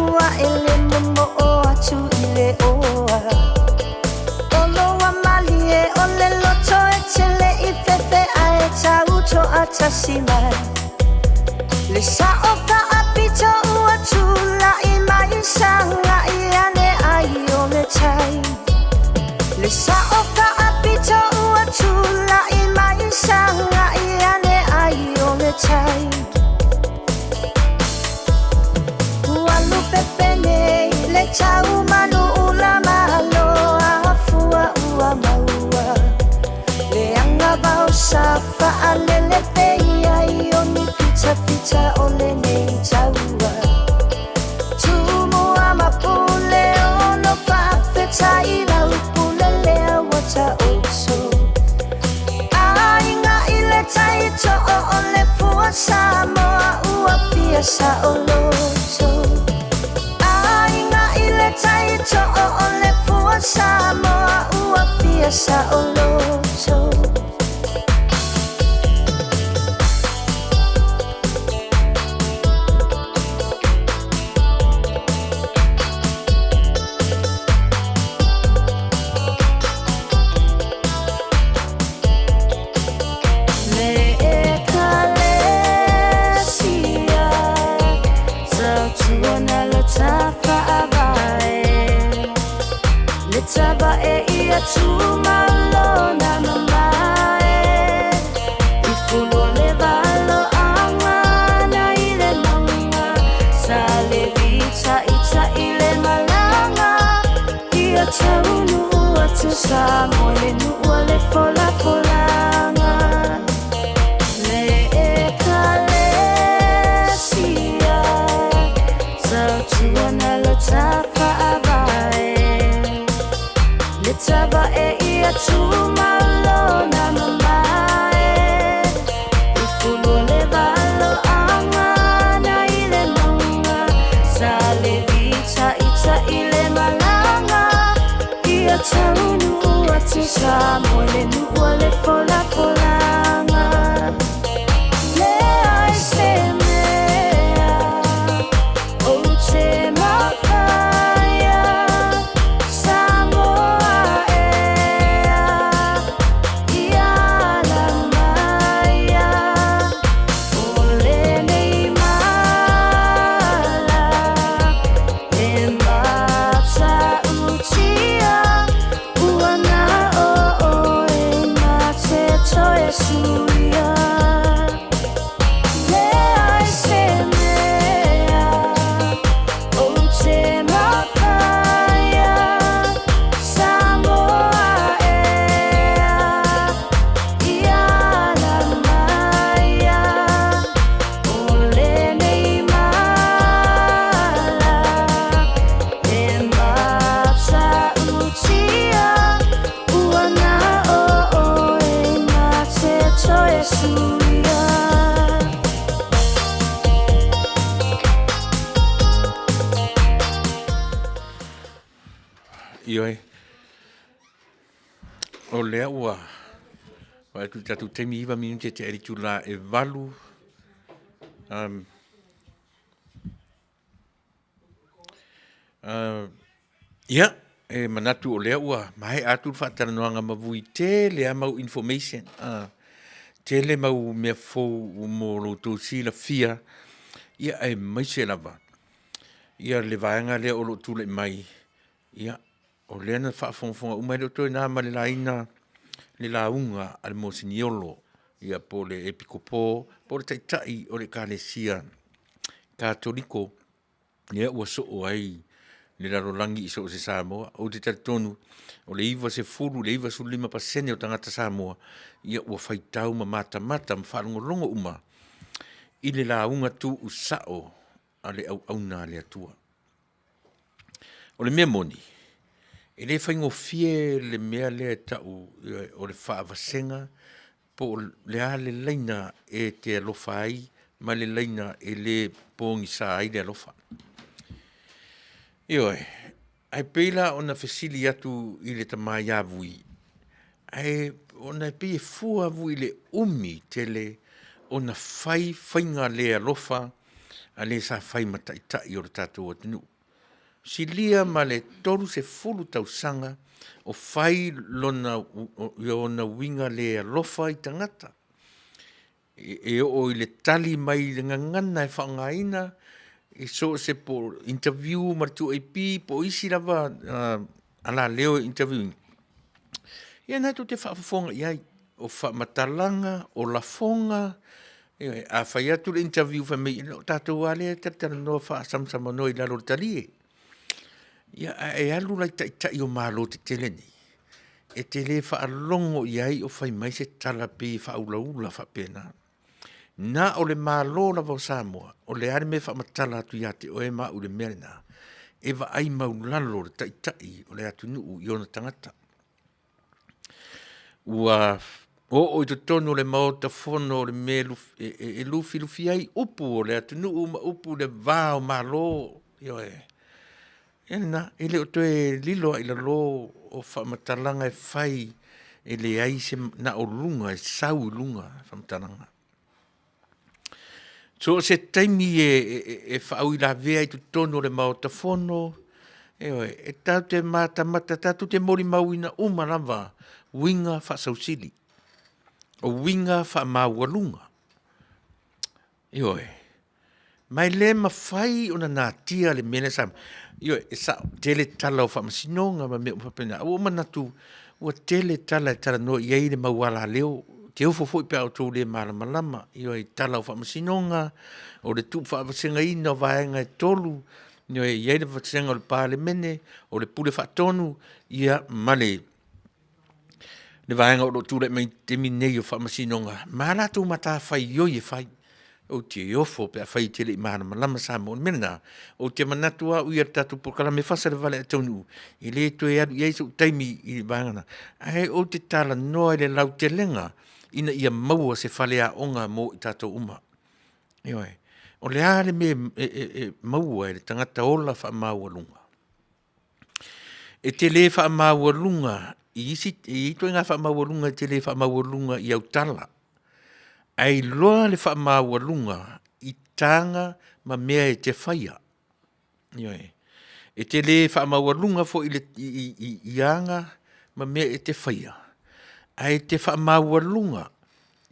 ua e le momo'o atu i le oa O loa malie o le loto e tele i fefe ae tau to'atasi mai Le sa'o fa'apito ua tula'i mai saga'i ane ai o le tai Le sa'o fa'apito ua tula'i mai saga'i ane ai o le tai Ua lupepe nei le taumanu ula malo afua ua maua Le agavao sa fa'alele pei ai o ni fitafita o lenei taua Tumua ma pule ono fa'afeta'i lau pule lea ua ta'oto Aiga i le tai to'o o le fua Samoa ua fia sa'oloto Aiga i le tai to'o o le fua Samoa ua fia sa'oloto Le Ekalesia tautuana lo tafa'avae Le tava'e ia tumalona mamae I fulu o le valo'aga na i le mauga Sa le vita'ita'i le malaga Ia taunu'u atu Samoa i le nu'u a le folafolaga Le Ekalesia tautuana lo tafa'avae Le tava'e ia tumalona mamae I fulu o le valo'aga na i le mauga Sa le vita'ita'i le malaga Ia taunu'u atu Samoa i le nu'u a le folafolaga Leai se mea ou te mafaia Samoa ea ia ala maia O lenei mala e mata'utia Ua na o oe ma te toe suia Leai se mea ou te mafaia Samoa ea ia ala maia O lenei mala e mata'utia Ua na o oe ma te toe suia Ioe. O lea ua vaai atu i le tatou taimi 9 minute te itula e 8. Ia, e manatu o lea ua maea atu le faatalanoaga ma Vui, tele lava mau information, tele mau mea fou mo lo outou silafia, ia aemaise lava ia le vaega lea o lo o tulai mai, ia, o lea na faafogafoga uma, e le o toe na ma le laina le lauga a le Moseniolo, ia po o le Epikopo, po o le Taitai o le Ekalesia Katoliko, lea ua soo ai le lalolagi i so o se Samoa. Ou te talitonu o le 90 i le 95% o tagata Samoa, ia ua faitau ma matamata ma faalogologo uma i le lauga tuusao a le auauna a le Atua. O le mea moni, e le faigofie le mea lea e tau o le faavasega po o le a le laina e te alofa ai ma le laina e le pogisa ai le alofa. Ioe, ae pei la ona fesili atu i le tama ia Vui, ae ona e pei e fua Vui i le umi tele ona fai faiga le alofa a le sa fai ma taitai o le tatou atunuu. Silia ma le 30 tausaga o fai lona, ona uiga le alofa i tagata. E oo i le tali mai i le gagana e faaaogaina i so o se po interview ma le 2AP po o isi lava alaleo e interview ina, ia na tou te faafofoga i ai, o faamatalaga, o lafoga, ioe, a fai atu le interview fai mai, o tatou lava lea e talatalanoa faasamasamanoa i lalo o le talie. Ia, ae e alu la i taitai o Malo tetele nei, e te le faalogo i ai o fai mai se tala pei e faaulaula faapena. Na o le Malo lava o Samoa, o le a le mea e faamatala atu ia te oe ma au i le mea lena, e vaai maulalo le taitai o le atunuu i ona tagata. Ua oo i totonu o le Maota Fono o le mea e lufilufi ai upu o le atunuu ma upu i le va o Malo, ioe. Ia lena, e le o toe lilo lava i lalo o faamatalaga e fai e leai se na o luga e sau i luga faamatalaga. So o se taimi e faauilavea i totonu o le Maota Fono, ioe, e tatou te matamata, tatou te molimauina uma lava uiga faasausili, o uiga faamaualuga. Ioe. Ma e le mafai ona natia le mea lea sa... Ioe, e sao, tele tala o faamasinoga ma mea uma faapena, ae ua ou manatu ua tele tala e talanoa i ai le mau alaleo, ou te ofo foi pe a outou le malamalama, ioe, i tala o faamasinoga, o le tuufaavasegaina o vaega e tolu, ioe, e i ai le vasega o le Palemene, o le Pule Faatonu, ia ma le vaega o lo o tulai mai i le taimi lenei o faamasinoga ma a latou matafaioi e fai. Ou te ofo pe afai e te le i malamalama Samoa. O le mea lena, ou te manatu au ia i le tatou polokalame e fasa i le vale ae taunuu, e le toe alu i ai sou taimi i le vaega lena, ae ou te talanoa i le lautelega ina ia maua se faleaoga mo i tatou uma. Ioe. O le a le mea e maua e le tagata ola faamaualuga? E te le faamaualuga i isi, e i ai ituaiga faamaualuga e te le faamaualuga i au tala, ae iloa le faamaualuga i taga ma mea e te faia. Ioe. E te le faamaualuga foi i, le, i aga ma mea e te faia, ae te faamaualuga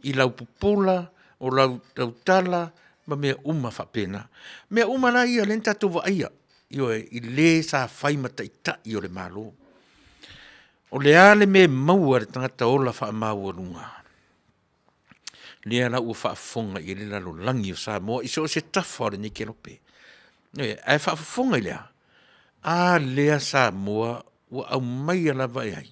i lau pupula, o lau tautala ma mea uma faapena. Mea uma la ia lea na tatou vaaia, ioe, i le sa fai ma taitai o le Malo. O le a le mea e maua e le tagata ola faamaualuga? Lea la ua faafofoga i ai le lalolagi o Samoa i so o se tafa o lenei kelope. Ioe, ae faafofoga i le a? A lea Samoa ua aumaia lava e ai?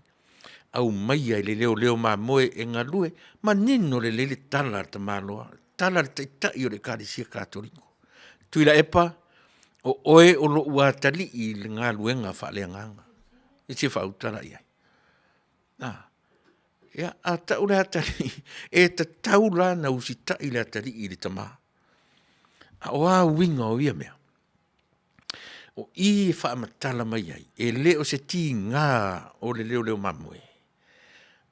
Aumaia e le leoleo mamoe e galue, manino lelei le tala a le tamaloa, tala a le taitai o le Ekalesia Katoliko. Tuilaepa, o oe o lou atalii i le galuega faaleagaga. E te faauta la i ai. A, ia, a tau le atalii, e tatau la ona usitai le atalii i le tama. A o a uiga o ia mea? O i e faamatala mai ai, e le o se tiga o le leoleo mamoe,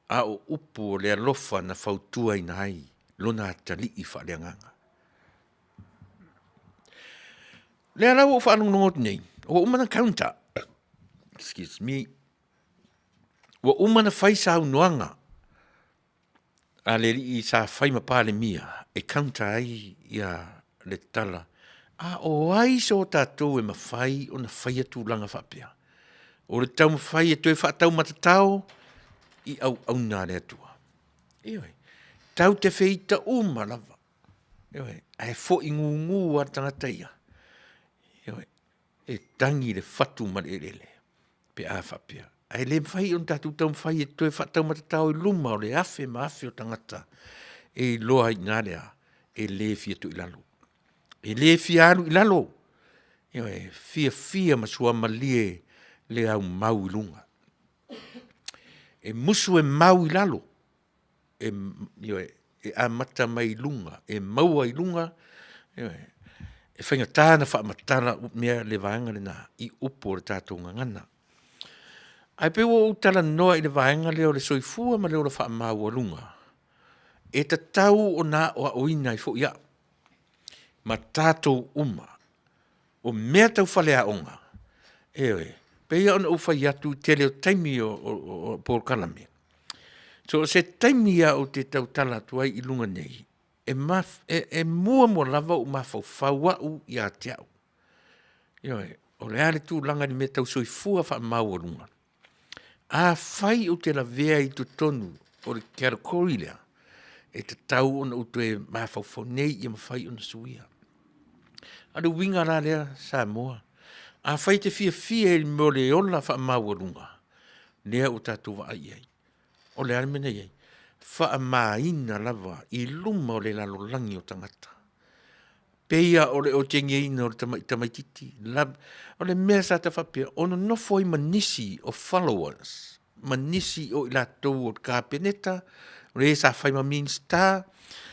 a o upu o le alofa na fautuaina ai lona atalii faaleagaga. O lea la ua ou faalogologo atu nei, ua uma ona counter, excuse me, ua uma ona fai saunoaga a le alii sa fai ma Palemia e counter ai ia le tala. A o ai so tatou e mafai ona faia tulaga faapea? O le taumafai e toe faataumatatao i auauna a le Atua. Ioe, tatou te feita uma lava. Ioe, ae foi gugu lava le tagata ia. Ioe. E tangi le fatu ma le eleele pe a faapea. Ae le mafai ona tatou taumafai e toe faataumatatao i luma o le afe ma afe o tagata e iloa ai i ina lea, e le fia tuu i lalo. E le fia alu i lalo, ioe, e fiafia ma suamalie le aumau i luga. E musu e mau i lalo, e, ioe, e amata mai i luga, e maua i luga, ioe, e faigata ona faamatala mea le vaega lena i upu o le tatou gagana. Ae pei ua ou talanoa i le vaega lea o le soifua ma le ola faamaualuga, e tatau ona aoaoina ai foi au ma tatou uma. O mea tau faleaoga, ioe, pei lava ona ou fai atu i le tele o taimi o polokalame, so o se taimi lava ou te tautala atu ai i luga nei, e muamua lava ou mafaufau au ia te au. Ioe, o le a le tulaga i le mea tau soifua faamaualuga? Afai ou te lavea i totonu o le category lea, e tatau ona ou toe mafaufau nei ia mafai ona suia. A o le uiga la lea Samoa, afai e te fiafia i le mea o le ola faamaualuga, lea ua tatou vaai i ai. O le a le mea na i ai? Faamaina lava i luma o le lalolagi o tagata. Pei lava o le otegiaina o le tamai tamaitiiti. O le mea sa ta faapea, o nonofo ai ma nisi o followers, ma nisi o i latou o le Kapeneta, o e sa fai ma Minisita,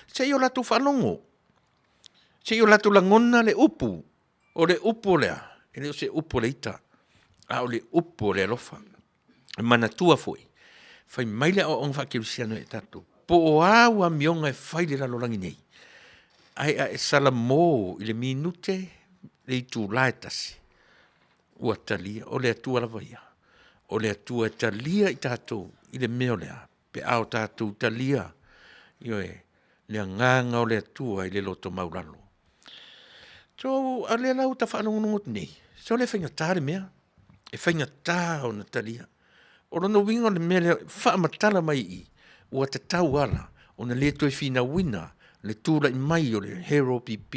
se i o latou faalogo, se i o latou lagona le upu. O le upu o le a? E le o se upu a le ita, a o le upu o le alofa. E manatua foi, fai mai le aoaoga faakerisiano ia i tatou, po o a au amioga e fai i le lalolagi nei, ae a e salamo i le minute le itula e tasi, ua talia, o le Atua lava ia. O le Atua e talia i tatou i le mea o le a? Pe a o tatou talia, ioe, le agaga o le Atua i le loto maualalo. So, a o lea la ua ta faalogologo atu nei, sole e faigata le mea, e faigata ona talia. O lona uiga o le mea lea, faamatala mai i i, ua tatau lava la ona le toe finauina le tulai mai o le HRPP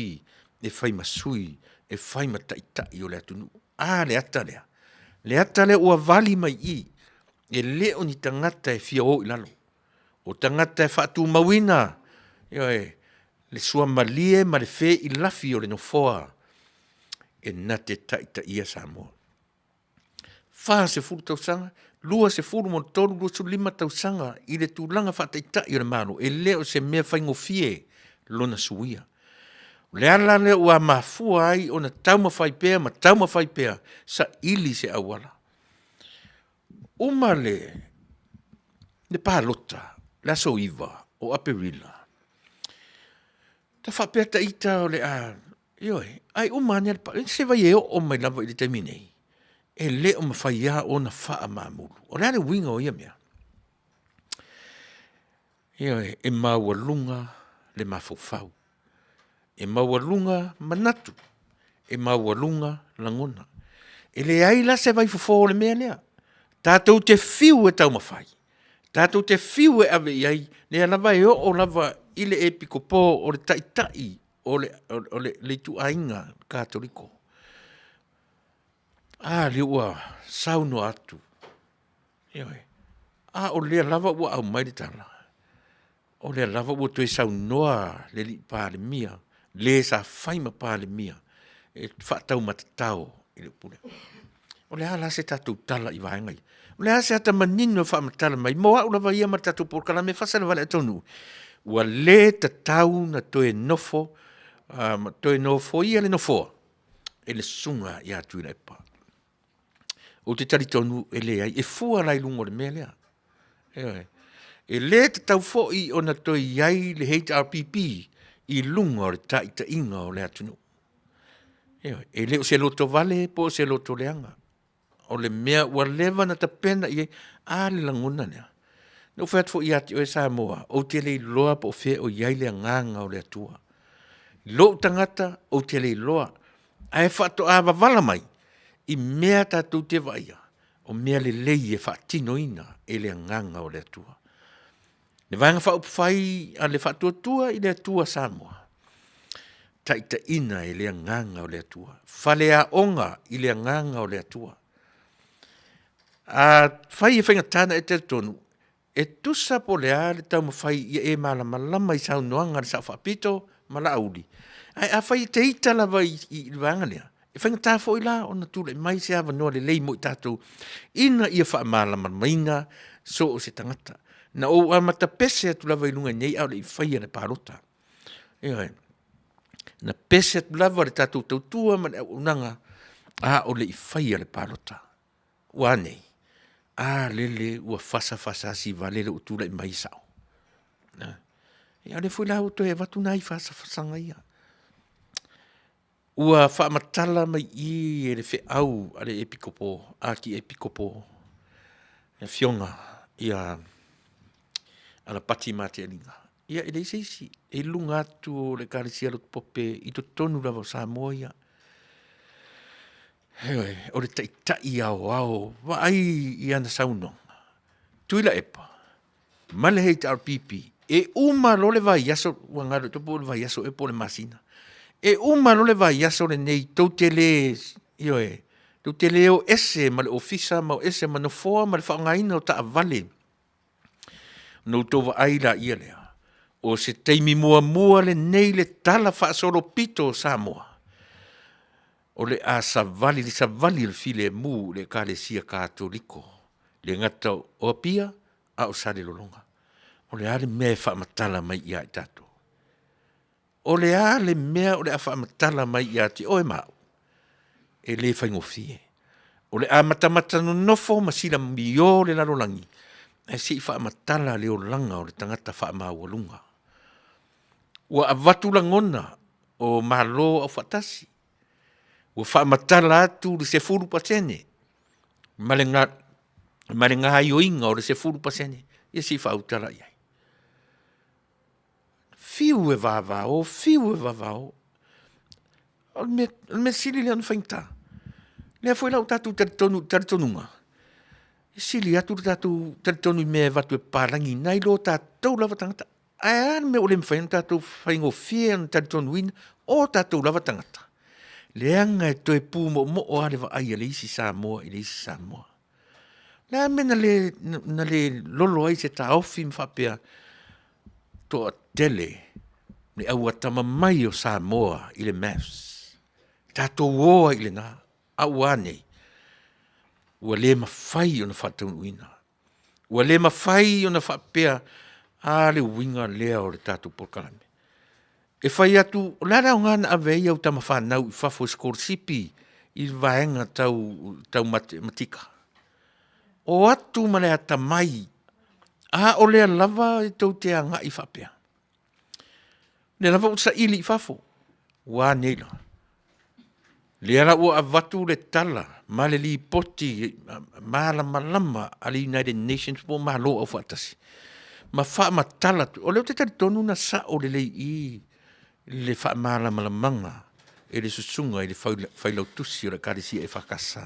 e fai ma sui, e fai ma taitai o le atunuu. A le ata lea? Le ata lea ua vali mai i i, e le o ni tagata e fia o i lalo, o tagata e faatumauina, ioe, le suamalie ma le feilafi o le Nofoa e na te taitaia Samoa. 40 tausaga, 23, 25 tausaga i le tulaga faataitai o le Malo, e le o se mea faigofie lona suia. O le ala lea ua mafua ai ona taumafai pea ma taumafai pea, saili se auala. Uma le palota le aso 9 o Aperila, ta faapea ta ita o le a, ioe, ae uma ane le, se vai e oo mai lava i le taimi nei, e le o mafai lava ona faamamulu. O le a le uiga o ia mea? Ioe, e maualuga le mafaufau, e maualuga manatu, e maualuga lagona. E leai la se vaifofo o le mea lea. Tatou te fiu e taumafai, tatou te fiu e ave i ai, lea lava e oo lava i le epikopo o le taitai o le, o le, le ituaiga Katoliko. A lea ua saunoa atu, ioe, a o lea lava ua aumai le tala, o lea lava ua toe saunoa le alii Palemia, le sa fai ma Palemia e faataumatatao i le upu lea. O le a la se tatou tala i vaega ia? O le a se ata manino e faamatala mai mo au lava ia ma le tatou polokalame faasalavalea taunuu, ua le tatau ona toe nofo ma toe nofoia le nofoa e le susuga ia Tuilaepa. Ou te talitonu e leai, e fua la i luga o le mea lea. Ioe. E le tatau foi ona toe i ai le HRPP i luga o le taitaiga o le atunuu. Ioe. E le o se lotovale po o se lotoleaga. O le mea ua leva ona tapena i ai, a le lagona lea. Na ou fai atu foi ia te oe Samoa, ou te le iloa po o fea o i ai le agaga o le Atua. I lou tagata, ou te le iloa, ae faatoa wavala mai i mea tatou te vaaia, o mea lelei e faatinoina e le Agaga o le Atua. Le Vaega Faaupufai a le Faatuatua i le Atua Samoa. Taitaiina e le Agaga o le Atua. Faleaoga i le Agaga o le Atua. A fai e faigata ona e talitonu, e tusa po o le a le taumafai ia e malamalama i saunoaga a le Sao Faapito ma Laauli, ae afai e te ita lava i le vaega lea, e faigata foi la ona tulai mai se avanoa lelei mo i tatou ina ia faamalamalamaina so o se tagata. Na ou amata pese atu lava i luga nei a o le i faia le palota. Ioe. Na pese atu lava le tatou tautua ma le auaunaga a o le i faia le palota. Ua a nei? A lele ua fasafasa vale le ua tulai mai sao. Ia lea foi la ua toe avatu nai fasafasaga ia. Ua faamatala mai i e le feau a le Epikopo, Akiepikopo, le afioga ia Alapati Matealiga. Ia e leai se isi, e i luga atu o le Ekalesia Lotu Pope i totonu lava o Samoa ia. Ioe, o le taitai aoao, vaai i ana saunoaga, Tuilaepa ma le HRPP, e uma loa le vaiaso, ua galo ia te au po o le vaiaso ea po o le masina, e uma loa le vaiaso lenei tou te le, ioe, tou te le o ese ma le ofisa ma o ese ma nofoa ma le faaaogaina o taavale, ona outou vaai laia lea, o se taimi muamua lenei le talafaasolopito o Samoa o le a savali le savali o le filemu i le Ekalesia Katoliko, e le gata o Apia a o Salelologa. O le a le mea e faamatala mai ia i tatou? O le a le mea o le a faamatala mai ia te oe ma au? E le faigofie. O le a matamata nonofo ma silamio le lalolagi, ae se i faamatala le olaga o le tagata faamaualuga. Ua avatu lagona o Malo Aufaatasi, ua faamatala atu le 10% ma le gaoioiga o le 10%, ia se i faautala i ai. Fiu e vavao, fiu e vavao, o le mea sili lea ona faigata. O lea foi la ua tatou talitonu i le talitonuga, e sili atu le tatou talitonu i mea e avatu e papalagi nai lo tatou lava tagata. Ae a le mea ua le mafai ai ona tatou faigofie ona talitonuina o tatou lava tagata? Leaga e toe pumoomoo lava le vaai a le isi Samoa i le isi Samoa. O le a le mea na le lolo ai se taofi ma faapea, toatele le au atamamai o Samoa i le maths, tatou o ai i lena, a ua a nei? Ua le mafai ona faataunuuina. Ua le mafai ona faapea, a le uiga lea o le tatou polokalame. E fai atu, o le a le aoga na ave ai au tama fanau i fafo e sikolasipi i le vaega tau matematika? O atu ma le atamai, a o lea lava e tou te agai faapea. O lea lava ua saili i fafo, ua a nei la? Lea la ua avatu le tala ma le lipoti malamalama a le United Nations po o Malo Aufaatasi ma faamatala atu. O lea ou te talitonu na sao lelei i i le faamalamalamaga e le susuga i le failautusi o le Ekalesia EFKS.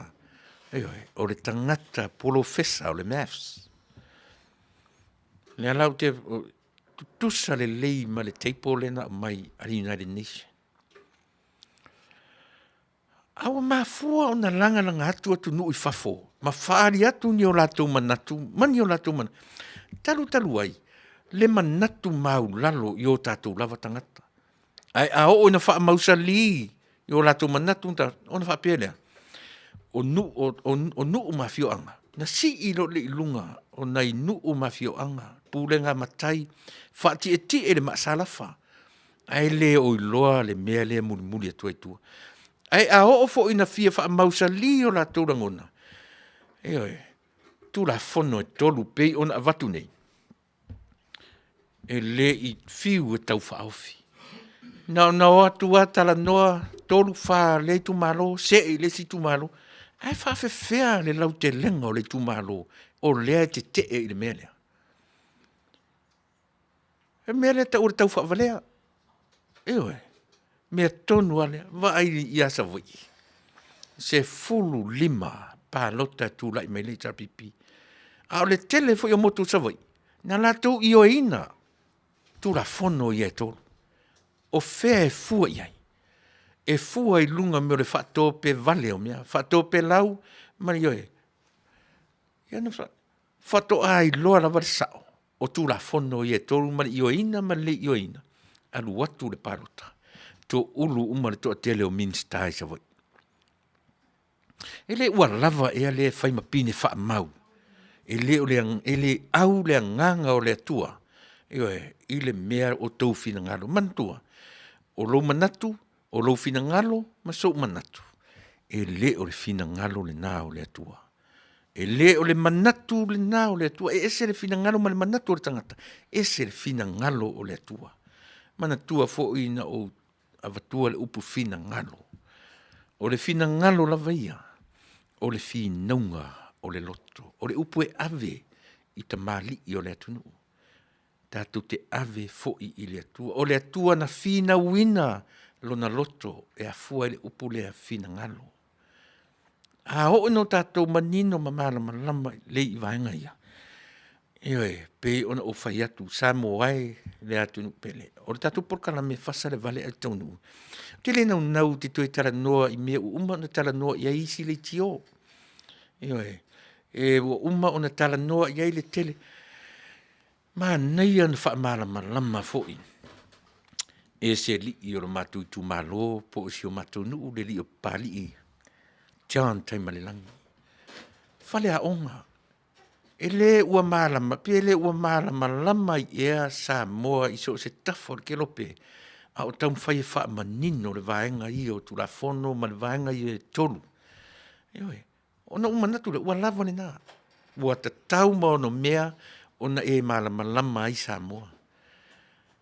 Ioe, o le tagata polofesa o le Maths. O lea la ou te tutusa lelei ma le table lea na aumai a le United Nations. A ua mafua ona lagalaga atu atunuu i fafo ma faaali atu ni o latou manatu ma ni o latou manatu, talu talu ai le manatu maulalo i o tatou lava tagata. Ae a oo ina faamausali i o latou manatu ona faapea lea, o nuu ma afioaga, na sii loa lea i luga o nai nuu ma afioaga, pulega a matai, faatietie le maasalafa, ae le o iloa le mea lea e mulimuli atu ai i tua. Ae a oo foi ina fia faamausali o latou lagona, ioe, Tulafono e 3 pei ona avatu nei, e le i fiu e tau faaofi. Na ona o atu lava talanoa, 3, 4 o lea itumalo, see i le isi itumalo, ae faapefea le lautelega o le itumalo o lea e tetee i le mea lea? O le mea lea e tau o le taufaavalea. Ioe, mea tonu lava lea. Vaai ia Savaii, 15 palota e tulai mai le HRPP. A o le tele foi o motu o Savaii, na latou ioeina Tulafono ia e 3. O fea e fua i ai? E fua i luga o mea o le faatope vale o mea, faatope lau ma le ioe. Ia na faatoa iloa lava le sao o Tulafono ia e tolu ma le ioeina ma le le ioeina, alu atu le palota, toulu uma le toatele o Minisita i Savaii. E le ua lava ea lea e fai ma pine faamau, e le o le e le au le agaga o le Atua, ioe, i le mea o outou finagalo. Manatua, o lou manatu, o lou finagalo ma sou manatu, e le o le finagalo lena o le Atua. E le o le manatu lena o le Atua, e ese le finagalo ma le manatu o le tagata, ese le finagalo o le Atua. Manatua foi na ou avatua le upu finagalo, o le finagalo lava ia, o le finauga o le loto, o le upu e ave i tamalii o le atunuu, tatou te ave foi i le Atua. O le Atua na finauina lona loto e afua i le upu lea finagalo. A oo ina o tatou manino ma malamalama lelei i vaega ia, ioe, e pei ona ou fai atu Samoa e le atunuu pele, o le tatou polokalame e fasa le vale ae taunuu, ou te le naunau ou te toe talanoa i mea ua uma ona talanoa i ai isi leitio. Ioe, ua uma ona talanoa i ai le tele. Manaia ona faamalamalama foi e se alii o le matou itumalo po o si o matou nuu le alii o Papalii John Taimalelagi, faleaoga. E le ua malama pe le ua malamalama ai ea Samoa i so o se tafa o le kelope a o taumafai e faamanino le vaega ia o Tulafono ma le vaega ia e tolu. Ioe, ona ou manatu lea, ua lava lena, ua tatau ma onomea ona e malamalama ai Samoa.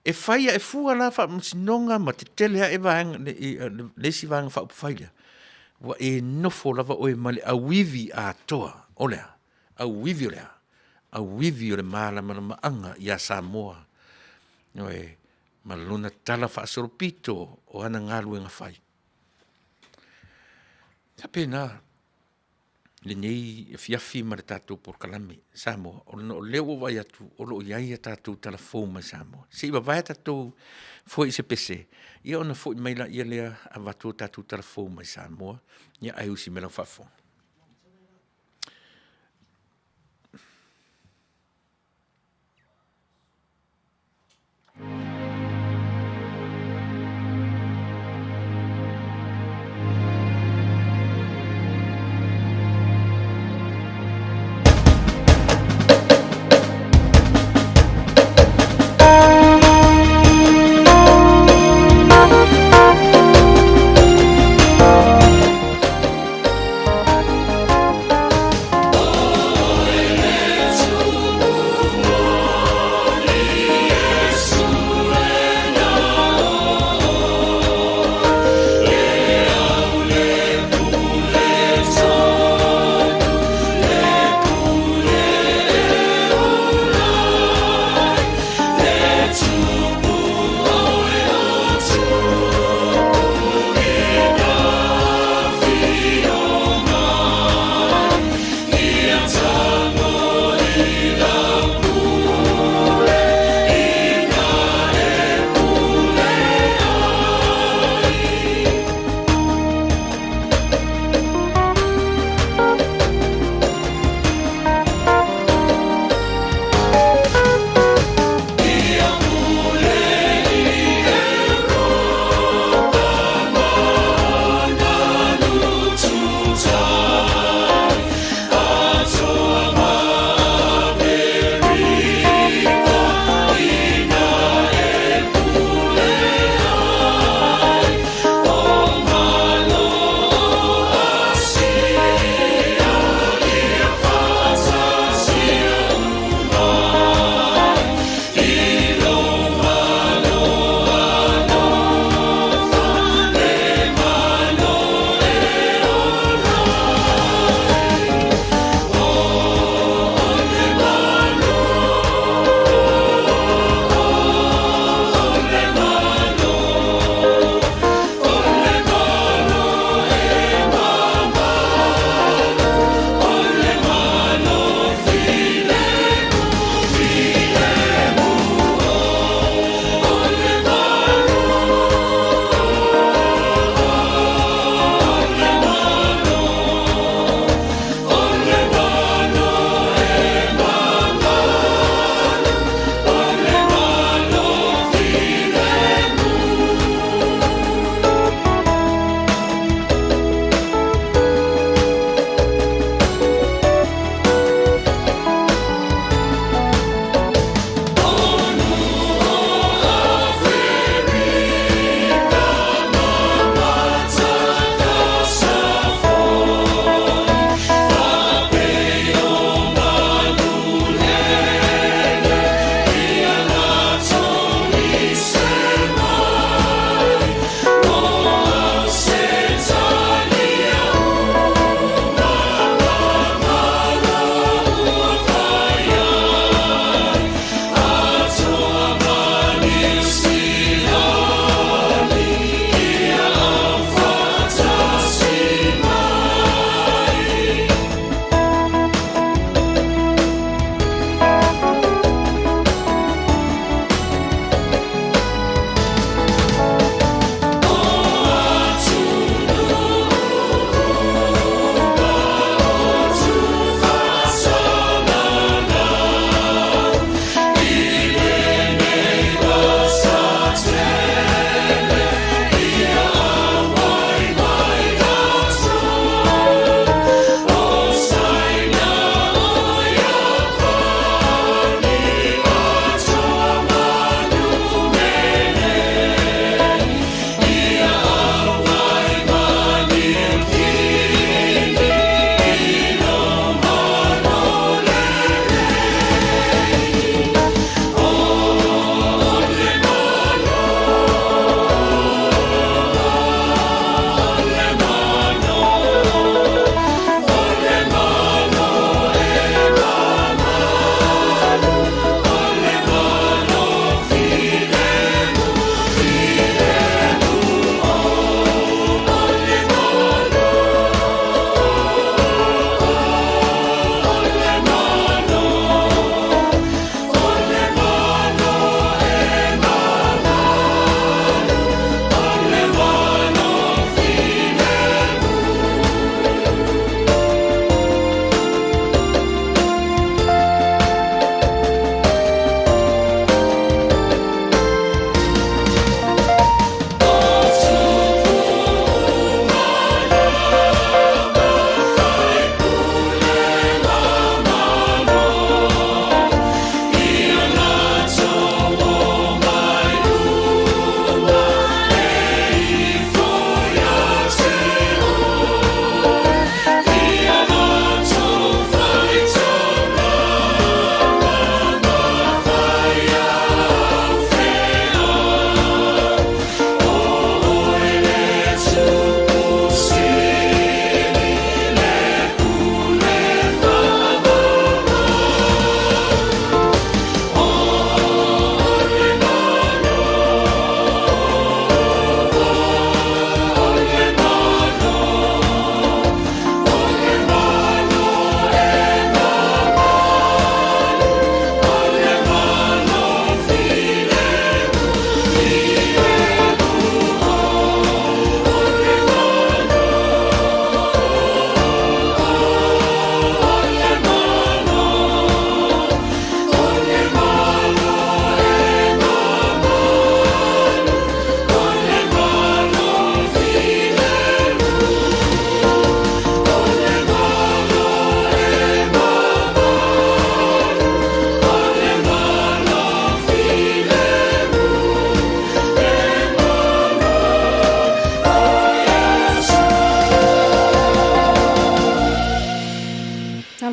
E fai ae fua la faamasinoga ma tetele ae vaega le isi Vaega Faaupufai lea, ua e nofo lava oe ma le auivi atoa. O le a? Auivi o le a? Auivi o le malamalamaaga ia Samoa, ioe, ma lona talafaasolopito o ana galuega fai. E faapena lenei afiafi ma le tatou polokalame. Samoa, ona o lea ua ou vaai atu o lo o i ai a tatou tala fou mai Samoa. Se i vavae tatou foi se pese, ia ona foi mai lea avatu o tatou tala fou mai Samoa, ae usi mai i lau faafofoga.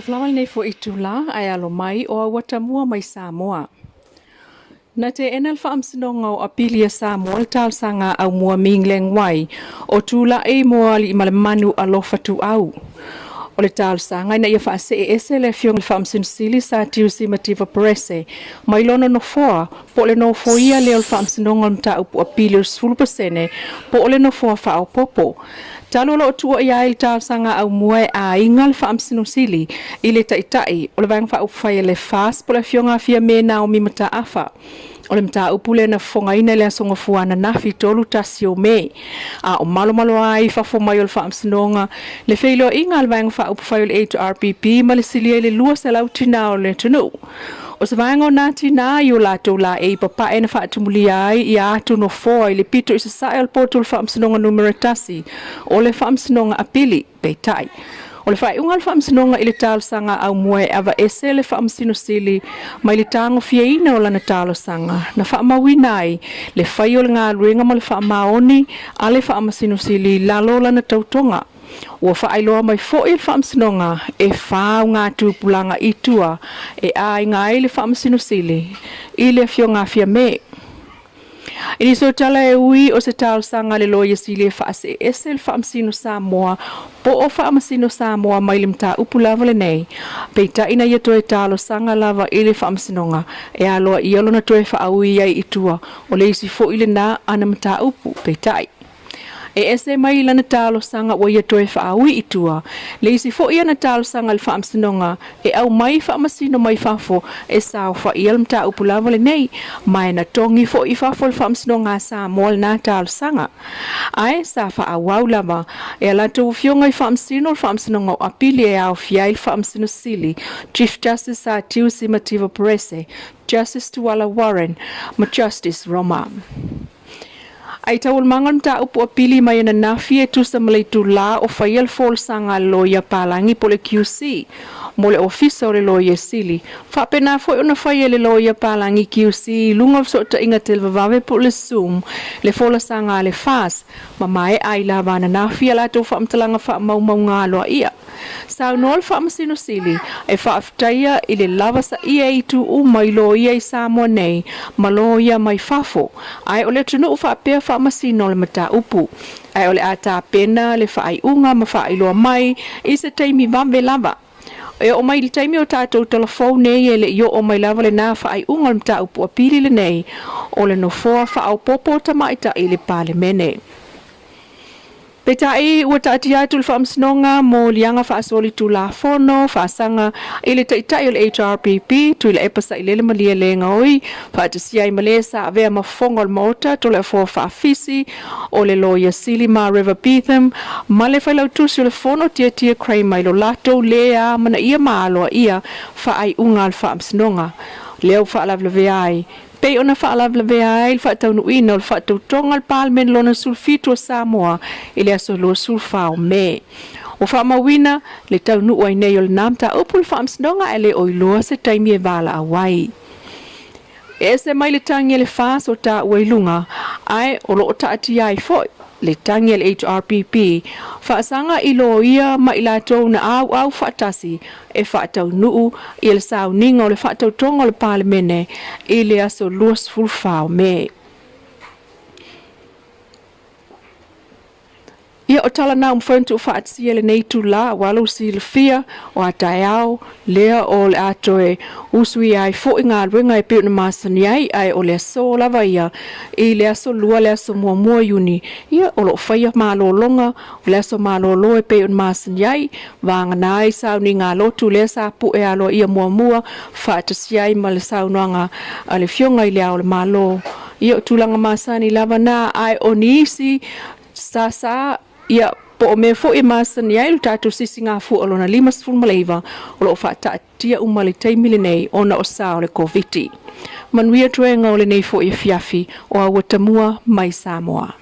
Talofa lava lenei foi itulā ae alo mai o Auatamua mai Samoa. Na teena le Faamasinoga o Apili a Samoa le talosaga a Aumua Ming Leng Wai o tulai mo Aliimalemanu Alofa Tuuau. O le talosaga ina ia faasee ese le Afioga i le Faamasino Sili Sir Tiusi Mativa Perese mai lona nofoa po o le nofoia lea o le Faamasinoga o le Mataupu Apili o le 10% po o le nofoa faaopoopo. Talu o lo o tuuaia ai le talosaga a Aumua e aiga le Faamasino Sili i le Taitai o le Vaega Faaupufai a le FAST po o le Afioga ia Fiame Naomi Mataafa. O le mataupu lea na fofogaina i le Aso Gafua ananafi 31 o Me, a o malomalo ai i fafo mai o le Faamasinoga le feiloaiga a le Vaega Faaupufai o le HRPP ma le silia i le 200 tina o le atunuu. O se vaega o nā tinā i o latou laei papae na faatumulia ai ia atu nofoa i le pito i sasae o le potu o le Faamasinoga Numera 1 o le Faamasinoga Apili. Peitai, o le faaiuga a le Faamasinoga i le talosaga a Aumua e aveese le Faamasino Sili mai le tagofiaina o lana talosaga na faamauina ai le fai o le galuega ma le faamaoni a le Faamasino Sili i lalo o lana tautoga. Ua faailoa mai foi e le Faamasinoga e fa ngā tupulaga i tua e aiga ai le Faamasino Sili i le Afioga a Fiame. I nisi o tala e ui o se talosaga a le Loia Sili e faaseese le Faamasino Samoa po o Faamasino Samoa mai le mataupu lava lenei, peitai na ia toe talosaga lava i le Faamasinoga e aloaia lona toe faaui ai i tua o le isi foi lena ana mataupu. Peitai, E ese mai i lana talosaga ua ia toe faaui i tua, le isi foi ana talosaga i le Faamasinoga e aumai faamasino mai fafo e saofaia le mataupu lava lenei, ma e na togi foi i fafo o le Faamasinoga a Samoa lena talosaga. Ae sa faaauau lava e a latou afioga i Faamasino o le Faamasinoga o Apili e aofia ai le Faamasino Sili, Chief Justice Sir Tiusi Mativa Perese, Justice Tuala Warren ma Justice Roma. Ai taualumaga o le mataupu apili mai ananafi e tusa ma le itulā o faia le folasaga a le loia palagi po o le QC mo le Ofisa o le Loia Sili. Faapena foi ona faia e le loia palagi QC i luga o le fesootaiga televavave po o le Zoom le folasaga a le FAS ma maea ai lava ananafi a latou faamatalaga faamaumauga aloaia. Saunoa le Faamasino Sili e faafetaia i le lava saia i itu uma i loia i Samoa nei ma loia mai fafo, ae o le atunuu faapea faamasino le mataupu, ae o le a tapena le faaiuga ma faailoa mai i se taimi vave lava. E oo mai i le taimi o tatou talafou nei e le i oo mai lava lena faaiuga o le mataupu apili lenei o le nofoa faaopoopo o tamaitai i le Palemene. Peitai, ua taatia atu le Faamasinoga mo liaga faasolitulafono faasaga i le Taitai o le HRPP, Tuilaepa Sailele Malielegaoi, faatasia ai ma le sa avea ma fofoga o le Maota, Toleafoa Faafisi, o le Loia Sili ma River Beetham, ma le Failautusi o le Fono Tietie Cramer i lo latou lē amanaia ma aloaia faaiuga a le Faamasinoga. Lea ua faalavelavea ai Pei ona faalavelavea ai le faataunuuina o le faatautoga a le Palemene Lona 17 o Samoa i le aso 24 o Me. Ua faamauina le taunuu ai nei o lena mataupu i le Faamasinoga ae le o iloa se taimi e valaau ai. E ese mai le tagi a le FAS o taua i luga, ae o lo o taatia ai foi le tagi a le HRPP, faasaga i loia ma i latou na auau faatasi e faataunuu ia le sauniga o le faatautoga o le Palemene i le aso 24 o Me. Ia, o tala na ua mafai ona tuufaatasia i lenei itulā, aua lou silafia, o a taeao lea o le a toe usuia ai foi galuega e pei ona masani ai, ae o le aso lava ia i le aso Lua le aso muamua o Iuni, ia, o lo o faia malologa o le aso malolo e pei ona masani ai, vagana ai sauniga a lotu lea sa pue aloaia muamua faatasia ai ma le saunoaga a le Afioga i Le Ao o le Malo. Ia, o tulaga masani lava na, ae o nisi sasa, ia, po o mea foi e masani ai lo tatou sisigafua o lona 59 o lo o faataatia uma le taimi lenei ona o sa o le Koviti. Manuia toega o lenei foi afiafi o Auatamua mai Samoa.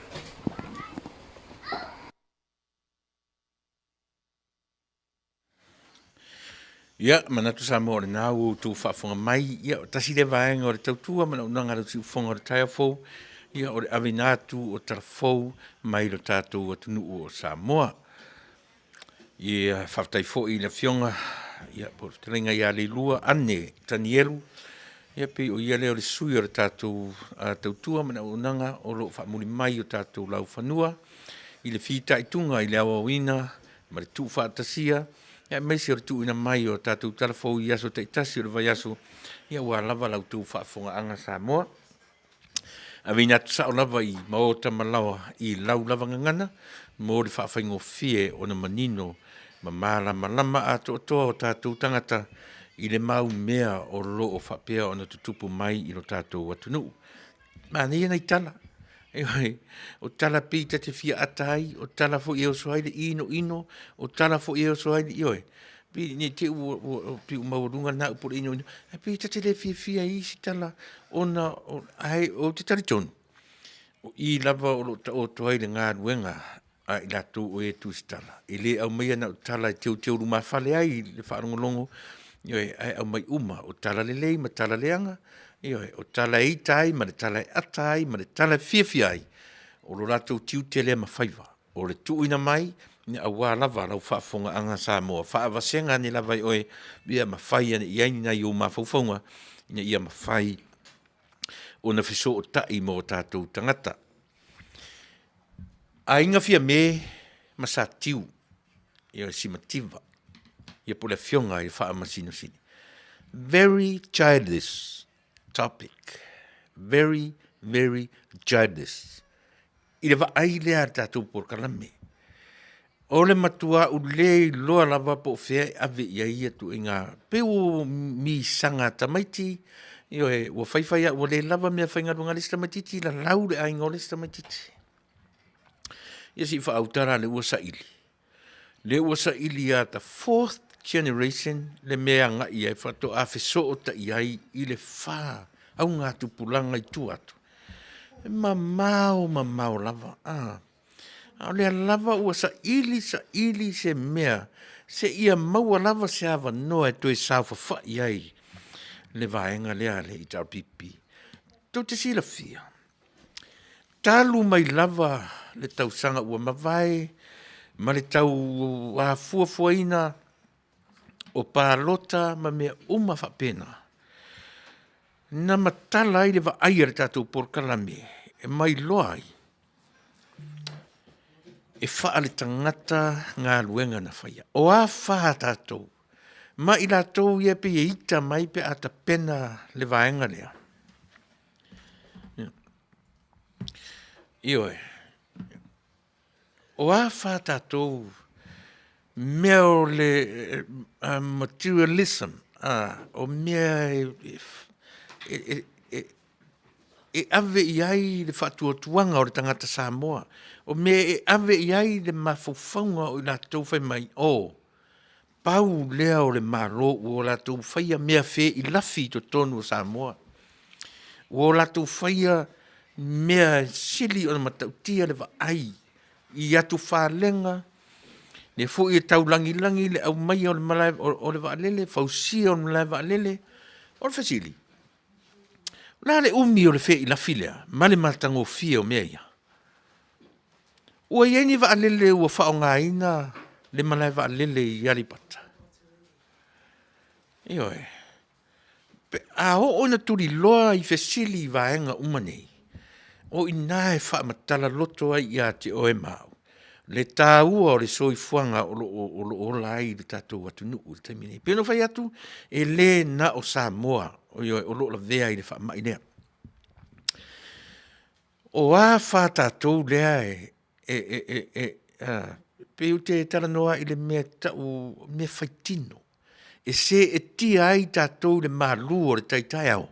Ia, manatu Samoa o lena ua outou faafofoga mai, ia, o tasi lea vaega o le tautua ma naunautaiga a le siufofoga o le taeao fou, ia, o le aveina atu o tala fou mai lo tatou atunuu o Samoa. Ia, faafetai foi i le Afioga ia, po o le fetalaiga ia Leilua Ane Tanielu, ia pei o ia lea o le sui o le tatou tautua ma le auaunaga o lo o faamuli mai o tatou laufanua i le fitaituga i le aoaoina ma le tuufaatasia, ia aemaise o le tuuina mai o tatou tala fou i aso taitasi o le vaiaso, ia aua lava la outou faafofogaaga Samoa. Aveina atu sao lava i maota ma laoa i lau lava gagana mo le faafaigofie ona manino ma malamalama atoatoa o tatou tagata i le mau mea o lo o faapea ona tutupu mai i lo tatou atunuu. Manaia nai tala, ioe, o tala pei ta te fia ata ai, o tala foi e oso ai le inoino, o tala foi e oso ai le, ioe, pei ne i te i ua, ua, pei ua maualuga lena upu o le inoino, ae pei ta te le fiafia i isi tala ona, ae ou te talitonu, o i lava o lo o taoto ai le galuega a i latou o e tusitala. E le aumaia na o tala e teuteu lumafale ai le faalogologo, ioe, ae aumai uma, o tala lelei ma tala leaga, ioe, o tala e ita ai ma le tala e ata ai ma le tala e fiafia ai, o lo latou tiute lea ma faiva, o le tuuina mai aua lava lau faafofogaaga Samoa, faavasega ane lava e oe ia ma fai ane i ai ni nai ou mafaufauga ina ia mafai ona fesootai ma o tatou tagata. Aiga Fiame ma Satiu, ia Simativa, ia po o le afioga i le Faamasino Sili. Very childish topic. Very, very childish. I le vaai lea a le tatou polokalame, o le matua le iloa lava po o fea e ave i ai ia tuaiga, pei ua misaga tamaiti, ioe, ua faifai lava ua le lava meafaigaluega a le isi tamaitiiti, lalau le aiga o le isi tamaitiiti. Ia se i faaauta la lea ua saili, lea ua saili ia the fourth generation le mea e agai i ai faatoa fesootai ai i le fa augatupulaga i tua atu. E mamao mamao lava. A o lea lava ua saili saili se mea seia maua lava se avanoa e toe saofafai ai le vaega lea a le HRPP. Tou te silafia, talu mai lava le tausaga ua mavae ma le tau afuafuaina o palota ma mea uma faapena, na matala ai le vaai a le tatou polokalame e mailoa ai e faaletagata galuega na faia. O a fa tatou ma i latou ia pei e ita mai pe a tapena le vaega lea. Ioe. O a fa tatou mea o le materialism, o mea e ave i ai le faatuatuaga o le tagata Samoa, o mea e ave i ai le mafaufauga o i latou fai mai, oh, pau lea o le Malo ua o latou faia mea feilafi i totonu o Samoa, ua o latou faia mea e sili ona matautia le vaai i atufalega, lea foi e taulagilagi le aumaia o le malae o le vaalele, fausia o le malae vaalele. O le fesili, o le a le umi o le feilafi lea ma le matagofie o mea ia? Ua i ai ni vaalele ua faaaogaina le malae vaalele i Aleipata? Ioe. Pe a oo ina tuliloa i fesili i vaega uma nei, o i ina e faamatala loto ai ia te oe ma au le taua o le soifuaga o lo o ola ai le tatou atunuu i le taimi nei. Pei ona fai atu, e le na o Samoa ioe, o lo o lavea i le faamai lea. O a fa tatou lea e, e, e, e, e a, pei ou te talanoa i le mea tau mea faitino, e seetia ai tatou i le malu o le tai taeao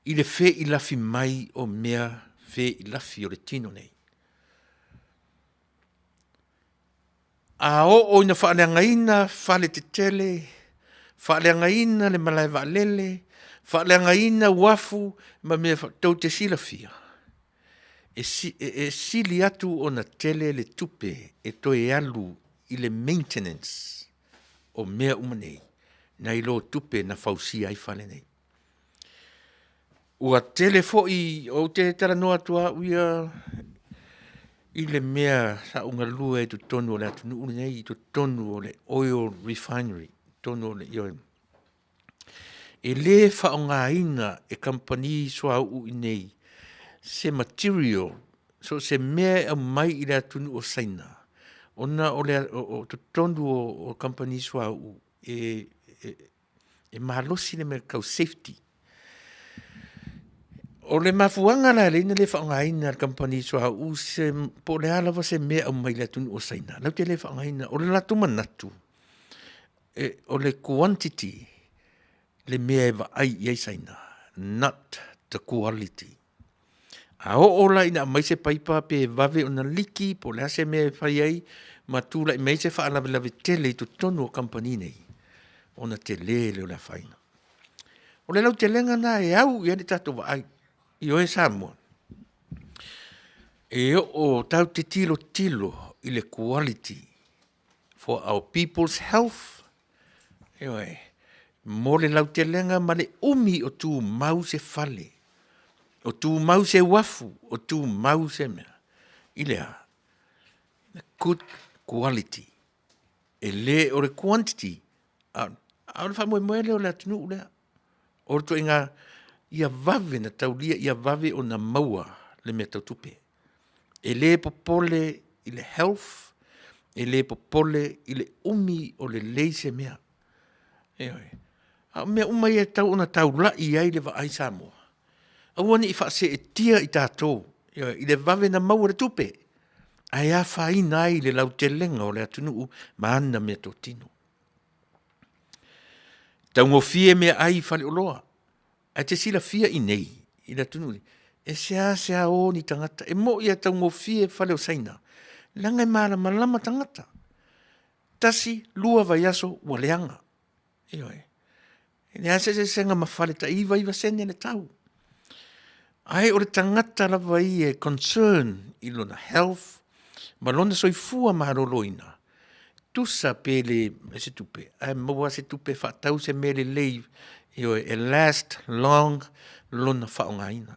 i le feilafi mai o mea feilafi o le tino nei. A oo ina faaleagaina fale tetele, faaleagaina le malae vaalele, faaleagaina uafu ma mea tou te silafia, e, e sili atu ona tele le tupe e toe alu i le maintenance o mea uma nei, nai lo tupe na fausia ai fale nei. Ua tele foi, ou te talanoa atu au ia i le mea sa ou galue ai i totonu o le atunuu lenei, i totonu o le oil refinery. totonu o le ioe. E lē faaaogaina e kamupani suauu i nei se material, so o se mea e aumai i le atunuu o Saina, ona o le o totonu o kamupani suauu e e malosi le mea tau safety. O le mafuaaga la e ala ai ona le faaaogaina e le kamupani suauu se po o le a lava se mea e aumai i le atunuu o Saina, latou te le faaaogaina. O le latou manatu, o le quantity le mea e vaai i ai Saina, not the quality. A oo la ina aumai se paipa pe vave ona liki po o le a se mea e fai ai ma tulai mai ai se faalavelave tele i totonu o kamupani nei, ona tele lea o le afaina. O le lautelega lena e au i ai le tatou vaai, ioe Samoa, e oo tatou te tilotilo i le quality for our people's health, ioe, mo le lautelega ma le umi o tumau se fale, o tumau se uafu, o tumau se mea, i le a? The good quality. E le o le quantity, a o le faamoemoe lea o le atunuu lea. O le ituaiga ia vave na taulia, ia vave ona maua le mea tau tupe. E le popole i le health, e le popole i le umi o lelei se mea. Ioe. A o mea uma ia e tatau ona taulai i ai le vaai Samoa, aua ne i faaseetia i tatou, ioe, i le vave ona maua le tupe, ae afaina ai le lautelega o le atunuu ma ana meatotino. E taugofie meaai i faleoloa, ae te silafia i inei i le atunuu lenei, e seasea o ni tagata, e moni lava e taugofie fale o Saina, leaga e malamalama tagata. Tasi, lua vaiaso ua leaga, ioe. E leai se eseesega ma fale tai 99 sene le tau. Ae o le tagata lava ia e concern i lona health ma lona soifua maloloina, tusa pe le se tupe, ae maua se tupe e faatau se mea lelei, ioe, e last long lona faaaogaina.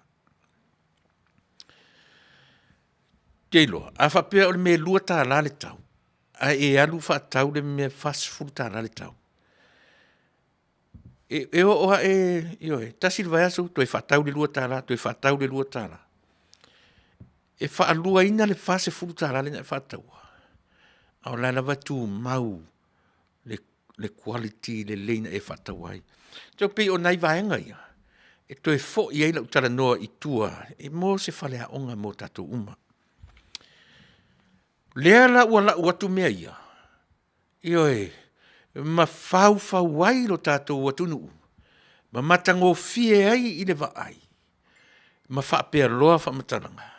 Ou te iloa, a faapea o le mea e $2 le tau, ae e alu faatau le mea e $40 le tau, e oo lava e, ioe, tasi le vaiaso toe faatau le $2, toe faatau le $2. E faaluaina le $40 lea na e faataua, a o la e lava e tumau le quality lelei na e faataua ai. E pei o nai vaega ia e toe foi ai lau talanoa i tua mo se faleaoga mo tatou uma. Lea la ua lau atu mea ia, ioe, ma faufau ai lo tatou atunuu ma matagofie ai i le vaai ma faapea loa faamatalaga,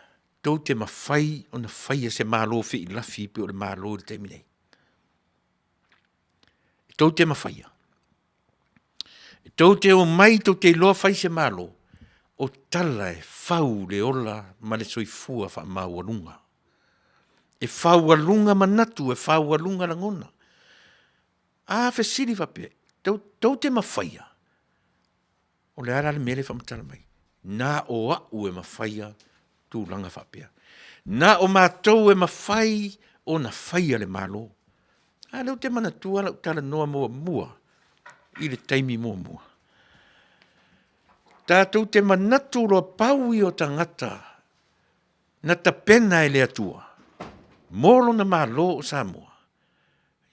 tou te mafai ona faia se Malo feilafi pei o le Malo i le taimi nei. Tou te mafaia. Tou te omai tou te iloa fai se Malo, o tala e fau le ola ma le soifua faamaualuga. E faualuga manatu, e faualuga lagona. A fesili faapea, tou, tou te mafaia, O le a la le mea lea e faamatala mai? Na o au e mafaia tulaga faapea. Na o matou e mafai ona faia le Malo. A lea ou te manatua lau talanoa muamua i le taimi muamua. Tatou te manatu loa pau ia o tagata na tapena e le Atua mo lona Malo o Samoa.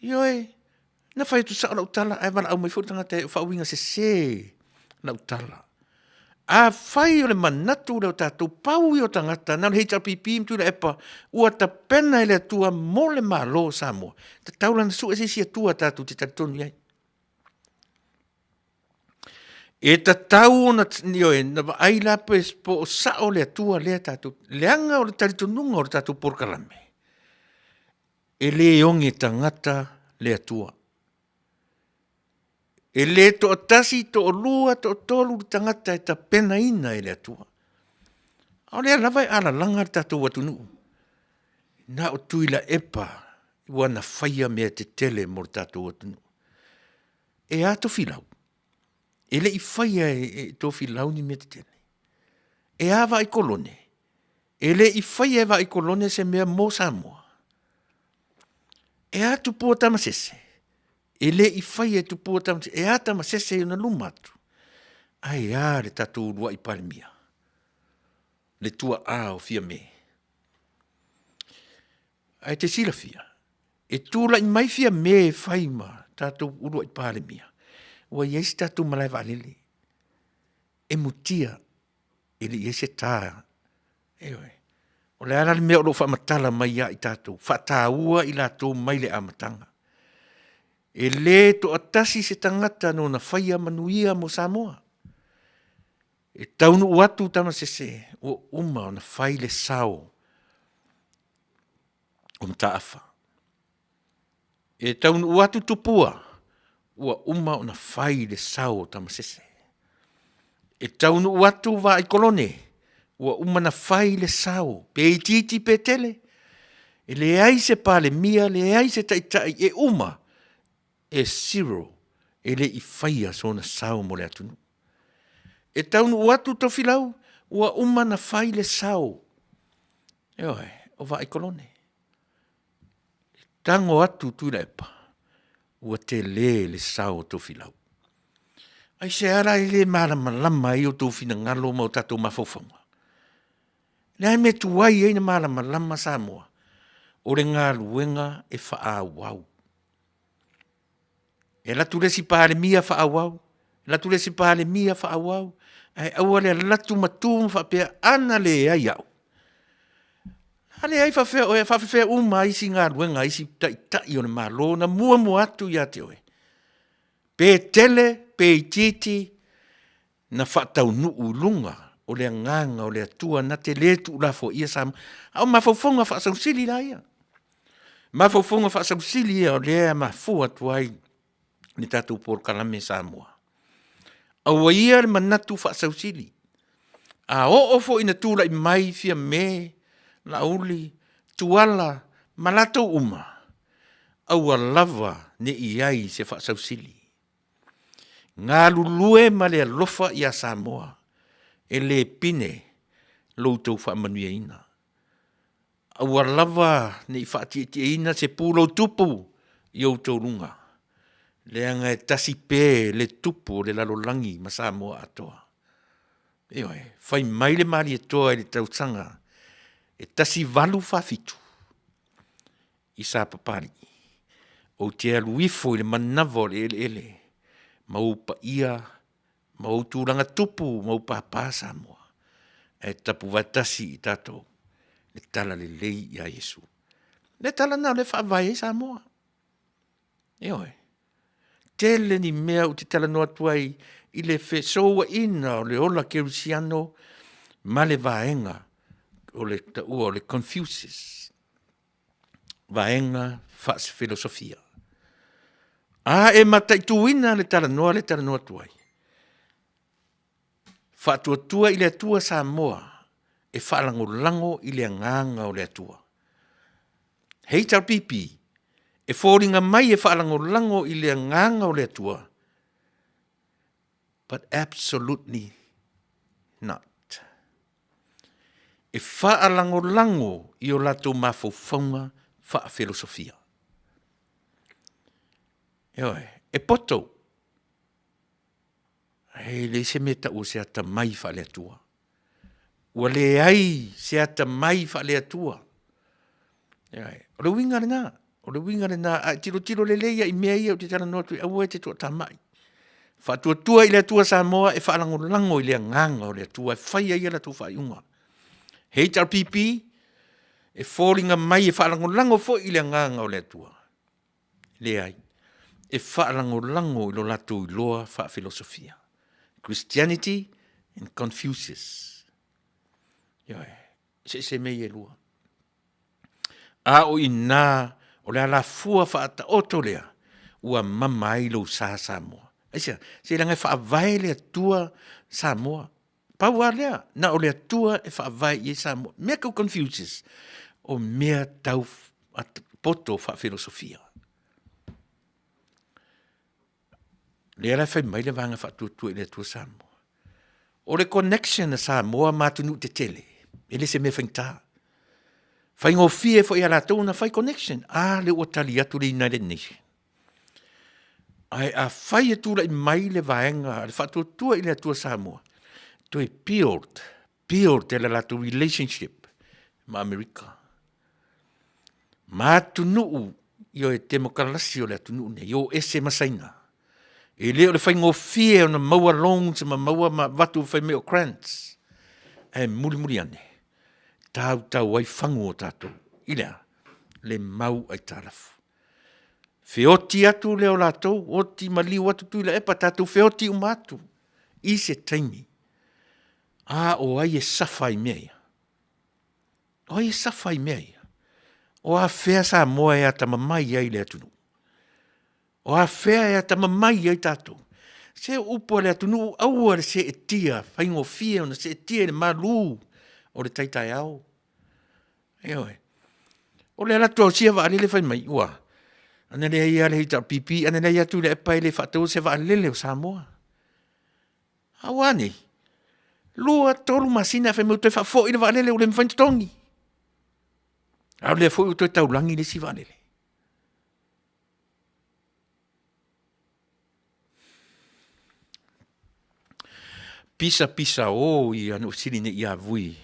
Ioe, na fai atu sao lau tala ae valaau mai foi le tagata e faauiga sese lau tala. Afai o le manatu lea o tatou, pau ia o tagata, na o le HRPP ma Tuilaepa ua tapena e le Atua mo le Malo o Samoa, tatau la ona sue se isi Atua tatou te talitonu i ai. E tatau ona, ioe, na vaai la pe po o sao le Atua lea tatou, leaga o le talitonuga o le tatou polokalame, E le oge tagata le Atua. E le toatasi, toalua, toatolu le tagata e tapenaina e le Atua. A o lea lava e alalaga le tatou atunuu. Na o Tuilaepa ua na faia mea tetele mo le tatou atunuu. E a Tofilau? E le i faia e Tofilau ni mea tetele. E a Vaai Kolone? E le i faia e Vaai Kolone se mea mo Samoa. E a Tupua Tamasese? E le i faia e Tupua Tamasese, e a Tamasese i ona luma atu? Ae a le tatou uluai Palemia, le tuaa o Fiame. Ae te silafia, e tulai mai Fiame e fai ma tatou uluai Palemia, ua i ai se tatou malae vaalele e mutia e le i ai se ta. Ioe. O le a la le mea o lo o faamatala mai ia i tatou? Faataua i latou mai le amataga. E le toatasi se tagata na ona faia manuia mo Samoa. E taunuu atu Tamasese ua uma ona fai le sao o Mataafa. E taunuu atu Tupua, ua uma ona fai le sao o Tamasese. E taunuu atu Vaaikolone, ua uma ona fai le sao, pe itiiti pe tele. E leai se Palemia, leai se Taitai e uma, e zero, e le i faia sona sao mo le atunuu. E taunuu atu Tofilau, ua uma ona fai le sao, ioe, o Vaaikolone. Tago atu Tuilaepa, ua tele le sao o Tofilau. Aisea la e le malamalama ai outou finagalo ma o tatou mafaufauga? Le a le mea tuai ai na malamalama Samoa? O le galuega e faaauau. E alu atu le isi Palemia faaauau, alu atu le isi Palemia faaauau, ae aua le alu atu ma tu ma faapea, ana leai au, a leai faapefea oe, e faapefea uma isi galuega a isi taitai o le Malo na muamua atu ia te oe? Pe tele pe itiiti, na faataunuu i luga o le agaga o le Atua na te le tuulafoaia Samoa. A o mafaufauga faasausili la ia. Mafaufauga faasausili ia o lea e mafua atu ai le tatou polokalame Samoa. Aua ia le manatu faasausili. A oo foi ina tulai mai Fiame, Laauli, Tuala ma latou uma, aua lava ne i i ai se faasausili. Galulue ma le alofa ia Samoa, e le pine lo outou faamanuiaina. Aua lava ne i faatietieina se pulou tupu i outou luga, leaga e tasi pe le tupu o le lalolagi ma Samoa atoa. Ioe, fai mai le Malietoa i le tausaga e 1847 i Sapapalii, ou te alu ifo i le manava o le eleele ma ou paia ma ou tulaga tupu ma ou papa Samoa, ae tapuvaetasi i tatou le talalelei ia Iesu. Le tala lena o lea e faavae ai Samoa. Ioe. Tele ni mea ou te talanoa atu ai i le fesouaina o le ola kerisiano ma le vaega o le taua o le Confucius. Vaega faasefilosofia. A e mataituina le talanoa le talanoa atu ai, faatuatua i le Atua Samoa e faalagolago i le agaga o le Atua. HRPP e foliga mai e faalagolago i le agaga o le Atua, but absolutely not. E faalagolago i o latou mafaufauga faafelosofia. Ioe, e poto, e leai se mea e tau o se atamai faale-Atua. Ua leai se atamai faale-Atua. O le uiga lena, o le uiga lena, a e tilotilo lelei lava i mea ia ou te talanoa atu ai, aua e te toatamai. Faatuatua i le Atua Samoa e faalagolago i le agaga o le Atua e fai ai a latou faaiuga. HRPP, e foliga mai e faalagolago foi i le agaga o le Atua. Leai, e faalagolago i lo latou iloa faafilosofia. Christianity and Confucius. Ioe, eseese mea ia e lua. A o i ina o le alafua faataoto lea ua mama ai lou sa Samoa. Aisea? Se leaga e faavae le Atua Samoa. Pau lava lea, na o le Atua e faavae i ai Samoa. Mea tau Confucius, o mea tau poto faafilosofia. Lea la e fai mai le vaega faatuatua i le Atua Samoa. O le connection a Samoa ma atunuu tetele, e le se mea faigata. Faigofie foi ia latou ona fai connection. A lea ua tali atu le United Nation. Ae afai e tulai mai le vaega a le Faatuatua i le Atua Samoa, toe build, build e le latou relationship ma Amerika. Ma atunuu, ioe, temokalasi o le atunuu nei, o ese ma Saina. E le o le faigofie ona maua loans ma maua ma avatu fai mai o grants, ae mulimuli ane, tautau ai fagu o tatou i le a? Le mau aitalafu. Feoti atu lea o latou, oti maliu atu Tuilaepa, tatou feoti uma atu i se taimi. A o ai e safa i mea ia? O ai e safa i mea ia? O afea Samoa e atamamai ai le atunuu? O afea e atamamai ai tatou? Se o upu a le atunuu, aua le seetia, faigofie ona seetia i le malu o le tai taeao. Ioe. O le alu atu o sia vaalele fai mai, ua, ana leai lava le HRPP, ana leai lava Tuilaepa e le faataua se vaalele o Samoa. A ua a nei? 2, 3 masina ae fai mai ua toe faafoi le vaalele ua le mafai ona totogi. A o lea foi ua toe taulagi le isi vaalele. Pisa pisa o ia na ou fesili nei ia Vui.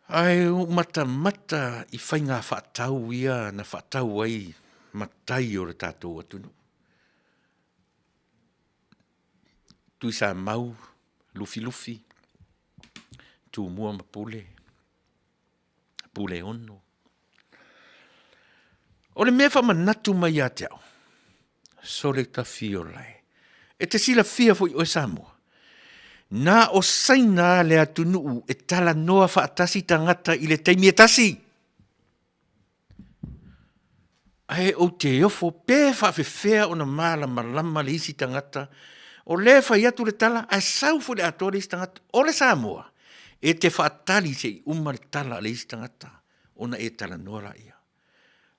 Ae ua ou matamata i faiga faatau ia na faatau ai matai o le tatou atunuu. Tuisamau, Lufilufi, Tumua ma Pule, Puleono. O le mea e faamanatu mai ia te au, sole tafiola e. E te silafia foi oe Samoa, na o Saina le atunuu e talanoa faatasi tagata i le taimi e tasi. Ae ou te ofo pe faafefea ona malamalama le isi tagata o lea e fai atu le tala ae sau foi le atoa le isi tagata. O le Samoa, e te faatali se i uma le tala a le isi tagata ona e talanoa laia.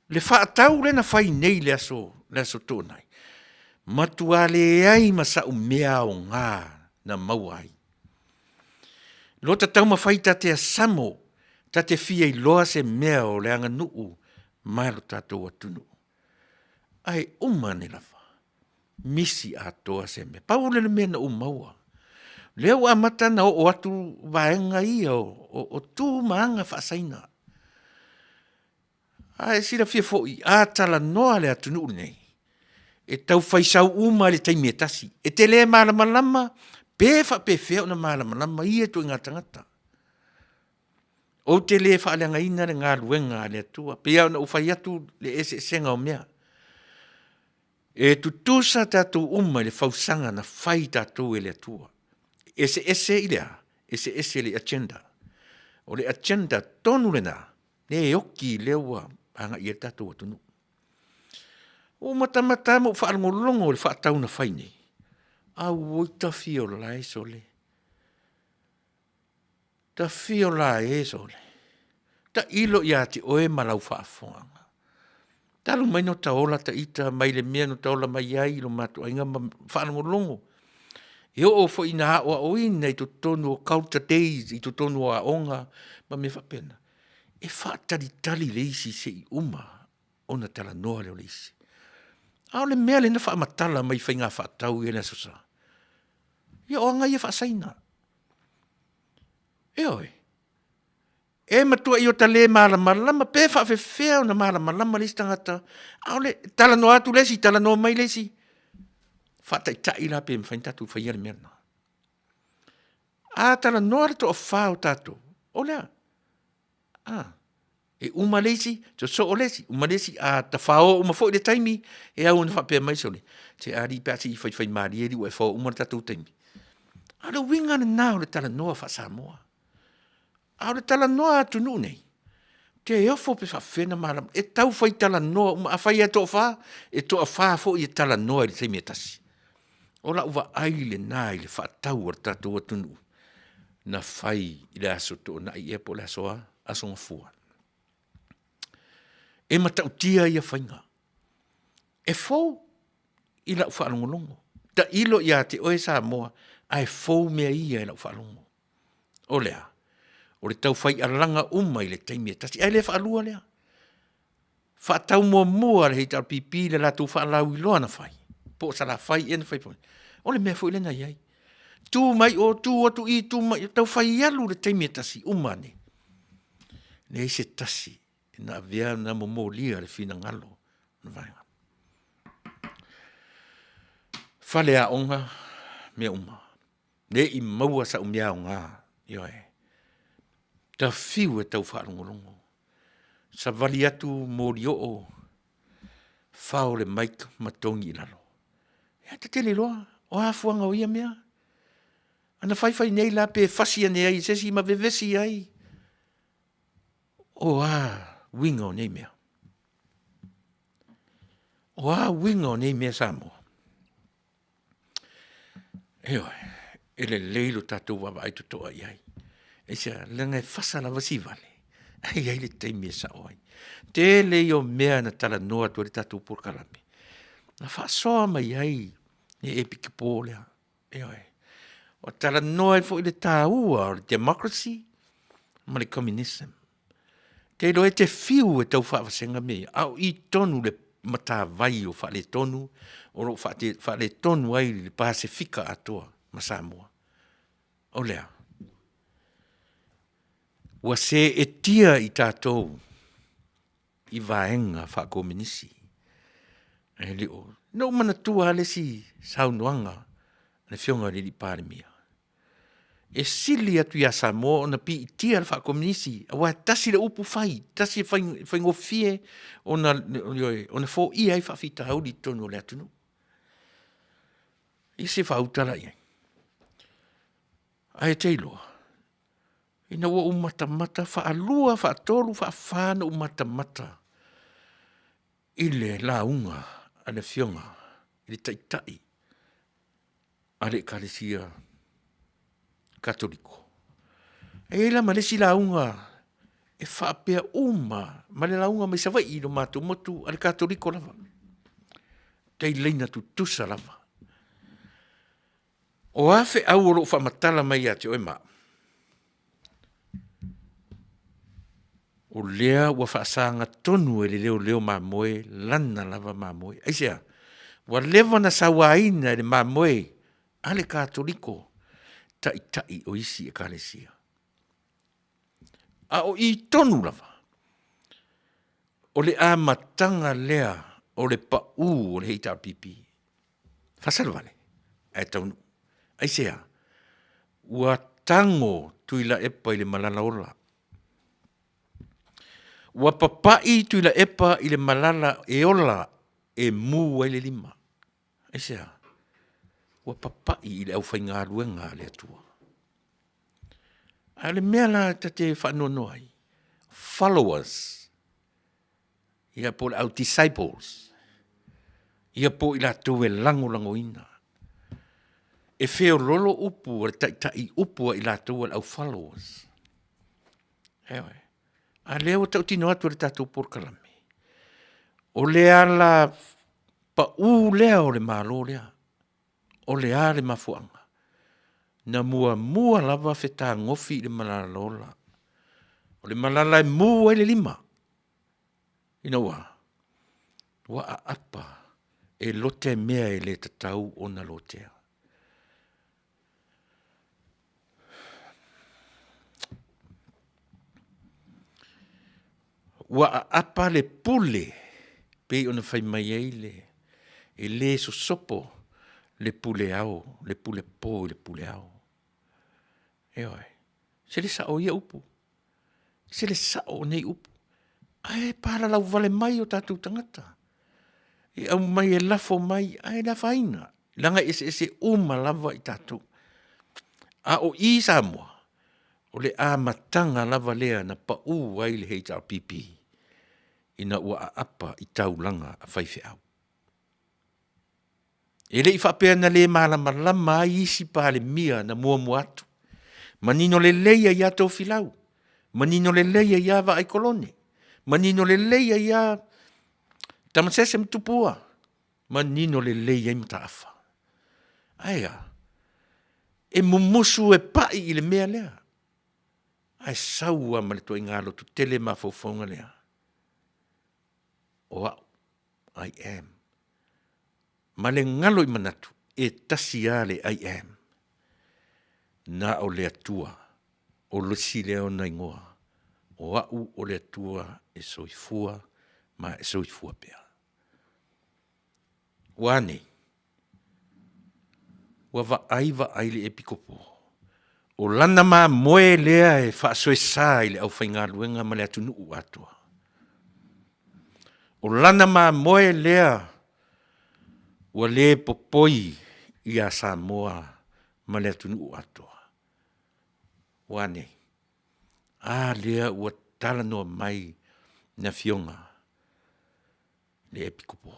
Le faatau lea na fai nei i le aso, le aso Toonai, matua leai ma sa'u mea aoga na maua ai. Lota taumafai ta te asamo, ta te fia iloa se mea o le aganuu ma lo tatou atunuu. Ae uma ane lava, misi atoa se mea. Pau lea o le mea na ou maua, lea ua amata ona oo atu vaega ia o tu ma aga faa-Saina. A e silafia foi, a talanoa le atunuu lenei, e tau faisau uma i le taimi e tasi. E te le malamalama pe faapefea ona malamalama ia ituaiga tagata. Ou te le faaleagaina le galuega a le Atua, pei lava ona ou fai atu le eseesega o mea. E tutusa tatou uma i le fausaga na fai tatou e le Atua. Eseese i le a? Eseese i le agenda. O le agenda tonu lena, lea e oki lea ua agai i ai le tatou atunuu. Ua ou matamata ma ou faalogologo i le faatau na fai nei. Auoi tafiola e sole. Tafiola e sole. Tailo ia te oe ma lau faafofoga. Talu mai no taola ta ita mai le mea no taola mai ai i lo matou aiga ma faalogologo. E oo foi ina aoaoina i totonu o culture days, i totonu o aoga ma mea faapena. E faatalitali le isi se i uma ona talanoa lea o le isi. A o le mea lea na faamatala mai faiga faatau ia i le Aso Sa, ia o aga ia faasaina. Ioe. E matuai ota le malamalama pe faafefea ona malamalama le isi tagata, a o le talanoa atu le isi, talanoa mai le isi. Faataitai la pe mafai ona tatou faia le mea lena. A talanoa le toafa o tatou, o le a? A, e uma le isi, sosoo le isi, uma le isi, a tafao uma foi le taimi, e au ona faapea mai, sole, se alii pe a se i faifaimalie alii ua e fao uma le tatou taimi. A o le uiga lena o le talanoa faa-Samoa. A o le talanoa a atunuu nei, te ofo pe faapefea ona malamalama. E tau fai talanoa uma, afai e toafa, e toafa foi e talanoa i le taimi e tasi. O lau vaai lena i le faatau a le tatou atunuu na fai i le aso Toonai ea po o le aso a? Aso Gafua. E matautia ia faiga. E fou i lau faalogologo. Tailo ia te oe Samoa, ae fou mea ia i lau faalogo. O le a? O le tau faialaga uma i le taimi e tasi, ae le faalua lea. Faatau muamua le HRPP le latou faalauiloa na fai, po o Salafai ea na fai foi. O le mea foi lea na i ai. Tu mai o, tu atu i, tu mai o, tau fai alu le taimi e tasi, uma ane. Leai se tasi na avea na momolia le finagalo o le vaega. Faleaoga, mea uma. Le i maua sau mea aoga, ioe. Ta fiu e tau faalogologo. Savali atu molioo, fao le mic ma togi i lalo. Ia ta te le iloa, o a fuaga o ia mea? Ana faifai nei la pe fasi ane ai e se isi ma vevesi ai. O a uiga o nei mea? O a uiga o nei mea Samoa? Ioe, e lelei lo tatou vaavaai totoa i ai. Aisea? Leaga e fasa lava sivale, ae i ai le taimi e sao ai. Tele ia o mea na talanoa atu ai le tatou polokalame, na faasoa mai ai le epikopo lea. Ioe. Ua talanoa ai foi le taua o le democracy ma le communism. Te iloa e te fiu e tau faavasega mea ia, a o i tonu le matavai o faaletonu o lo o faaletonu ai le Pasefika atoa ma Samoa. O le a? Ua seetia i tatou i vaega faakomenisi. E le o... Na ou manatua lava le isi saunoaga a le Afioga i le Palemia, e sili atu ia Samoa ona piitia le faakomenisi, aua e tasi le upu fai, tasi e faigofie ona, ioe, ona foia ai faafitauli i totonu o le atunuu. Ia se i faauta la i ai. Ae te iloa, ina ua ou matamata faalua, faatolu, faafa ona ou matamata i le lauga a le Afioga i le Taitai a le Ekalesia Katoliko. E i ai la ma le isi lauga e faapea uma ma le lauga mai Savaii i lo matou motu a le Katoliko lava, tai laina tutusa lava. O a feau o lo o faamatala mai ia te oe ma au? O lea ua faasaga tonu e le leoleo mamoe lana lava mamoe. Aisea? Ua leva ona sauaina e le mamoe a le Katoliko taitai o isi Ekalesia. A o i tonu lava, o le amataga lea o le pau o le HRPP. Faasalavale, ae taunuu. Aisea? Ua tago Tuilaepa i le malala ola. Ua papai Tuilaepa i le malala e ola e mu ai le lima. Aisea? Ua papai i le aufaigaluega a le Atua. A o le mea la ta te faanoanoa ai, followers, ia po o le au disciples, ia po o i latou e lagolagoina. E feololo upu a le taitai i upu a i latou o le au followers. Ioe. A o lea ua tautino atu e le tatou polokalame, o le ala pau lea o le Malo lea. O le a le mafuaaga? Na muamua lava fetagofi i le malala ola. O le malala e mu ai le lima, ina ua ua aapa e lote mea e le tatau ona lotea. Ua aapa le pule pei ona fai mai ai le, e le sosopo le pule ao, le pule po i le pule ao. Ioe, se le sao o ia upu, se le sao o nei upu, ae palalau vale mai o tatou tagata. E aumai e lafo mai, ae le afaina, leaga e eseese uma lava i tatou. A o i i Samoa, o le amataga lava lea na pau ai le HRPP ina ua aapa i taulaga a faifeau. E le i faapea na le malamalama ai isi Palemia na muamua atu. Manino lelei ai lava Tofilau, manino lelei ai lava Vaai Kolone, manino lelei ai lava Tamasese ma Tupua, manino lelei ai Mataafa. Ae a? E mumusu e pai i le mea lea, ae sau lava ma le ituaiga lototele mafaufauga lea. O a'u, I am. Ma le galo i manatu, e tasi lava le I am. Na o le Atua, o le isi lea ona igoa, o a'u o le Atua e soifua ma e soifua pea. Ua a nei? Ua vaai vaai le Epikopo, o lana mamoe lea e faasoesa i le aufaigaluega ma le atunuu atoa. O lana mamoe lea ua le popoi ia Samoa ma le atunuu atoa. Ua a nei? A lea ua talanoa mai le Afioga i le Epikopo.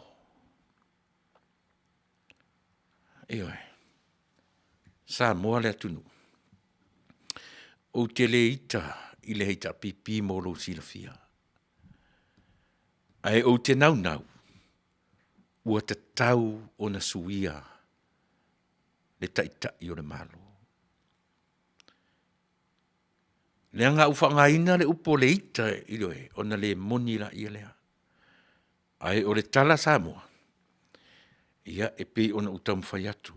Ioe, Samoa le atunuu, ou te le ita i le HRPP mo lou silafia, ae ou te naunau ua tatau ona suia le Taitai o le Malo. Leaga a ou faaaogaina le upu o le ita, ioe, ona le moni laia lea. Ae o le tala a Samoa, ia e pei ona ou taumafai atu,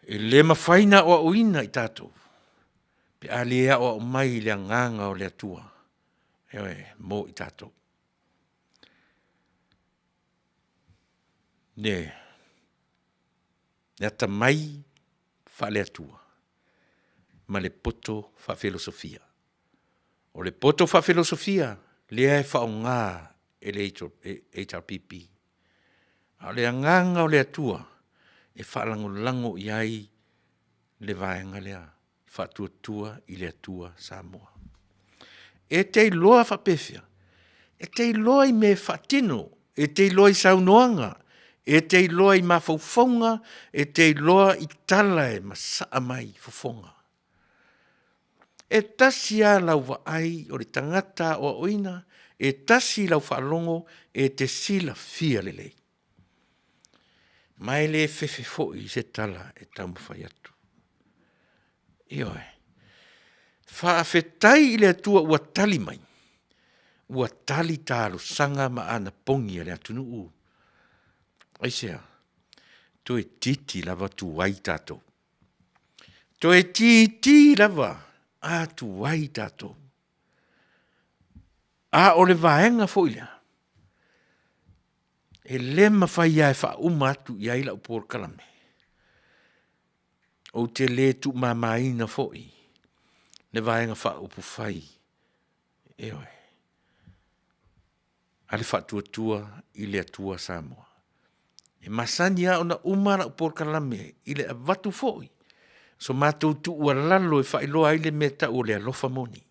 e le mafai ona aoaoina i tatou pe a le aoao mai i le Agaga o le Atua, ioe, mo i tatou. Le atamai faale-Atua ma le poto faafilosofia. O le poto faafilosofia lea e faaaoga e le HRPP, a o le agaga o le Atua e faalagolago i ai le vaega lea, Faatuatua i le Atua Samoa. E te iloa faapefea? E te iloa i mea e faatino, e te iloa i saunoaga, e te iloa i mafaufauga, e te iloa i tala e masaa mai i fofoga. E tasi lava lau vaai o le tagata aoaoina, e tasi lau faalogo e te silafia lelei. Ma e le fefe foi se tala e taumafai atu. Ioe. Faafetai i le Atua ua tali mai, ua tali talosaga ma anapogi a le atunuu. Aisea? Toeitiiti lava tuai tatou. Toeitiiti lava a tuai tatou. A o le vaega foi lea, e le mafai lava e faauma atu i ai lau polokalame, ou te le tuumamaina foi le Vaega Faaupufai, ioe, a le Faatuatua i le Atua Samoa. E masani lava ona uma lau polokalame i le avatu foi o so matou tuualalo e faailoa ai le mea e tau o le alofa moni.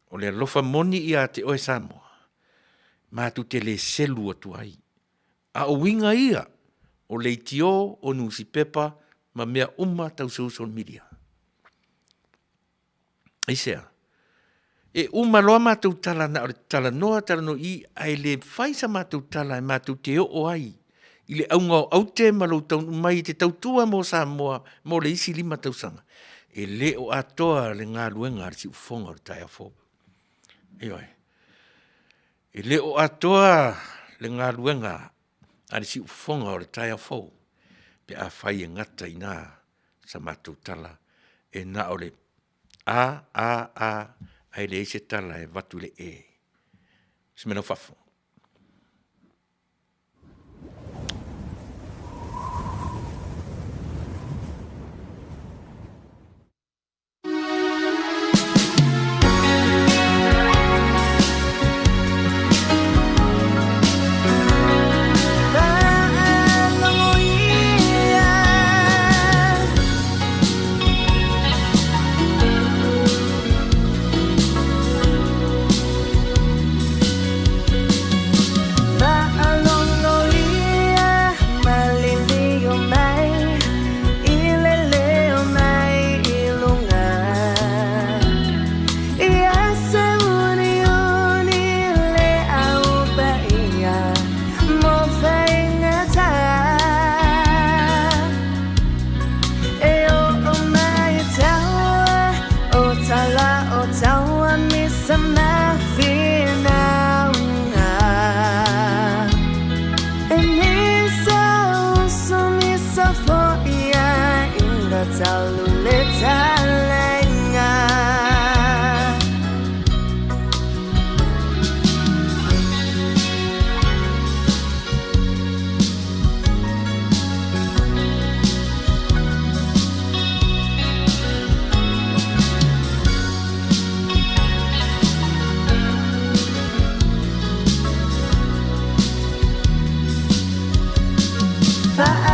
O le alofa moni ia te oe Samoa, matou te le selu atu ai, a o uiga ia o leitio, o nusipepa ma mea uma tau social media. Aisea? E uma loa matou tala na o le talanoa talanoa i i, ae le fai sa matou tala e matou te oo ai i le auga o aute ma lou taunuu mai e te tautua mo Samoa mo le isi 5 tausaga, e le o atoa le galuega a le siufofoga o le taeao fou. Ioe. E le o atoa le galuega a le siufofoga o le taeao fou pe afai e gata i ina sa matou tala e na o le A, A, A, ae leai se tala e avatu i le E. Se mea lau faafofoga.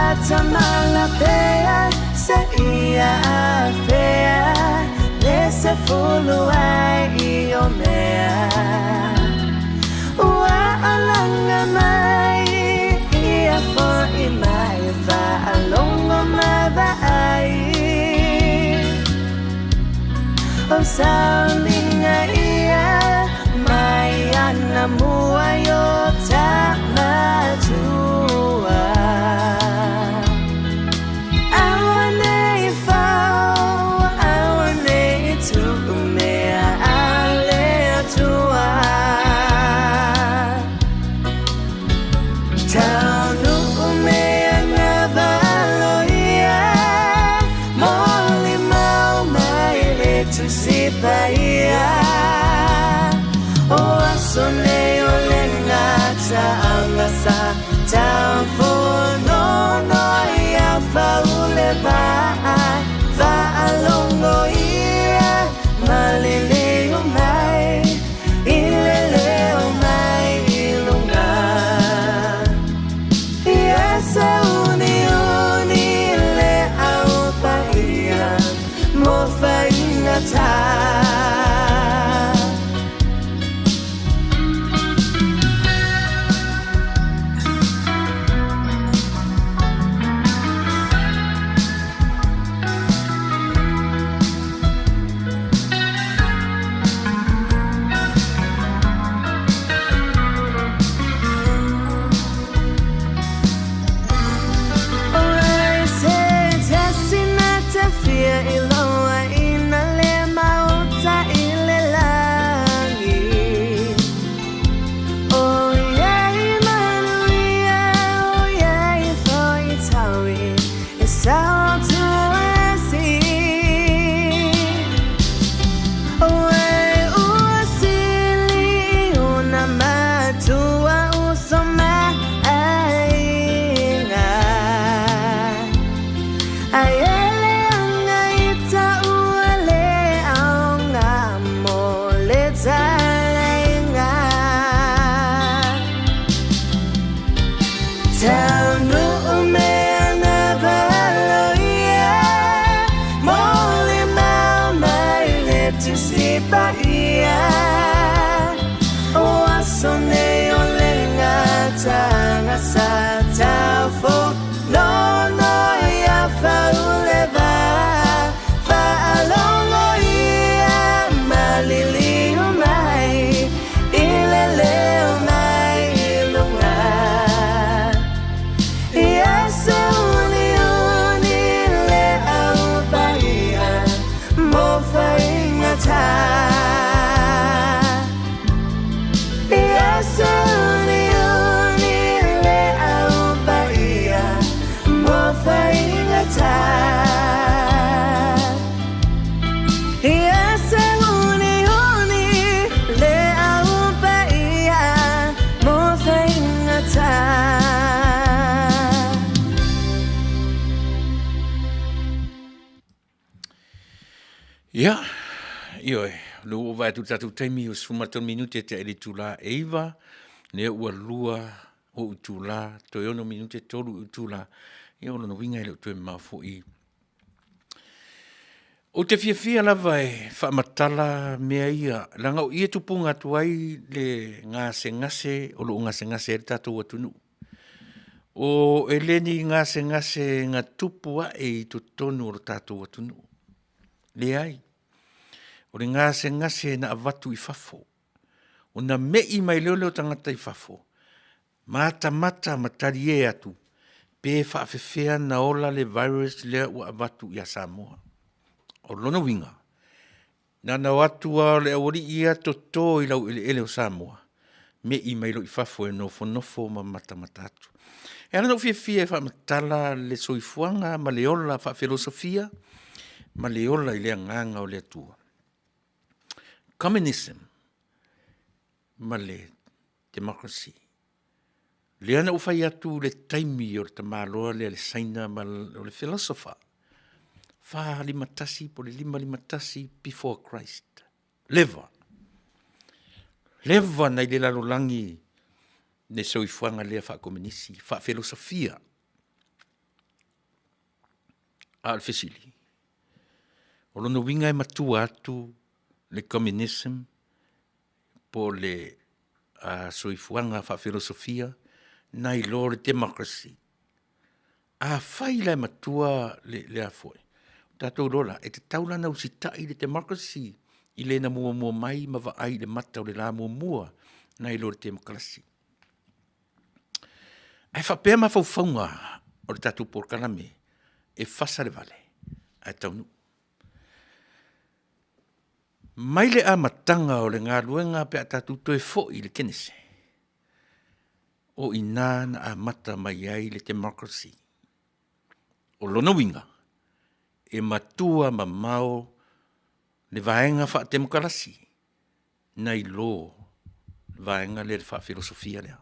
Atamala pea se ia afea le se fulu ai i o mea. Ua alanga mai ia fo'i mai faalogo ma vaai. O sauniga ia mai ana mua i o tamatua. Aua nei fau, aua nei tuu mea a le Atua. Taunuu mea na valo ia, molimau mai le Tusi Paia. O aso nei o le gataaga sa taufonono ia faule vaa, faalogo ia maliliu mai i le leo mai i luga. Ia sauniuni le au paia mo faigata. O ai se tasi na te fia iloa ina le maota i le lagi. O iai manuia, o iai foi taui, e sao tu esi. O e ua sili ona matua uso ma aiga. Ai ele anga i taua le aoga mo le talaiga. Taunuu mea na valo ia, molimau mai le Tusi Paia. O aso nei o le gataaga sa taufonono ia faule vaa, faalogo ia maliliu mai i le leo mai i luga. Ia sauniuni le au paia mo faigata. Ia sauniuni le au paia mo faigata. Ia sauniuni le au paia mo faigata. Ia, ioe, le ua vaai atu i le tatou taimi o 13 minute tea i le itula e 9, lea ua lua ou itula, toe 6 minute, tolu itula, ia o lona uiga e le o toe mamao foi. Ou te fiafia lava e faamatala mea ia, leaga o i e tupuga atu ai le gasegase o lo o gasegase ai le tatou atunuu. O e le ni gasegase na tupu ae i totonu o lo tatou atunuu. Leai. O le gasegase na avatu i fafo. Ona me'i mai lea o lea o tagata i fafo, matamata ma talie atu pe faafefea na ola le virus lea ua avatu ia Samoa. O lona uiga, na ona o atu lava o le aualii ia toto i laueleele o Samoa, me'i mai loa i fafo e nofonofo ma matamata atu. E ala ona ou fiafia e faamatala le soifuaga ma le ola faafelosofia ma le ola i le agaga o le Atua. Communism ma le democracy. Lea na ou fai atu le taimi o le tamaloa lea le Saina ma o le philosopher. 451 po le 551 before Christ. Leva. Leva na i le lalolagi le soifuaga lea faakominisi, faafelosofia. A o le fesili, o lona uiga e matua atu le communism po o le soifuaga faafilosofia nai lo le democracy. Afai la e matua le, le a foi, o tatou iloa la, e tatau la ona usitai le democracy i le na muamua mai ma vaai i le mata o le la muamua nai lo le temokalasi. Ae faapea mafaufauga o le tatou polokalame, e fasa le vale ae taunuu. Mai le amataga o le galuega pe a tatou toe foi i le Kenese, o i ina na amata mai ai le democracy. O lona uiga, e matua mamao le vaega faatemokarasi nai lo le vaega lea faafilosofia lea.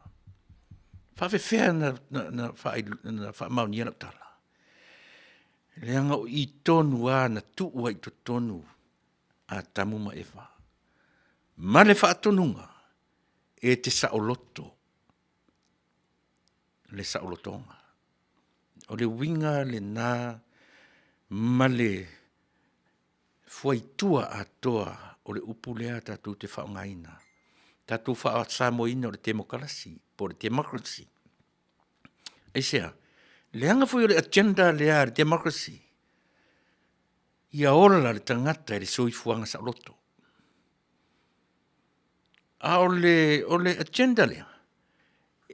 E faapefea ona faamaonia lau tala? Leaga o i tonu lava na tuu ai i totonu Atamu ma Eva ma le faatonuga, e te saoloto le saolotoga. O le uiga lena ma le fuaitua atoa o le upu lea tatou te faaaogaina, tatou faa-Samoa ina o le temokalasi po o le democracy. Aisea? Leaga foi o le agenda lea a le democracy, ia ola le tagata i le soifuaga saoloto. A o le agenda lea,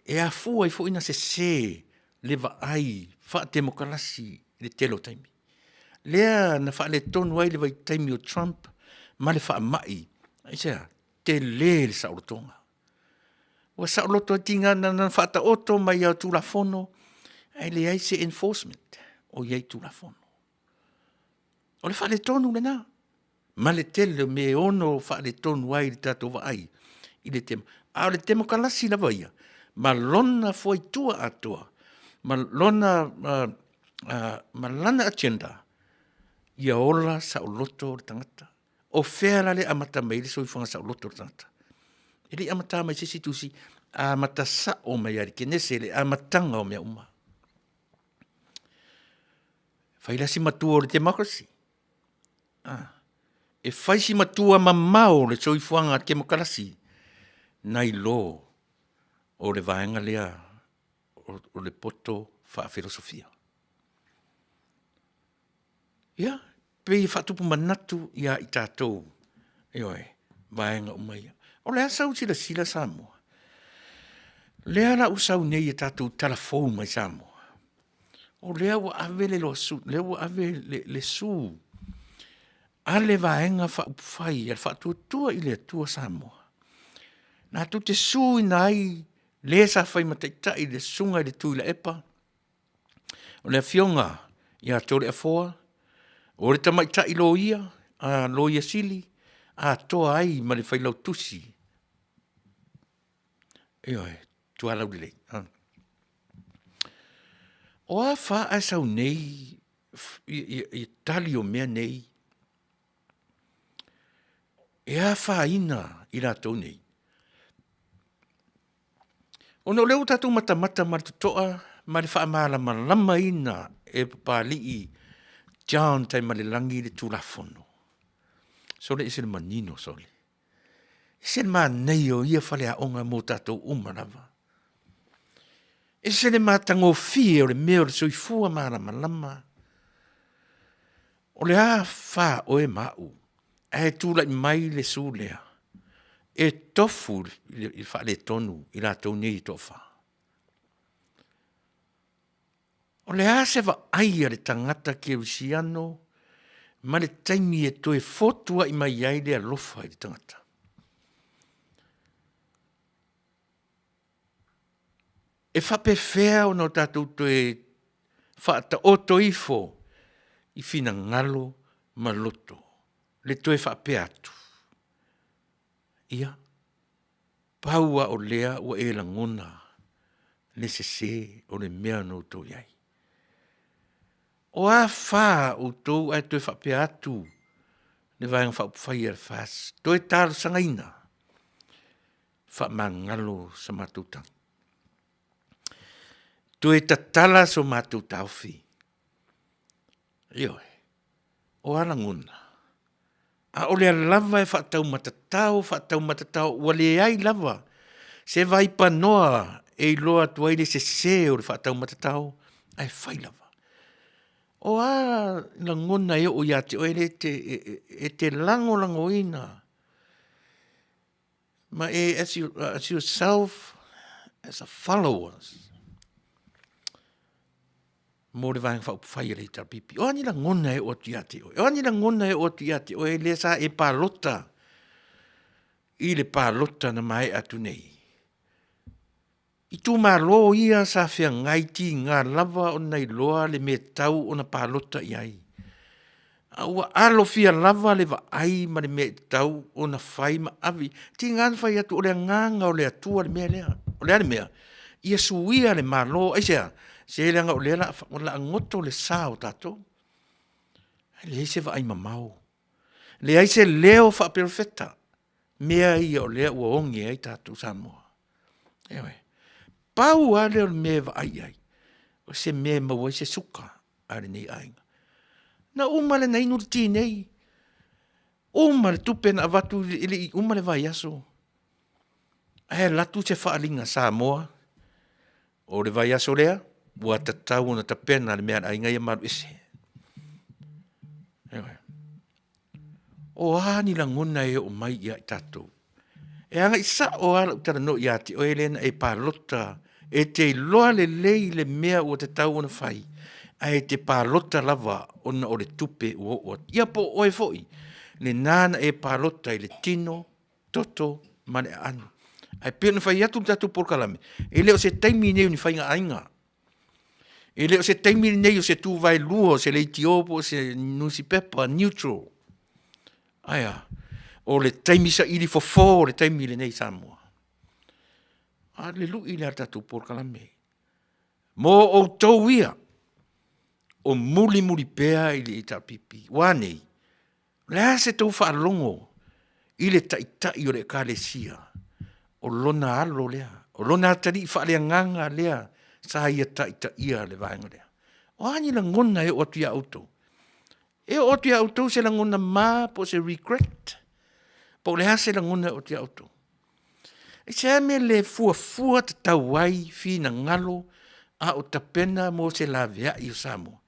e afua ai foi ona sese le vaai faatemokalasi i le tele o taimi. Lea na faaletonu ai le vaitaimi o Trump ma le faamai, aisea? Tele le saolotoga. Ua saoloto ai tiga na ona faataoto mai lava o Tulafono ae leai se enforcement o i ai i Tulafono. O le faaletonu lena ma le tele o mea e ono faaletonu ai le tatou vaai i le a o le temokalasi lava ia ma lona fuaitua atoa ma lona agenda, ia ola saoloto le tagata. O fea la le amata mai ai le soifuaga saoloto o le tagata? E le i amata mai i se isi tusi, amata sao mai lava i le Kenese i le amataga o mea uma. Fai la si matua o le democracy, e fai si matua mamao o le soifuaga temokalasi nai lo o le vaega lea o le poto faafilosofia. Ia, pei e faatupu manatu ia i tatou, ioe, vaega uma ia. O le a sau silasila Samoa? Lea la ua sau nei i tatou tala fou mai Samoa, o lea ua ave le lea ua ave le sue a le Vaega Faaupufai a le Faatuatua i le Atua Samoa, latou te sue ina ai le sa fai ma taitai le Susuga i le Tuilaepa, o le Afioga ia Toleafoa, o le tamaitai Loia, Loia Sili, atoa ai ma le Failautusi, ioe, Tualaulelei. O a fa ae sau nei i tali o mea nei, e afaina i latou nei? Ona o lea ua tatou matamata ma le totoa ma le faamalamalamaina e Papalii John Taimalelagi le Tulafono. Sole, e ese le manino, sole. Ese le manaia o ia faleaoga mo tatou uma lava. Ese le matagofie o le mea o le soifua malamalama. O le a fa oe ma au, ae tulai mai le su lea e tofu i le faaletonu i latou nei e toafa. O le a se vaai a le tagata kerisiano ma le taimi e toe fotuai mai ai le alofa i le tagata? E faapefea ona o tatou toe faataoto ifo i finagalo ma loto le toe faapea atu, ia, pau lava o lea ua e lagona le sese o le mea na outou i ai. O a fa a outou ae toe faapea atu le Vaega Faaupufai a le FAST, toe talosagaina, faamagalo sa matou tagi. Toe tatala so matou taofi. Ioe. O a lagona? A o lea lava e faataumatatao, faataumatatao, ua leai lava se vaipanoa e iloa atu ai le sese o le faataumatatao, ae fai lava. O a lagona e oo ia te oe lea e te lagolagoina ma e as yourself as a followers mo le Vaega Faaupufai a le HRPP. O a ni lagona e oo atu ia te oe? O a ni lagona e oo atu ia te oe lea sa e palota i le palota na maea atu nei? Itumalo ia sa feagai tiga lava ona iloa le mea e tatau ona palota i ai, a ua alofia lava le vaai ma le mea e tatau ona fai ma ave. Tiga ona fai atu o le agaga o le Atua le mea lea. O le a le mea? Ia suia le Malo. Aisea? Se leaga o lea o le a goto le sa o tatou. Ae leai se vaai mamao, leai se leo faaperofeta. Mea ia o lea ua oge ai tatou Samoa. Ioe. Pau lava lea o le mea e vaai i ai, o se mea e maua ai se suka a lenei aiga. Na uma le na inu le ti nei, uma le tupe na avatu e le i uma le vaiaso, ae alu atu se faaaliga Samoa, o le vaiaso lea, ua tatau ona tapena le mea a le aiga ia ma alu ese. Ioe. O a ni lagona e oo mai ia i tatou? E agai sao lava lau talanoa ia te oe lea na e palota e te iloa lelei le mea ua tatau ona fai, ae e te palota lava ona o le tupe ua oo atu. Ia po o oe foi lena na e palota i le tino, toto ma le aano. Ae pei ona fai atu le tatou polokalame, e le o se taimi lenei o ni faiga aiga. E le o se taimi lenei o se tuvaelua o se leitio po o se nusipepa neutral. Ae a? O le taimi saili fofo o le taimi lenei i Samoa. A o le lui lea a le tatou polokalame. Mo outou ia o mulimuli pea i le HRPP, ua a nei? O le a se tou faalogo i le taitai o le Ekalesia? O lona alo lea, o lona atalii faaleagaga lea sa ia taitaia le vaega lea. O a ni lagona e oo atu ia outou? E oo atu ia outou se lagona ma po o se regret? Po o le a se lagona e oo atu ia outou? Aisea mea le fuafua tatau ai finagalo a o tapena mo se laveai o Samoa?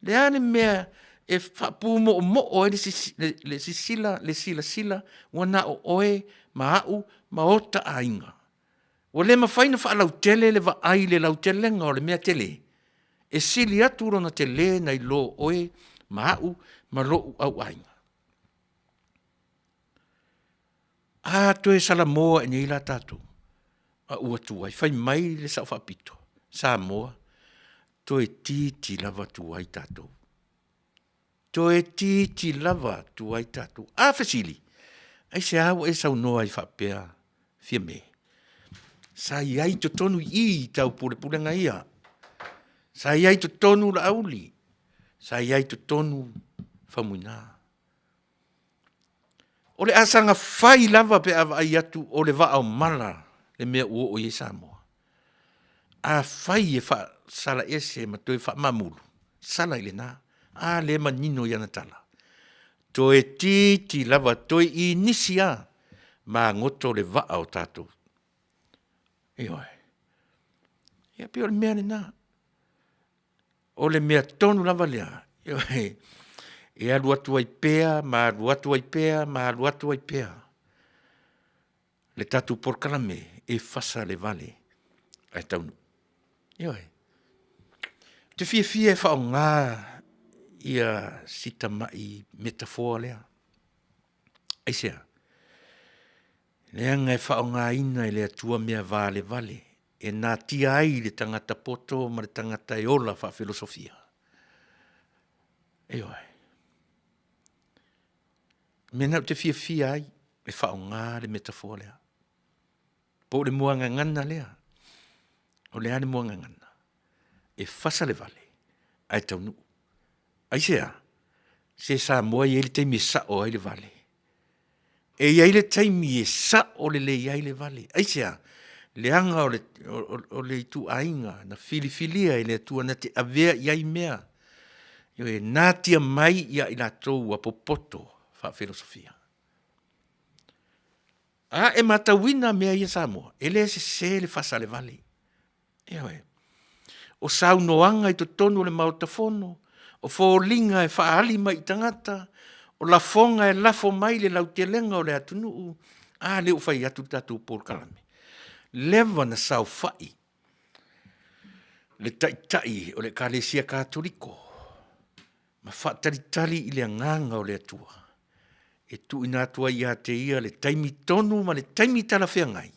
Le a le mea e faapumoomoo ai le sisila, le silasila ua na o oe ma au ma ota aiga. Ua le mafai ona faalautele le vaai i le lautelega o le mea tele. E sili atu lona tele nai lo oe ma au ma lou auaiga. A toe salamo ae nei la tatou, a ua tuai, fai mai le Sao Faapito, Samoa, toeitiiti lava tuai tatou. Toeitiiti lava tuai tatou. A fesili, aisea ua e saunoa ai faapea Fiame? Sa i ai i totonu i i i taupulepulega ia. Sa i ai i totonu Laauli, sa i ai i totonu Faumuina. O le asaga fai lava pe a vaai atu o le vaa o mala le mea ua oo i ai Samoa. Afai e faasala ese ma toe faamamulu, sala i lena, a lea e manino i ana tala. Toeitiiti lava, toe inisi lava magoto le vaa o tatou. Ioe. Ia pei o le mea lena. O le mea tonu lava lea, e alu atu ai pea ma alu atu ai pea ma alu atu ai pea le tatou polokalame e fasa le vale ae taunuu. Ioe. Ou te fiafia e faaaoga ia si tamai metafoa lea. Aisea? Leaga e faaaogaina e le Atua mea valevale e natia ai le tagata poto ma le tagata e ola faafilosofia. Ioe. Mea na ou te fiafia ai e faaaoga le metafoa lea. Po o le muagagana lea. O le a le muagagana? E fasa le vale ae taunuu. Aisea? Se Samoa e i ai le taimi e sao ai le vale. E i ai le taimi e sao lelei ai le vale. Aisea? Leaga o le, o, o le ituaiga na filifilia e le Atua na te avea i ai mea. Ioe, natia mai ia i latou ua popoto faafilosofia. A e matauina mea ia Samoa, e le sese le faasalevale. Ioe. O saunoaga i totonu o le Maota Fono, o foliga e faaali mai i tagata, o lafoga e lafo mai i le lautelega o le atunuu, a lea ua fai atu le tatou polokalame. Leva na saofai le Taitai o le Ekalesia Katoliko ma faatalitali i le Agaga o le Atua e tuuina atu ai ia te ia le taimi tonu ma le taimi talafeagai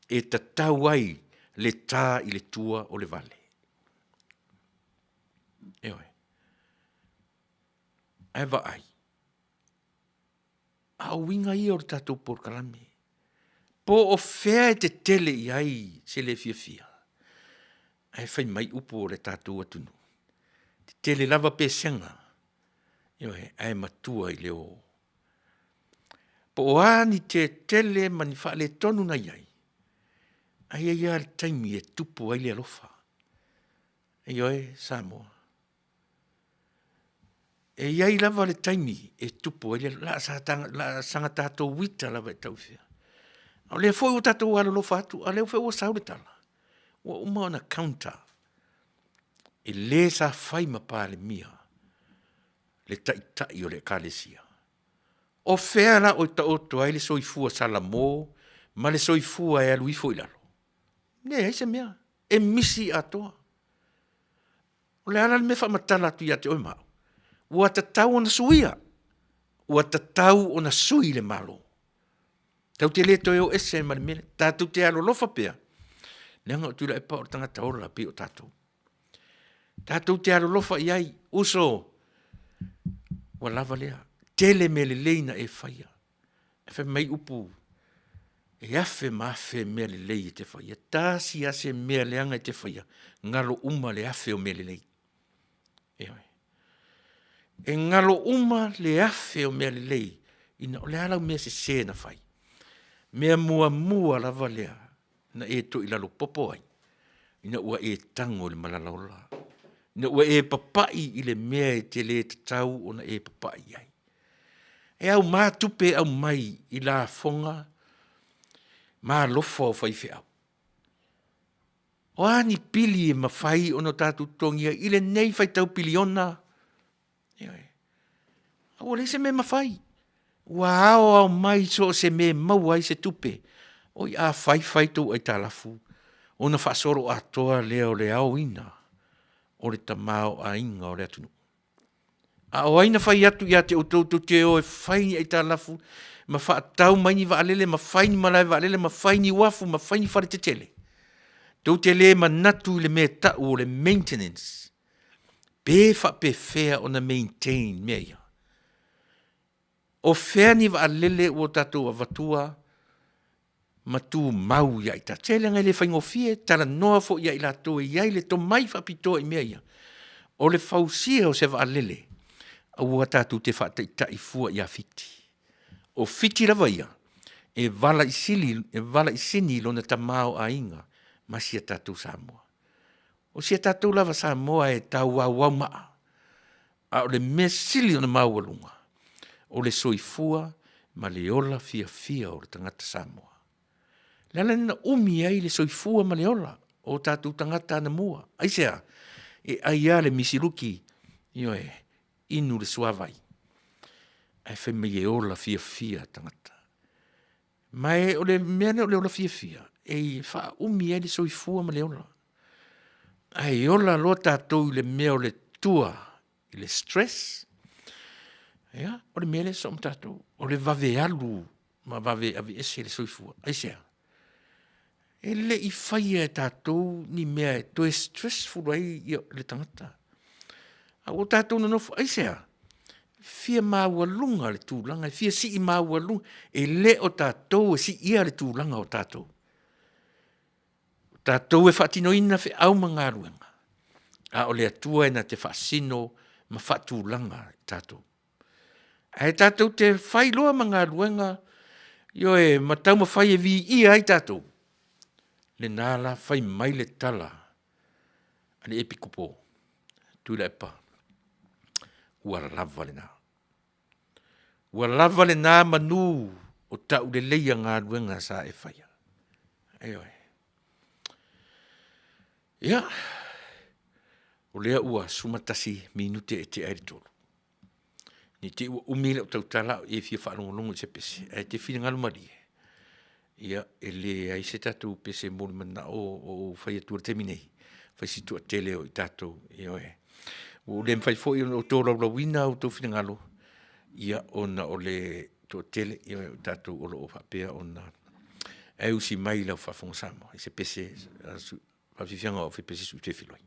e tatau ai le ta i le tua o le vale. Ioe. Ae vaai, a o uiga ia o le tatou polokalame, po o fea e tetele i ai se le fiafia, ae fai mai upu o le tatou atunuu, tetele lava pesega, ioe, ae matua i le oo. Po o a ni tetele ma ni faaletonu na i ai, ae i ai lava le taimi e tupu ai le alofa. Ioe Samoa. E i ai lava le taimi e tupu ai le la sa la saga tatou ita lava e tau i fea. A o lea foi ua tatou alolofa atu, a o lea foi ua sau le tala, ua uma ona counter e le sa fai ma Palemia le Taitai o le Ekalesia. O fea la oi taoto ai le soifua salamo ma le soifua e alu ifo i lalo? Leai se mea, e misi atoa. O le a la le mea e faamatala atu ia te oe ma au? Ua tatau ona suia, ua tatau ona sui le Malo. Tatou te le toe o ese ma le mea lea. Tatou te alolofa pea, leaga o Tuilaepa o le tagata ola pei o tatou. Tatou te alolofa i ai, uso, ua lava lea. Tele mea lelei na e faia. E fai mai upu, e afe ma afe mea lelei e te faia. Tasi lava se mea leaga e te faia, galo uma le afe o mea lelei. Ioe. E galo uma le afe o mea lelei, ina o le a lau mea sese na fai? Mea muamua lava lea na e toilalo popo ai, ina ua e tago i le malala ola, ina ua e papai i le mea e te le tatau ona e papai i ai. E auma tupe e aumai i lafoga ma alofa o faifeau? O a ni pili e mafai ona tatou totogia i lenei faitau piliona? Ioe. A ua leai se mea e mafai. Ua aoao mai so o se mea e maua ai se tupe. Oi a fai fai tou aitalafu, ona faasoloatoa lea o le aoina o le tamaoaiga o le atunuu. A o ai na fai atu ia te outou tou te o e fai ni aitalafu ma faatau mai ni vaalele ma fai ni malae vaalele ma fai ni uafu ma fai ni faletetele? Tou te le manatu i le mea e tau o le maintenance, pe faapefea ona maintain mea ia? O fea ni vaalele ua tatou avatua ma tumau ia i tatou. Se leaga e le faigofie, talanoa foi ia i latou e i ai le tomai faapitoa i mea ia, o le fausia o se vaalele, aua tatou te faataitai fua ia Fiti. O Fiti lava ia, e valaisili, e valaisini lona tamaoaiga ma si a tatou Samoa. O si a tatou lava Samoa e tauauau maa, a o le mea sili ona maualuga, o le soifua ma le ola fiafia o le tagata Samoa. O le ala lea na umi ai le soifua ma le ola o tatou tagata anamua. Aisea? E ai lava le misiluki, ioe, inu le suavai, ae fai mai e ola fiafia tagata. Ma e o le mea lea o le ola fiafia, e faaumi ai le soifua ma le ola. Ae ola loa tatou i le mea o le tua i le stress, ia, o le mea lea e sosoo ma tatou, o le vave alu ma vave aveese le soifua. Aisea? E le i faia e tatou ni mea e toe stressful ai le tagata. A ua tatou nonofo, aisea? Fia maualuga le tulaga, e fia sii maualuga, e le o tatou e siia le tulaga o tatou. O tatou e faatinoina feau ma galuega, a o le Atua e na te faasino ma faatulaga i tatou. Ae tatou te fai loa ma galuega, ioe, ma taumafai e viia ai tatou, lena la fai mai le tala a le Epikopo, Tuilaepa. Ua lava lena. Ua lava lena manu o tauleleia galuega sa e faia. Ioe. Ia, o lea ua sumatasi minute e tea ai le tolu. Ne i te i ua umi lau tautala o e fia faalogologo i se pese, ae te finagalo malie, ia e leai se tatou pese mo le manao o ou fai atu i le taimi nei, fai si toatele o i tatou, ioe. Ua ou le mafai foi ona ou tolaulauina a outou finagalo, ia ona o le toatele ioe, o tatou o lo o faapea ona e usi mai i lau faafofoga Samoa i se pese faafiafiaga o Fepesi Sui Tefiloi.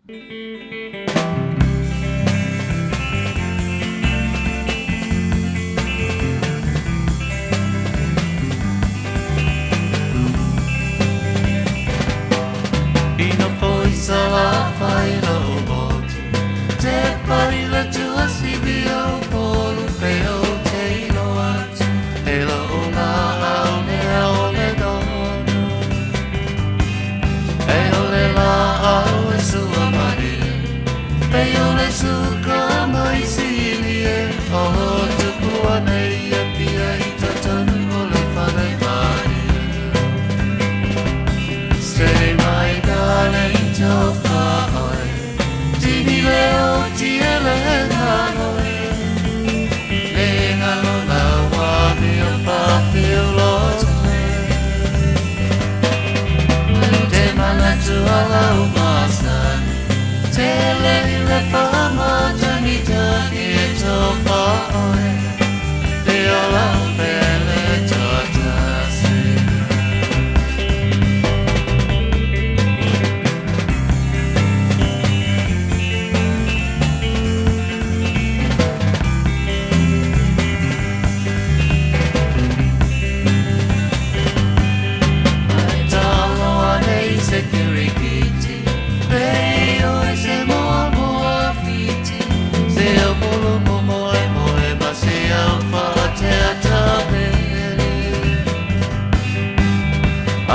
Ina foi sa la fai la o motu Te pari le tua sibi o polu pe o te iloa atu He la o la au nea o le donu E o le la au e sua mari Pe o le suka mai sili e O tupu anei e pia i totonu o le whare mari Say my darling tofa oe Tini leo tiele nganoe Le ngalo la wa mi o fa fio lo Te mana tu ala o masani Te le le fa ma tangi tangi e tofa oe Te ola o pele totasi. Ai talo anei se kirikiti Pe oe se moa moa fiti Se au polo mo moe moe ma se au whaatea tapere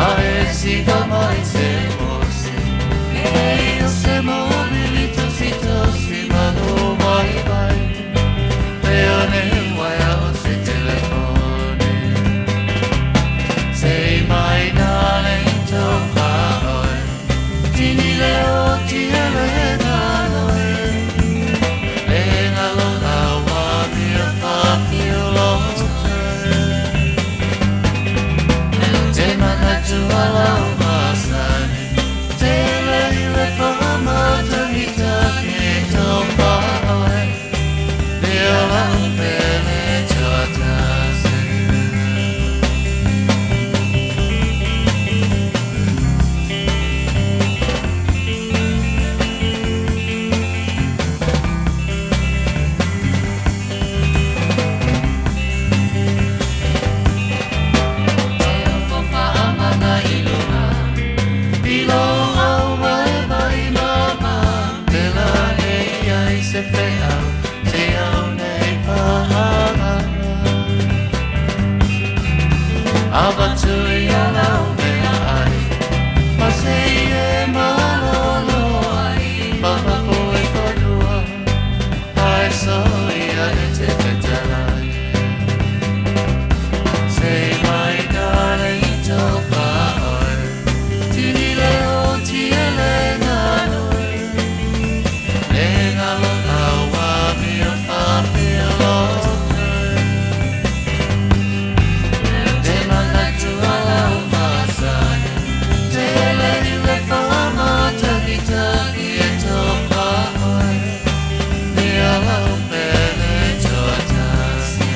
A e sika mai se mose E o se mobili tosi tosi manu mai mai Pe ane waia o se telefone Say my darling tofa oe Tini leo tiele ngaloe Le ngalo la wa mia fa fio lo Te mana tu ala o masani Te le le fa ma tangi tangi tofa oe Le ola o pele totasi. Say my darling tofa oe Tini leo tiele nganoe Le ngalo awa mia fa fia lote Te mana tu ala o masani Te le le fa ma tangi tangi e tofa oe Le ala o pele totasi.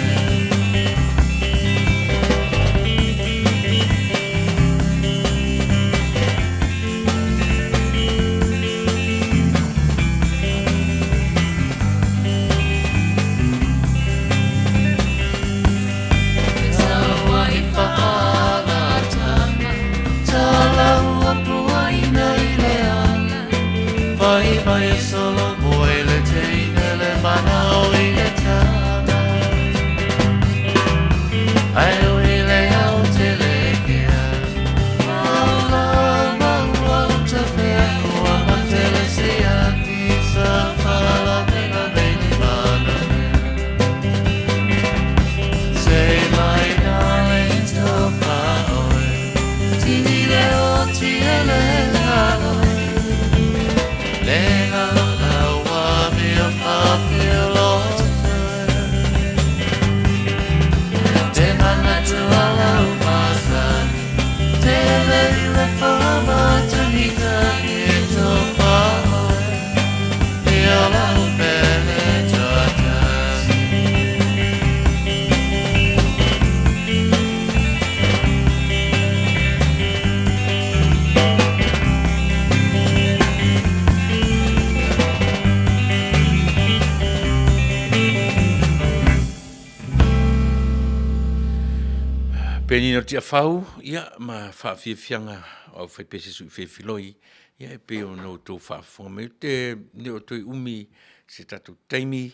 Aiga o Tiafau, ia, ma faafiafiaga o aufaipese sui felfiloi, ia e pei ona outou faafofoga mai, ou te le o toe umi se tatou taimi,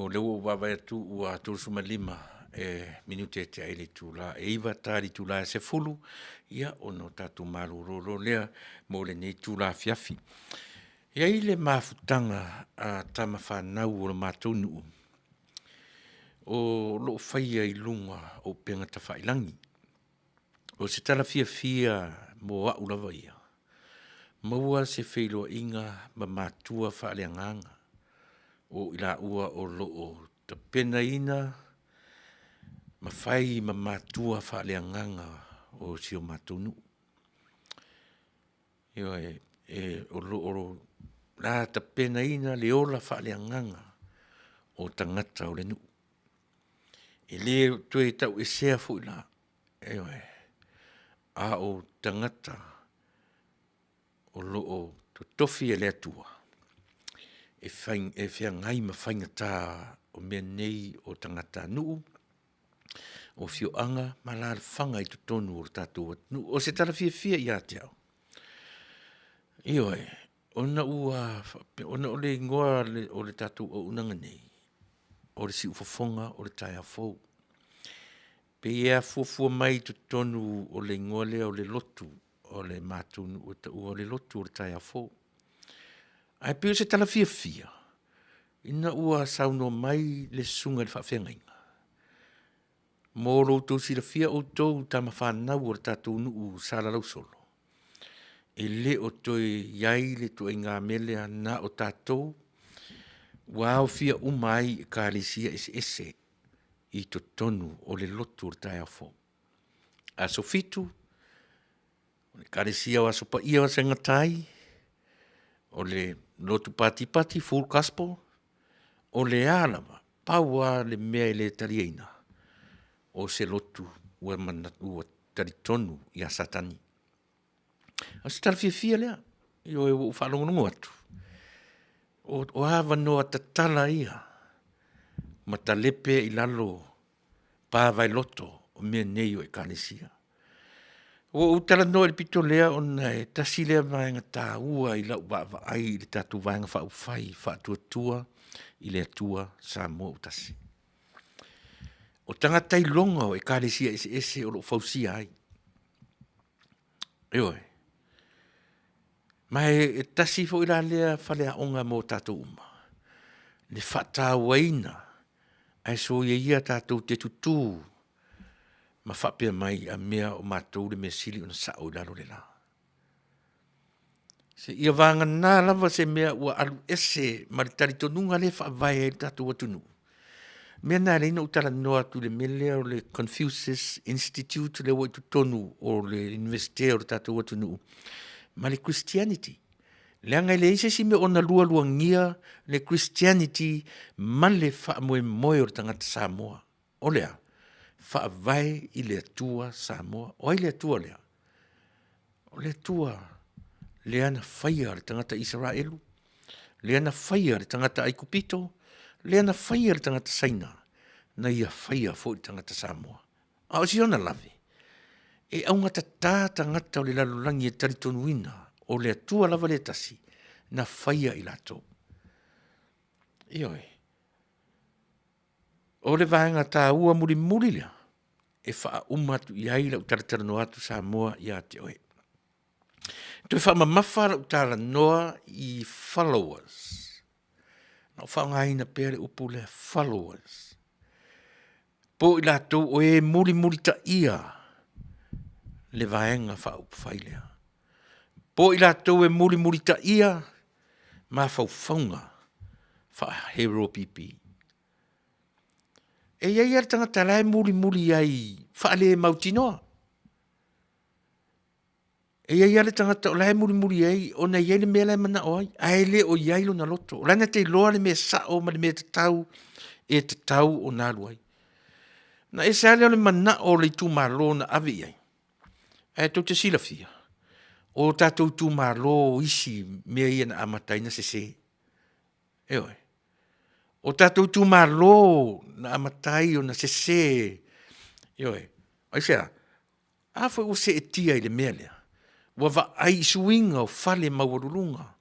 mo lea ua ou vaavaai atu ua 35 e minute e tea ai le itula e 9:00 ta i le itula e 10:00, ia ona o tatou malolo loa lea mo lenei itula afiafi. E i ai le mafutaga a tama fanau o le matou nuu o lo o faia i luga o upega tafailagi. O se tala fiafia mo au lava ia, maua se feiloaiga ma matua faaleagaga o i laua o lo o tapenaina ma fai ma matua faaleagaga o si o matou nuu. Ioe, o lo o la tapenaina le ola faaleagaga o tagata o le nuu. E le toe tauesea foi la, ioe, a o tagata o lo o totofi e le Atua e feagai ma faigata o mea nei o tagatanuu, o afioaga ma alaalafaga i totonu o le tatou atunuu. O se tala fiafia ia te au, ioe, ona ua faapea, ona o le igoa o le tatou auaunaga nei, o le Siufofoga o le Taeao Fou. E pei e afuafua mai i totonu o le igoa lea o le lotu o le matou nuu e taua o le lotu o le taeao fou. Ae pei o se tala fiafia ina ua saunoa mai le susuga i le faafeagaiga, mo lo outou silafia outou tama fanau o le tatou nuu Salalausolo, e le o toe i ai le ituaiga mea lea na o tatou ua aofia uma ai ekalesia eseese i totonu o le lotu o le taeao fou. Aso Fitu, Ekalesia o Aso Paia o Sagatai, o le Lotu Patipati Full Gospel, o le a lava, pau lava le mea e le taliaina, o se lotu ua talitonu ia Satani. O se tala fiafia lea, ioe ua ou faalogologo atu, o avanoa tatala ia ma talepe i lalo pa vaeloto o mea nei o Ekalesia. Ua ou talanoa i le pito lea ona e tasi lea vaega taua i lau vaavaai i le tatou Vaega Faaupufai Faatuatua i le Atua Samoa ua Tasi. O tagata iloga o Ekalesia eseese o lo o fausia ai. Ioe. Ma e tasi foi la lea faleaoga mo tatou uma, le faatauaina ae soia ia tatou te tutu ma faapea mai, a mea o matou le mea sili ona sao i lalo le la. Seia vagana lava se mea ua alu ese ma le talitonuga lea e faavae ai le tatou atunuu. O le mea lena e ala ai ona ou talanoa atu i le mea lea o le Confucius Institute lea ua i totonu o le Iunivesite o le tatou atunuu ma le Christianity. Leaga e leai se isi mea o ona lualuagia le Christianity ma le faamoemoe o le tagata Samoa. O le a? Faavae i le Atua Samoa. O ai le Atua lea? O le Atua lea na faia le tagata Isaraelu, lea na faia le tagata Aikupito, lea na faia le tagata Saina, na ia faia foi le tagata Samoa. A o si ona lave, e augatata tagata o le lalolagi e talitonuina o le Atua lava lea e tasi na faia i latou. Ioe. O le vaega taua mulimuli lea e faauma atu i ai lau talatalanoa atu Samoa ia te oe. Toe faamamafa lau talanoa i followers. Na ou faaaogaina pea le upu lea followers. Po o i latou o e mulimulitaia le Vaega Faaupufai lea. Po o i latou e mulimulitaia mafaufauga faa-HRPP. E i ai lava le tagata la e mulimuli ai faale-mautinoa. E i ai lava le tagata o la e mulimuli ai ona e i ai le mea la e manao ai, ae le o i ai lona loto. O la e na te iloa le mea sao ma le mea tatau e tatau ona alu ai. Ona ese lava lea o le manao o le itumalo na ave i ai, ae tou te silafia, o tatou itumalo isi mea ia na amata ai ona sese. Ioe. O tatou itumalo na amata ai ona sese. Ioe. Aisea? A foi ua seetia i le mea lea, ua vaai i suiga o fale maualuluga,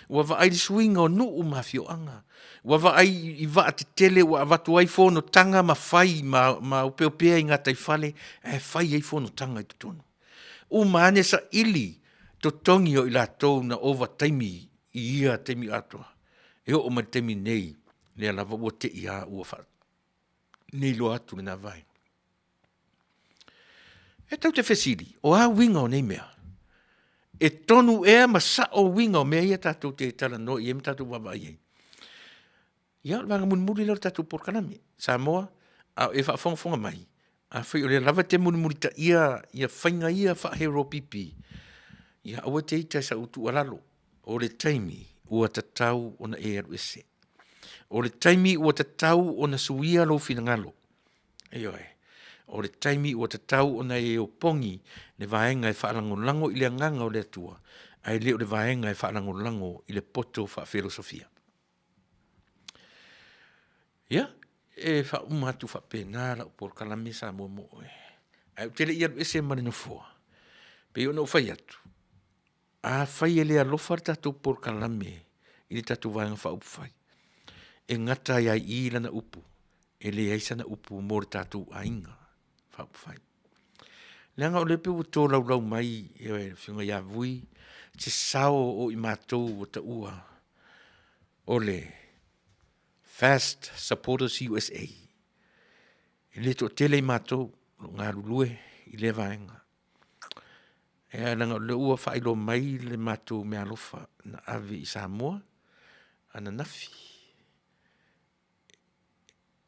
ua vaai i le suiga o nuu ma afioaga, ua vaai i vaa tetele ua avatu ai fonotaga ma fai ma, ma opeopea i gataifale ae fai ai fonotaga i totonu. Uma ane saili totogi o i latou na ova taimi i ia taimi atoa, e oo mai le taimi nei, lea lava ua tei a ua faa nei loa atu lena vaega. E tou te fesili, o a uiga o nei mea? E tonu ea ma sao uiga o mea ia tatou te talanoa i ai ma tatou vaavaai i ai? Ia, o le vaega mulimuli lea o le tatou polokalame. Samoa, a o e faafogafoga mai, afai o lea lava e te mulimulitaia ia faiga ia faa-HRPP, ia aua e te ita i sau tuualalo, o le taimi ua tatau ona e alu ese. O le taimi ua tatau ona suia lou finagalo. Ioe. O le taimi ua tatau ona e opogi le vaega e faalagolago i le agaga o le Atua, ae le o le vaega e faalagolago i le poto faafilosofia. Ia, e faauma atu faapena lau polokalame Samoa mo oe. Ae ou te le i alu ese ma le nofoa, pei ona ou fai atu, afai e le alofa le tatou polokalame i le tatou Vaega Faaupufai, e gata ai lava i i lana upu, e leai sana upu mo le tatou Aiga Faaupufai. Leaga o lea pei ua tolaulau mai e le Afioga ia Vui se sao o i matou ua taua o le Fast Supporters USA. E le toatele i matou o lo o galulue i lea vaega. Ae leaga o lea ua faailoa mai le matou meaalofa na ave i Samoa ananafi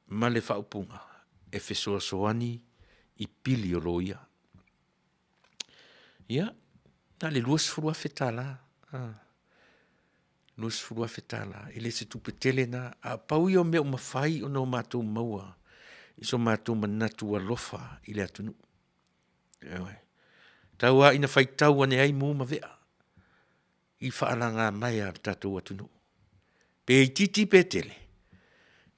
ma le faaupuga e fesoasoani i pili o loia. Ia, na o le $20,000. $20,000, e le se tupe tele lena, a pau ia o mea ua mafai ona o matou maua i so matou manatu alofa i le atunuu. Ioe. Tau lava ina faitau ane ai mu ma vea i faalagamaea a le tatou atunuu. Pe itiiti pe tele,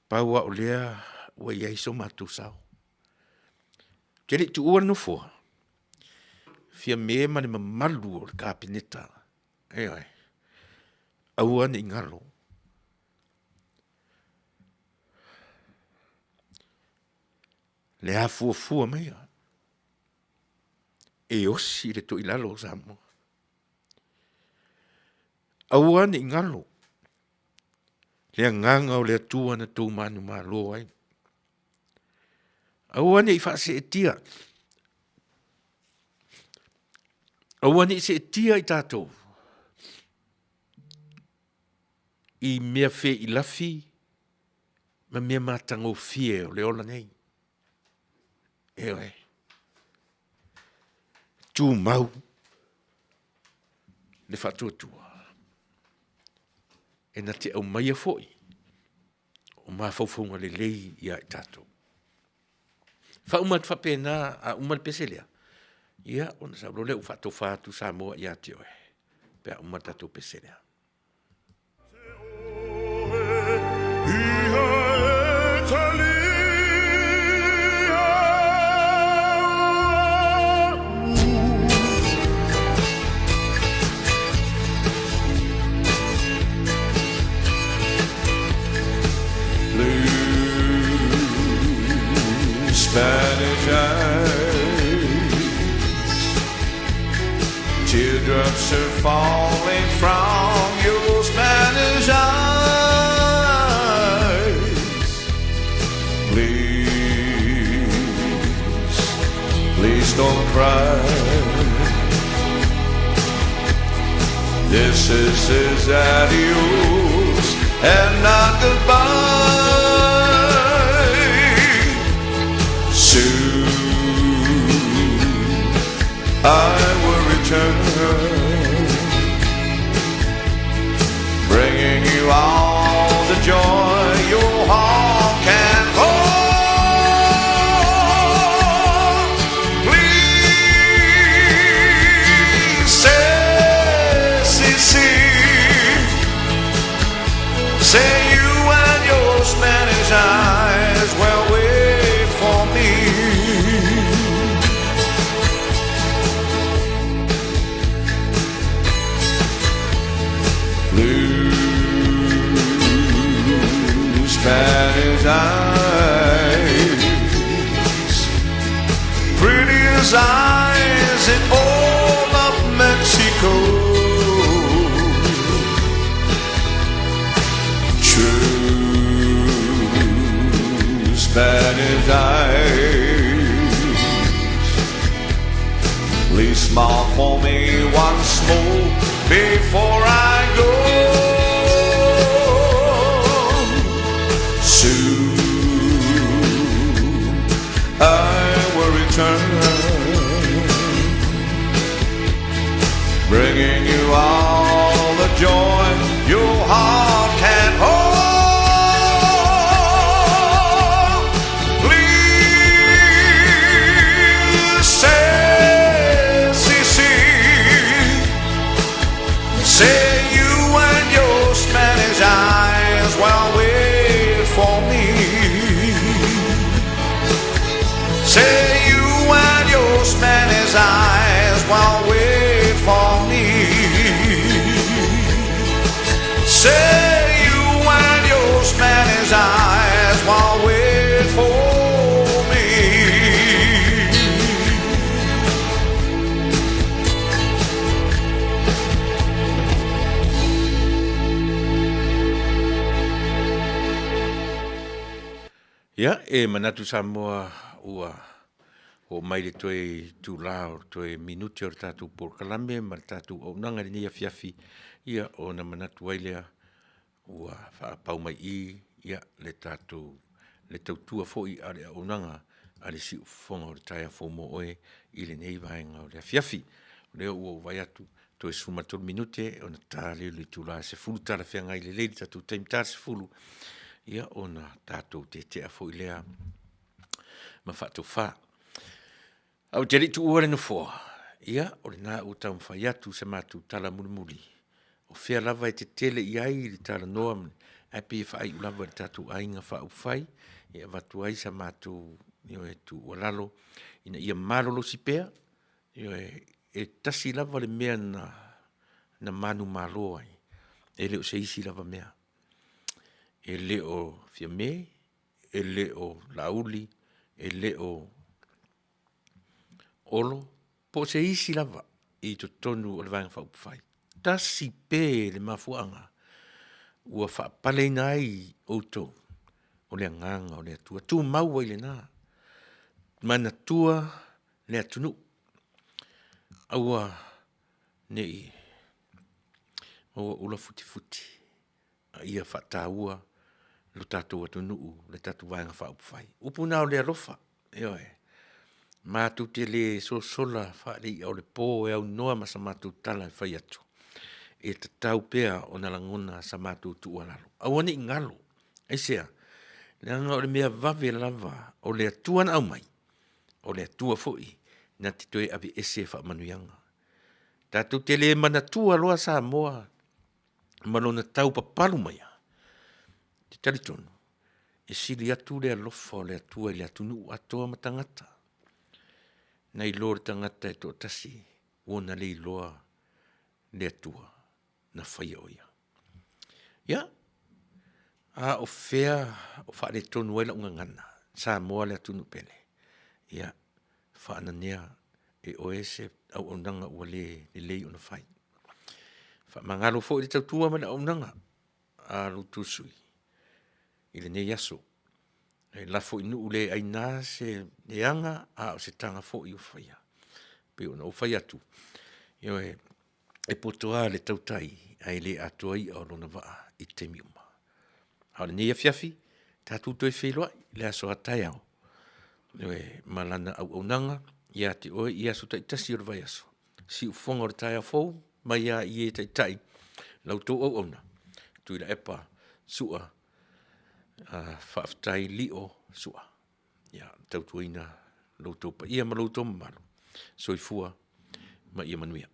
pau lava o lea ua i ai so matou sao. Ou te le i tuua le nofoa, Fiame ma le mamalu o le Kapeneta, ioe, aua ne i galo le afuafua maia e osi le toilalo o Samoa. Aua ne i galo le agaga o le Atua na tou manumalo ai. Aua ne i faaseetia, aua ne i seetia i tatou i mea feilafi ma mea matagofie o le ola nei. Ioe. Tumau le faatuatua e na te aumaia foi o mafaufauga lelei ia i tatou. Faauma atu faapena a uma le pese lea, ia ona sau loa lea ua faatofa atu Samoa ia te oe pe a uma le tatou pese lea. Blue Spanish eyes, teardrops are falling from your Spanish eyes. Please, please don't cry. This is his adios and not goodbye. Soon I will return, bringing you all the joy your heart can hold. Please say, see, see, say you and your Spanish eyes will wait for me. Spanish eyes, prettiest eyes in all of Mexico. True Spanish eyes. Please smile for me once more before I go. Soon I will return, bringing you all the joy your heart can hold. Please say, sí, sí. Say you and your Spanish eyes will wait for me. Say you and your Spanish eyes will wait for me. Say you and your Spanish eyes will wait for me. Ia, e manatu Samoa ua oo mai le toe itulā o le toe minute o le tatou polokalame ma le tatou auaunaga i lenei afiafi, ia ona manatu ai lea ua faapau mai i i ia le tatou le tautua foi a le auaunaga a le Siufofoga o le Taeao Fou mo oe i lenei vaega o le afiafi. O lea ua ou vaai atu toe 13 minute ona ta lea o le itula e 10 talafeagai lelei le tatou taimi ta le 10, ia ona tatou tetea foi lea ma faatofa. Ae ou te le i tuua le nofoa, ia o lena ua taumafai atu se matou tala mulimuli, o fea lava e tetele i ai le talanoa, ae pei e faaiu lava i le tatou aiga faaupufai e avatu ai sa matou ioe, tuualalo ina ia malolosi pea, ioe, e tasi lava le mea na, na manumalo ai, e le o se isi lava mea. E le o Fiame, e le o Laauli, e le o Olo, po o se isi lava i totonu o le Vaega Faaupufai. Tasi pe le mafuaaga ua faapaleina ai outou, o le agaga o le Atua. Tumau ai i lena, manatua le atunuu, aua ne i maua ula futifuti, a ia faataua lo tatou atunuu, le tatou Vaega Faaupufai. Upu na o le alofa, ioe. Matou te le sosola faale-i'a o le po e aunoa ma sa matou tala e fai atu, e tatau pea ona lagona sa matou tuualalo. Aua ne i galo. Aisea? Leaga o le mea vave lava o le Atua na aumai, o le Atua foi na te toe aveese faamanuiaga. Tatou te le manatua loa Samoa ma lona tau papalu maia, te talitonu, e sili atu le alofa o le Atua i le atunuu atoa ma tagata, nai lo le tagata e toatasi ua na le iloa le Atua na faia o ia. Ia, a o fea o faaletonu ai lau gagana, Samoa le atunuu pele, ia, faananea e oe se auaunaga ua le lelei ona fai. Faamagalo foi le tautua ma le auaunaga a lo outou sui usufono i lenei aso. E lafo i nuu le aina se leaga a o se taga foi ua faia. E pei ona ou fai atu, ioe, e poto lava le tautai ae le atoa i'a o lona vaa i taimi uma. A o lenei afiafi, tatou toe feiloai i le aso a taeao, ioe, ma lana auaunaga ia te oe i aso taitasi o le vaiaso. Siufofoga o le taeao fou mai lava i e taitai la outou auauna, Tuilaepa Sua, faafetai Lio Sua. Ia tautuaina lo outou paia ma lo outou mamalu. Soifua ma ia manuia.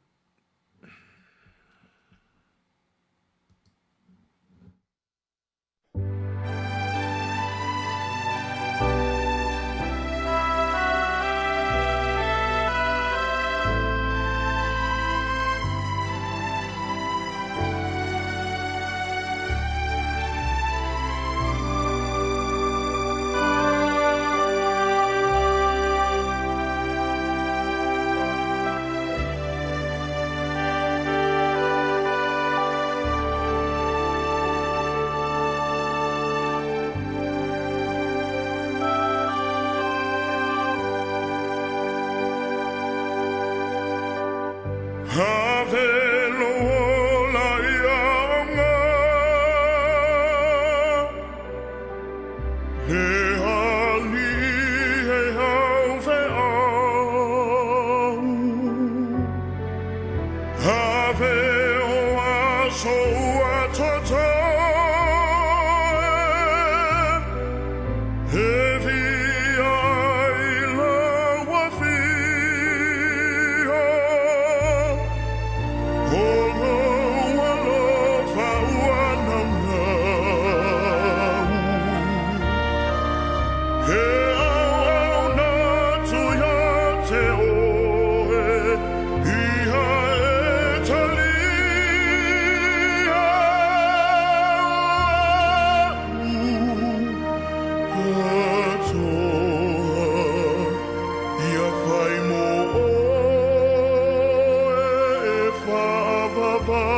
Ave lo ola ia aoga Le alii e au feau Ave o aso ua totoe E via ai lau afio O lou alofa ua naunau E auauna atu ia te oe Ia e talia o a'u atoa Ia fai mo oe e faavavau.